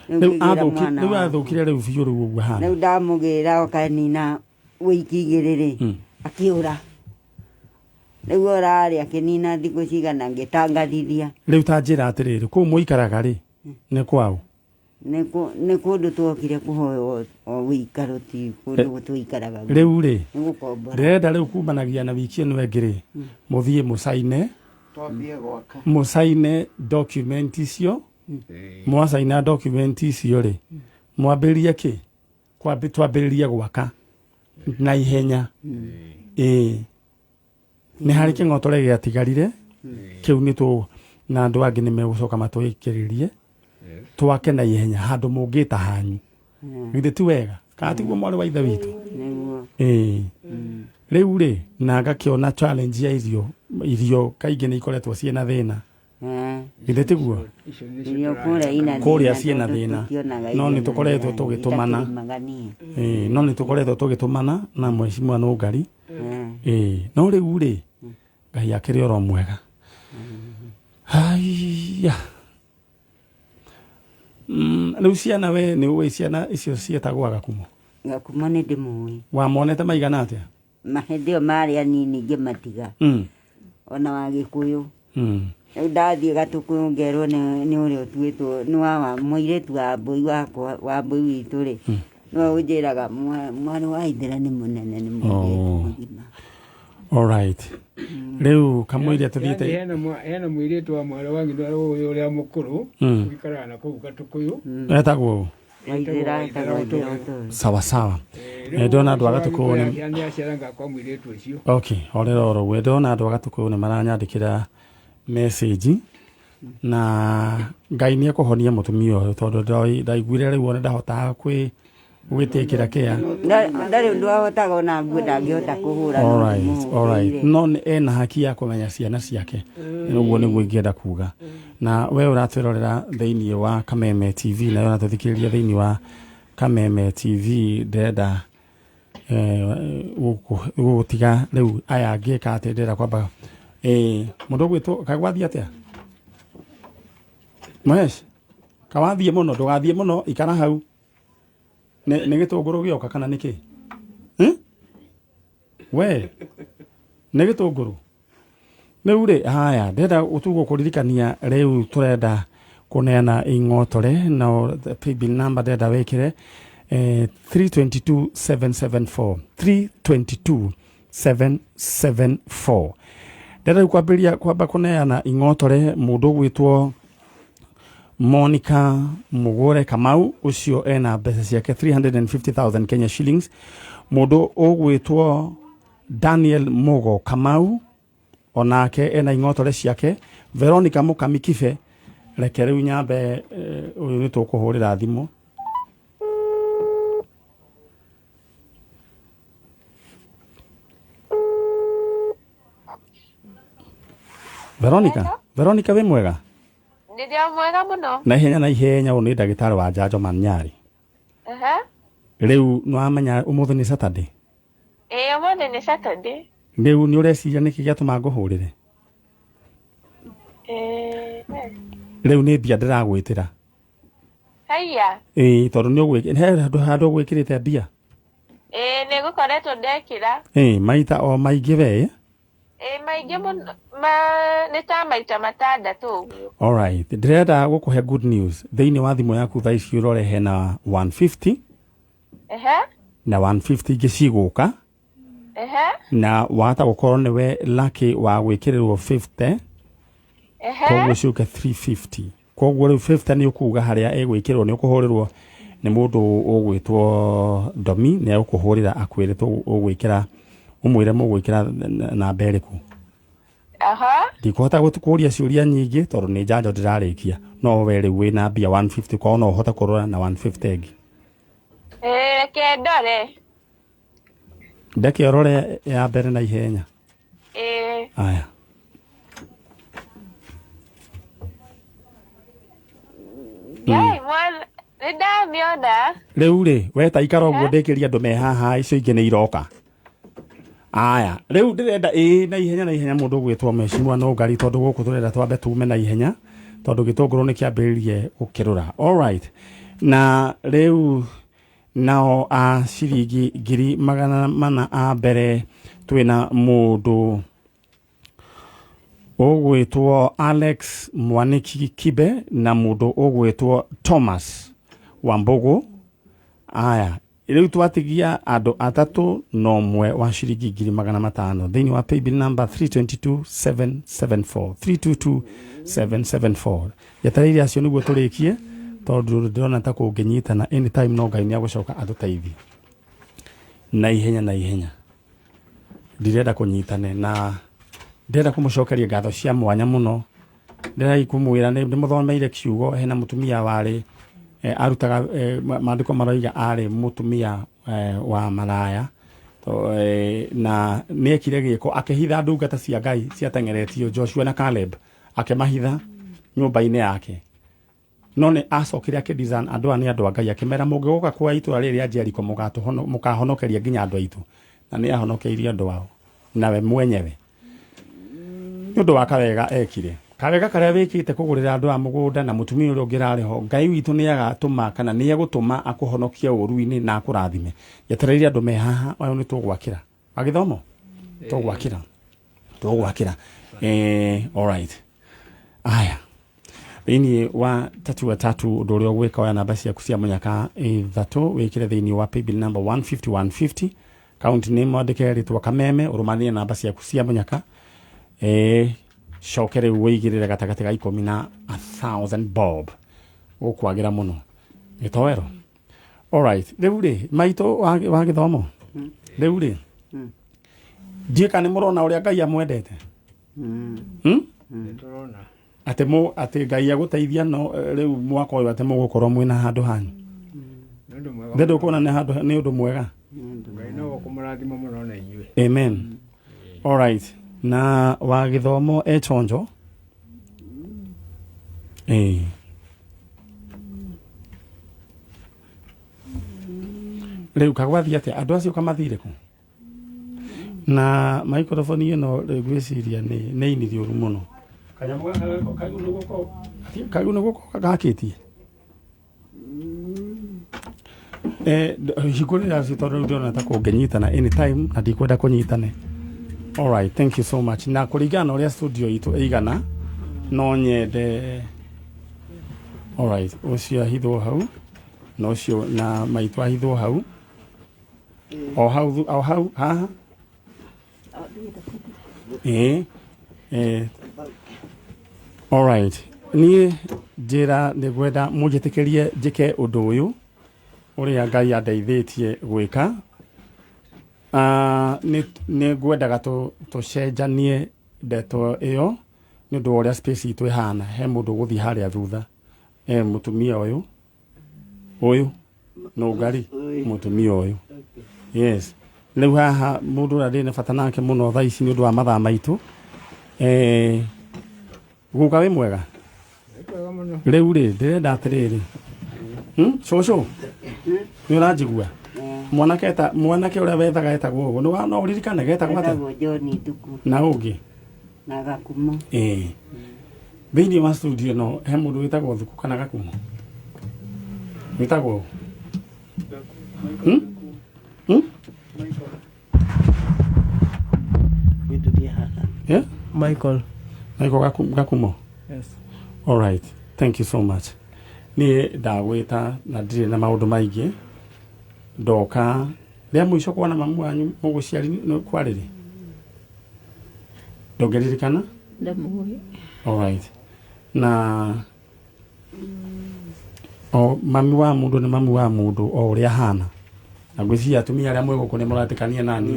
Rĩu ngĩgĩra mwana Rĩu wakwa. athũkire rĩu biũ rĩu ũguo hana. Rĩu ndamũgĩra okanina wiki igĩrĩ rĩ, akĩũra. Rĩu orarĩ akĩnina thikũ cigana ngĩtangathithia. Rĩu ta njĩra atĩrĩrĩ, kũu mũikaraga rĩ, nĩ kwaũ? Nĩ kũndũ twokire kũhoywo o wĩikaro, ti kũndũ tũikaraga. Rĩu rĩ, Nĩ gũkombora. ndĩrenda rĩu kumanagia na wiki ĩno ĩngĩ rĩ, mũthiĩ mũcaine. Twambie gwaka. Mũcaine document icio. Mwacaina document icio rĩ, mwambĩrĩrie kĩ? Twambĩrĩrie gwaka na ihenya. Ĩĩ. Nĩ harĩ kĩng'otore gĩatigarire, kĩu nĩ tũ na andũ angĩ nĩ megũcoka matwĩkĩrĩrie. Twake na ihenya handũ mũngĩta hanyu. Githĩ ti wega? Kana tiguo mwarĩ wa ithe witũ? Nĩguo. Ĩĩ. Rĩu rĩ, na ngakĩona challenge ya irio, irio kaingĩ nĩ ikoretwo ciĩna thĩna. Githĩ tiguo? Irio kũrĩa ina Kũrĩa thĩna ciĩna tondũ thĩna. tũtionaga No irio nĩ tũkoretwo na tũgĩtũmana. itakĩrĩmaga niĩ. Ĩĩ, no nĩ tũkoretwo tũgĩtũmana na mheshimiwa Nũngari. Ĩĩ, no rĩu rĩ, Ngai akĩrĩ oro mwega. Haiya. Rĩu ciana we nĩ ũĩ ciana icio ciĩtagwo Gakumo? Gakumo nĩ ndĩmũĩ. Wamonete maigana atĩa? Mahĩndĩ ĩyo marĩ anini ngĩmatiga. Ona wa Gĩkũyũ. Rĩu ndathiĩ Gatũkũyũ ngerwo nĩ ũrĩa ũtuĩtwo, nĩ wa mũirĩtu wa mbũi wakwa, wa mbũi witũ rĩ. Nĩwe ũnjĩraga mwarĩ wa Ithera nĩ mũnene, nĩ mũirĩtu mũgima. All right. Rĩu kamũiria tũthiĩte. Hena mũirĩtu wa mwarĩ wa nyina ũyũ ũrĩa mũkũrũ, ũikaraga na kũu Gatũkũyũ. Etagwo ũ? Waithera etagwo Waithera Ũtũĩ. Sawa sawa. Ndona andũ a Gatũkũyũ nĩ Nĩ aciaranga kwa mũirĩtu ũcio. Okay, orera oro ũguo. Ndona andũ a Gatũkũyũ nĩ maranyandĩkĩra message na Ngai nĩ ekũhonia mũtumia ũyũ tondũ ndaiguire rĩu ona ndahotaga gwĩtĩkĩra kĩa. Ndarĩ ũndũ ahotaga ona nguo ndangĩhota kũhũra. All right, all right. No nĩ ena haki ya kũmenya ciana ciake. Ũguo nĩguo ingĩenda kuga. Na we ũratwĩrorera thĩinĩ wa Kameme TV na we ũratũthikĩrĩria thĩinĩ wa Kameme TV, ndĩrenda gũgũtiga rĩu aya angĩka atĩ ndĩrenda kwamba mũndũ ũgwĩtwo kagwathiĩ atĩa? Mahesh, kawathiĩ mũno, ndũgathiĩ mũno, ikara hau. Nĩ gĩtũngũrũ gĩoka kana nĩ kĩ? We, nĩ gĩtũngũrũ? Rĩu rĩ haya ndĩrenda tũgũkũririkania rĩu tũrenda kũneana ing'otore no paybill number ndĩrenda wĩkĩre 322774 322774. Ndĩrenda rĩu kwambĩrĩria kwamba kũneana ing'otore mũndũ ũgwĩtwo Monica Mugure Kamau ũcio ena mbeca ciake 350,000 Kenya shillings. Mũndũ ũgwĩtwo Daniel Mugo Kamau onake ena ing'otore ciake. Veronica Mukami Kibe reke rĩu nyambe ũyũ nĩ tũkũhũrĩra thimũ. Veronica, Veronica wĩ mwega? Nĩ mwega mũno. Na ihenya na ihenya ũyũ nĩ ndagĩtarĩ wa njanjo Manyari. Ehe. Rĩu nĩwamenya ũmũthĩ nĩ Saturday? Ĩĩ ũmũthĩ nĩ Saturday. Rĩu nĩ ũreciria nĩkĩ gĩatũma ngũhũrĩre? Rĩu nĩ mbia ndĩragwĩtĩra. Haiya. Ĩĩ tondũ nĩ ũgwĩ he handũ ũgwĩkĩrĩte mbia? Ĩĩ nĩ ngũkoretwo ndekĩra. Ĩĩ maita o maingĩ we. Ĩĩ maingĩ mũno nĩ ta maita matandatũ ũguo. Alright, ndĩrenda gũkũhe good news. Thĩinĩ wa thimũ yaku thaa ici ũrore hena 150. Ehe. Na 150 ingĩ cigũka. Ehe. Na wahota gũkorwo nĩwe lucky wa gwĩkĩrĩrwo 50. Ehe. Koguo ciũke 350. Koguo rĩu 50 nĩ ũkuga harĩa ĩgwĩkĩrwo nĩ ũkũhũrĩrwo nĩ mũndũ ũgwĩtwo Domi nĩ egũkũhũrĩra akwĩre ũgwĩkĩra ũmwĩre mũgwĩkĩra namba ĩrĩkũ. Aha. Ndikũhota gũkũria ciũria nyingĩ tondũ nĩ njanjo ndĩrarĩkia no we rĩu wĩna mbia 150 kwao no ũhote kũrora na 150 ĩngĩ. Reke ndore. Ndeke ũrore ya mbere na ihenya. Ĩĩ. Aya. Ngai mwana nĩ ndamĩona. Rĩu rĩ we ta ikara ũguo ndĩkĩrie andũ me haha icio ingĩ nĩ iroka. Aya rĩu ndĩrenda ĩĩ na ihenya na ihenya mũndũ ũgwĩtwo Mheshimiwa Nũngari tondũ gũkũ tũrenda twambe tume na ihenya tondũ gĩtũngũrũ nĩ kĩambĩrĩirie gũkĩrũra. Alright. Na rĩu nao a ciringi 400,000 a mbere twĩna mũndũ ũgwĩtwo Alex Mwaniki Kibe na mũndũ ũgwĩtwo Thomas Wambugu. Aya rĩu twatigia andũ atatũ na ũmwe wa ciringi 500,000 thĩinĩ wa paybill number 322774 322774. Njetereire acio nĩguo tũrĩkie tondũ ndĩrona ta kũngĩnyitana anytime no Ngai nĩagũcoka atũteithie na ihenya na ihenya. Ndirenda kũnyitane na ndĩrenda kũmũcokeria ngatho cia mwanya mũno. Ndĩrenda kũmwĩra nĩ ndĩmũthomeire kiugo hena mũtumia warĩ arutaga maandĩko maroiga arĩ mũtumia wa maraya na nĩekire gĩko akĩhitha ndungata cia Ngai ciateng'eretio Joshua na Caleb akĩmahitha nyũmba-inĩ yake. No nĩ acokire akĩdesign andũ aya nĩ andũ a Ngai akĩmera mũngĩgũka kwa itũra rĩrĩ rĩa Jericho mũkahonokeria nginya andũ aitũ na nĩ ahonokeirie andũ ao nawe mwenyewe nĩ ũndũ wa kawega ekire. Kawega karĩa wĩkĩte kũgũrĩra andũ a mũgũnda na mũtumia ũrĩa ũngĩ ũrarĩ ho Ngai witũ nĩ agatũma kana nĩ egũtũma akũhonokie ũũru-inĩ na akũrathime. Njetereire andũ me haha ũyũ nĩ tũgwakĩra agĩthomo tũgwakĩra tũgwakĩra alright. Aya thĩinĩ wa tatu wa tatu ũndũ ũrĩa ũgwĩka oya namba ciaku cia mũnyaka ithatũ wĩkĩre thĩinĩ wa paybill number 150 150 account name wandĩke rĩtwa Kameme ũrũmanie namba ciaku cia mũnyaka coke rĩu wĩigĩrĩre gatagatĩ ga 10 na 1000 bob ũkwagĩra mũno gĩtoero. Alright rĩu rĩ maitũ wa gĩthomo rĩu rĩ ndiũĩ kana nĩ mũrona ũrĩa Ngai amwendete. Atĩ atĩ Ngai agũteithia no rĩu mwaka ũyũ atĩ mũgũkorwo mwĩna handũ hanyu. Nĩ ndũkuona nĩ handũ nĩ ũndũ mwega. Ngai no kũmũrathima mũno na inyuĩ. Amen. Alright. Na wa gĩthomo e chonjo. Rĩu kagwathiĩ atĩa andũ acio kamathire kũ? Na microphone ĩno rĩu ngwĩciria nĩ iniri ũru mũno. Kanyamũ gaka kau nĩ gũkorwo gakĩtie. Hingũrĩra acio tondũ rĩu ndĩrona ta kũngĩnyitana anytime na ndikwenda kũnyitane. All right, thank you so much. Na kũringana na ũrĩa studio itũ ĩigana, no nyende. All right, ũcio ahithwo hau na ũcio na maitũ ahithwo hau o hau o hau haha. Ĩĩ ĩĩ. All right, niĩ njĩra nĩ ngwenda mũnjĩtĩkĩrie njĩke ũndũ ũyũ ũrĩa Ngai andeithĩtie gwĩka. Nĩ ngwendaga tũcenjanie ndeto ĩyo nĩ ũndũ wa ũrĩa space itũ ĩhana. He mũndũ ũgũthiĩ harĩa thutha, e mũtumia ũyũ ũyũ nũngari mũtumia ũyũ, yes. Rĩu haha mũndũ ũrĩa ndĩ na bata nake mũno thaa ici nĩ ũndũ wa mathaa maitũ, guka wĩ mwega? Rĩu rĩ, ndĩrenda atĩrĩrĩ, Cũcũ, nĩ ũranjigua? Mwanake eta mwanake ũrĩa wethaga etagwo ũguo no ũririkane getagwo atĩa? Etagwo John Thuku. Na ũngĩ? Na Gakumo. Ĩĩ, thĩinĩ wa studio no he mũndũ wĩtagwo Thuku kana Gakumo wĩtagwo ũũ? Hmm? Hmm? Wĩtũrie haha. Yeah? Michael. Michael Gakumo. Yes. All right. Thank you so much. Niĩ ndagwĩta na ndirĩ na maũndũ maingĩ. Ndoka rĩa mũico kuona mamu wanyu mũgũciari nĩ kwarĩrĩ? Ndũngĩririkana? Ndamũĩ. All right. Na o mami wa mũndũ nĩ mami wa mũndũ o ũrĩa ahana. Na ngwĩciria atumia arĩa mwĩ gũkũ nĩ mũretĩkania nani.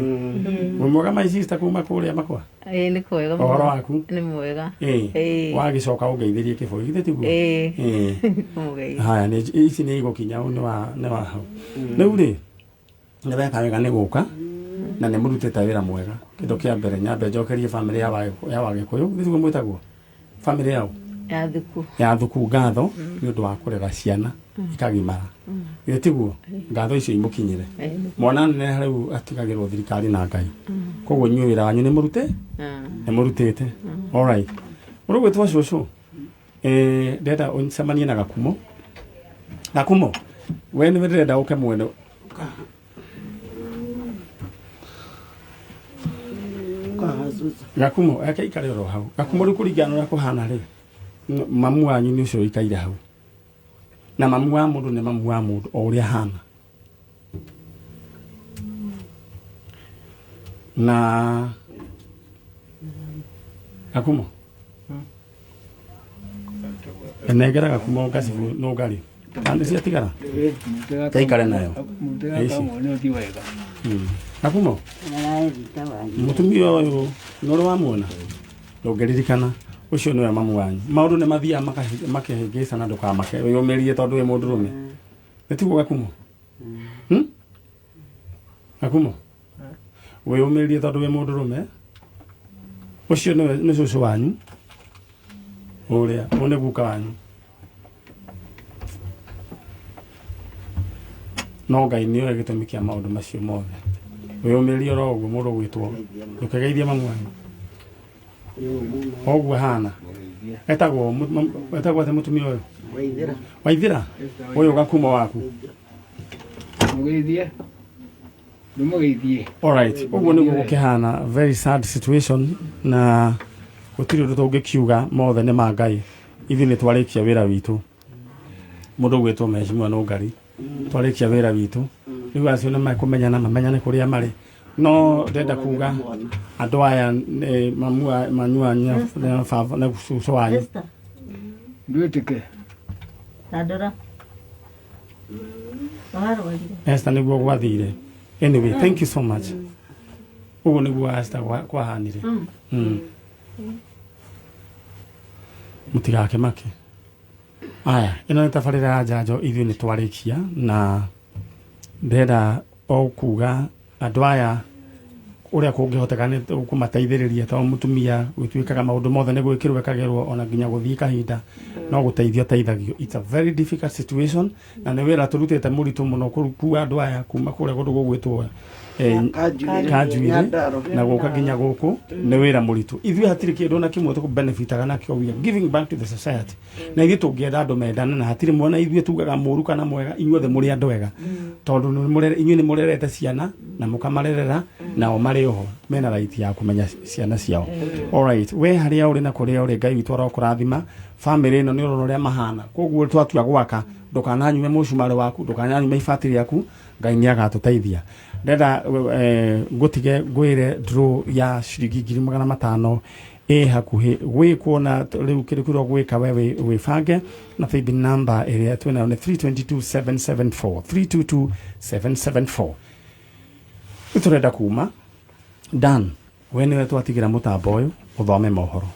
Wĩ mwega my sister kuma kũrĩa makwa? Ĩĩ, nĩ kwega. Ũhoro waku? Nĩ mwega. Ĩĩ. Ĩĩ. Wagĩcoka ũngeithĩrie kĩbũi githĩ tiguo? Ĩĩ. Ĩĩ. Kũmũgeithia. Haya, nĩ ici nĩ igũkinya ũyũ nĩ wa hau. Rĩu rĩ, nĩ weka wega nĩ gũka na nĩ mũrutĩte wĩra mwega. Kĩndũ kĩa mbere nyambe njokerie bamĩrĩ ya Wagĩkũyũ, githĩ tiguo mwĩtagwo? Bamĩrĩ yao? Ya Thuku. Ya Thuku, ngatho nĩ ũndũ wa kũrera ciana ikagimara. Githĩ tiguo? Ngatho icio imũkinyĩre. Mwana neneha rĩu atigagĩrwo thirikari na Ngai. Koguo inyuĩ wĩra wanyu nĩ mũrute? Nĩ mũrutĩte. All right. Ũrũgwĩtwo cũcũ. Ndĩrenda ũcemanie na Gakumo. Gakumo, we nĩwe ndĩrenda ũke mwene. Kaha cucu. Gakumo, eke ikare oro hau. Gakumo, rĩu kũringana na ũrĩa kũhana rĩ, mamu wanyu nĩ ũcio ũikaire hau. Na mamu wa mũndũ nĩ mamu wa mũndũ o ũrĩa ahana. Na Gakumo, nengera Gakumo ngacibu nũngari. Kana nĩ ciatigara? Taikare nayo. Ici. Gakumo, Araethita wanyu. Mũtumia ũyũ nĩ ũrĩ wamuona? Ndũngĩririkana. Ũcio nĩwe mamu wanyu. Maũndũ nĩ mathiaga makĩhĩngĩcana, ndũkamake, wĩyũmĩrie tondũ wĩ mũndũrũme. Nĩ tiguo Gakumo? Hmm? Gakumo, wĩyũmĩrie tondũ wĩ mũndũrũme. Ũcio nĩwe nĩ cũcũ wanyu. Ũrĩa, ũyũ nĩ guka wanyu. No Ngai nĩoĩ gĩtũmi kĩa maũndũ macio mothe. Wĩyũmĩrie oro ũguo mũndũ ũgwĩtwo. Ndũkegeithie mamu wanyu. Oguo ahana. Etagwo atĩa mũtumia ũyũ? Waithĩra. Waithĩra? Ũyũ Gakumo waku. Mũgeithie. Ndũmũgeithie. Alright, ũguo nĩguo gũkĩhana, very sad situation, na gũtirĩ ũndũ tũngĩkiuga, mothe nĩ ma Ngai. Ithuĩ nĩ twarĩkia wĩra witũ. Mũndũ ũgwĩtwo Mheshimiwa Nũngari, twarĩkia wĩra witũ. Rĩu acio nĩ mekũmenyana, mamenyane kũrĩa marĩ. No ndĩrenda kuga andũ aya nĩ mamu manyu wanyu na baba na cũcũ wanyu. Esther, Ndwĩtĩke. Tandora. Warwarire. Esther, nĩguo gwathire. Anyway, thank you so much. Ũguo nĩguo Esther kwahanire. Mũtigakĩmake. Aya, ĩno nĩ tabarĩra ya njanjo, ithuĩ nĩ twarĩkia na ndĩrenda o kuga andũ aya ũrĩa kũngĩhoteka nĩ kũmateithĩrĩria tondũ mũtumia gũtuĩkaga maũndũ mothe nĩ gwĩkĩrwo ekagĩrwo ona nginya gũthiĩ kahinda no gũteithio ateithagio. It's a very difficult situation na nĩ wĩra tũrutĩte mũritũ mũno kũrukua andũ aya kuma kũrĩa kũndũ gũgwĩtwo Kanjuĩrĩ. Kanjuĩrĩ Nyandarua. na gũka nginya gũkũ nĩ wĩra mũritũ. Ithuĩ hatirĩ kĩndũ ona kĩmwe tũkũbenefitaga nakĩo, we are giving back to the society, na ithuĩ tũngĩenda andũ mendane na hatirĩ mwana ithuĩ tugaga mũru kana mwega, inyuothe mũrĩ andũ ega tondũ inyuĩ nĩ mũrerete ciana na mũkamarerera nao marĩ marĩ oho mena right ya kũmenya ciana ciao. Alright, we harĩa ũrĩ na kũrĩa ũrĩ, Ngai witũ arokũrathima. Famĩlĩ ĩno nĩ ũrona ũrĩa mahana, koguo twatua gwaka, ndũkananyume mũcumarĩ waku, ndũkananyume ibati rĩaku. Ngai nĩ agatũteithia. Ndenda ngũtige ngwĩre draw ya ciringi 500,000 ĩ hakuhĩ gwĩkwo, na rĩu kĩndũ kĩrĩa gwĩka we wĩbange na paybill number ĩrĩa twĩnayo nĩ 322774, 322774. Rĩu tũrenda kuma dan, we nĩwe twatigĩra mũtambo ũyũ ũthome mohoro.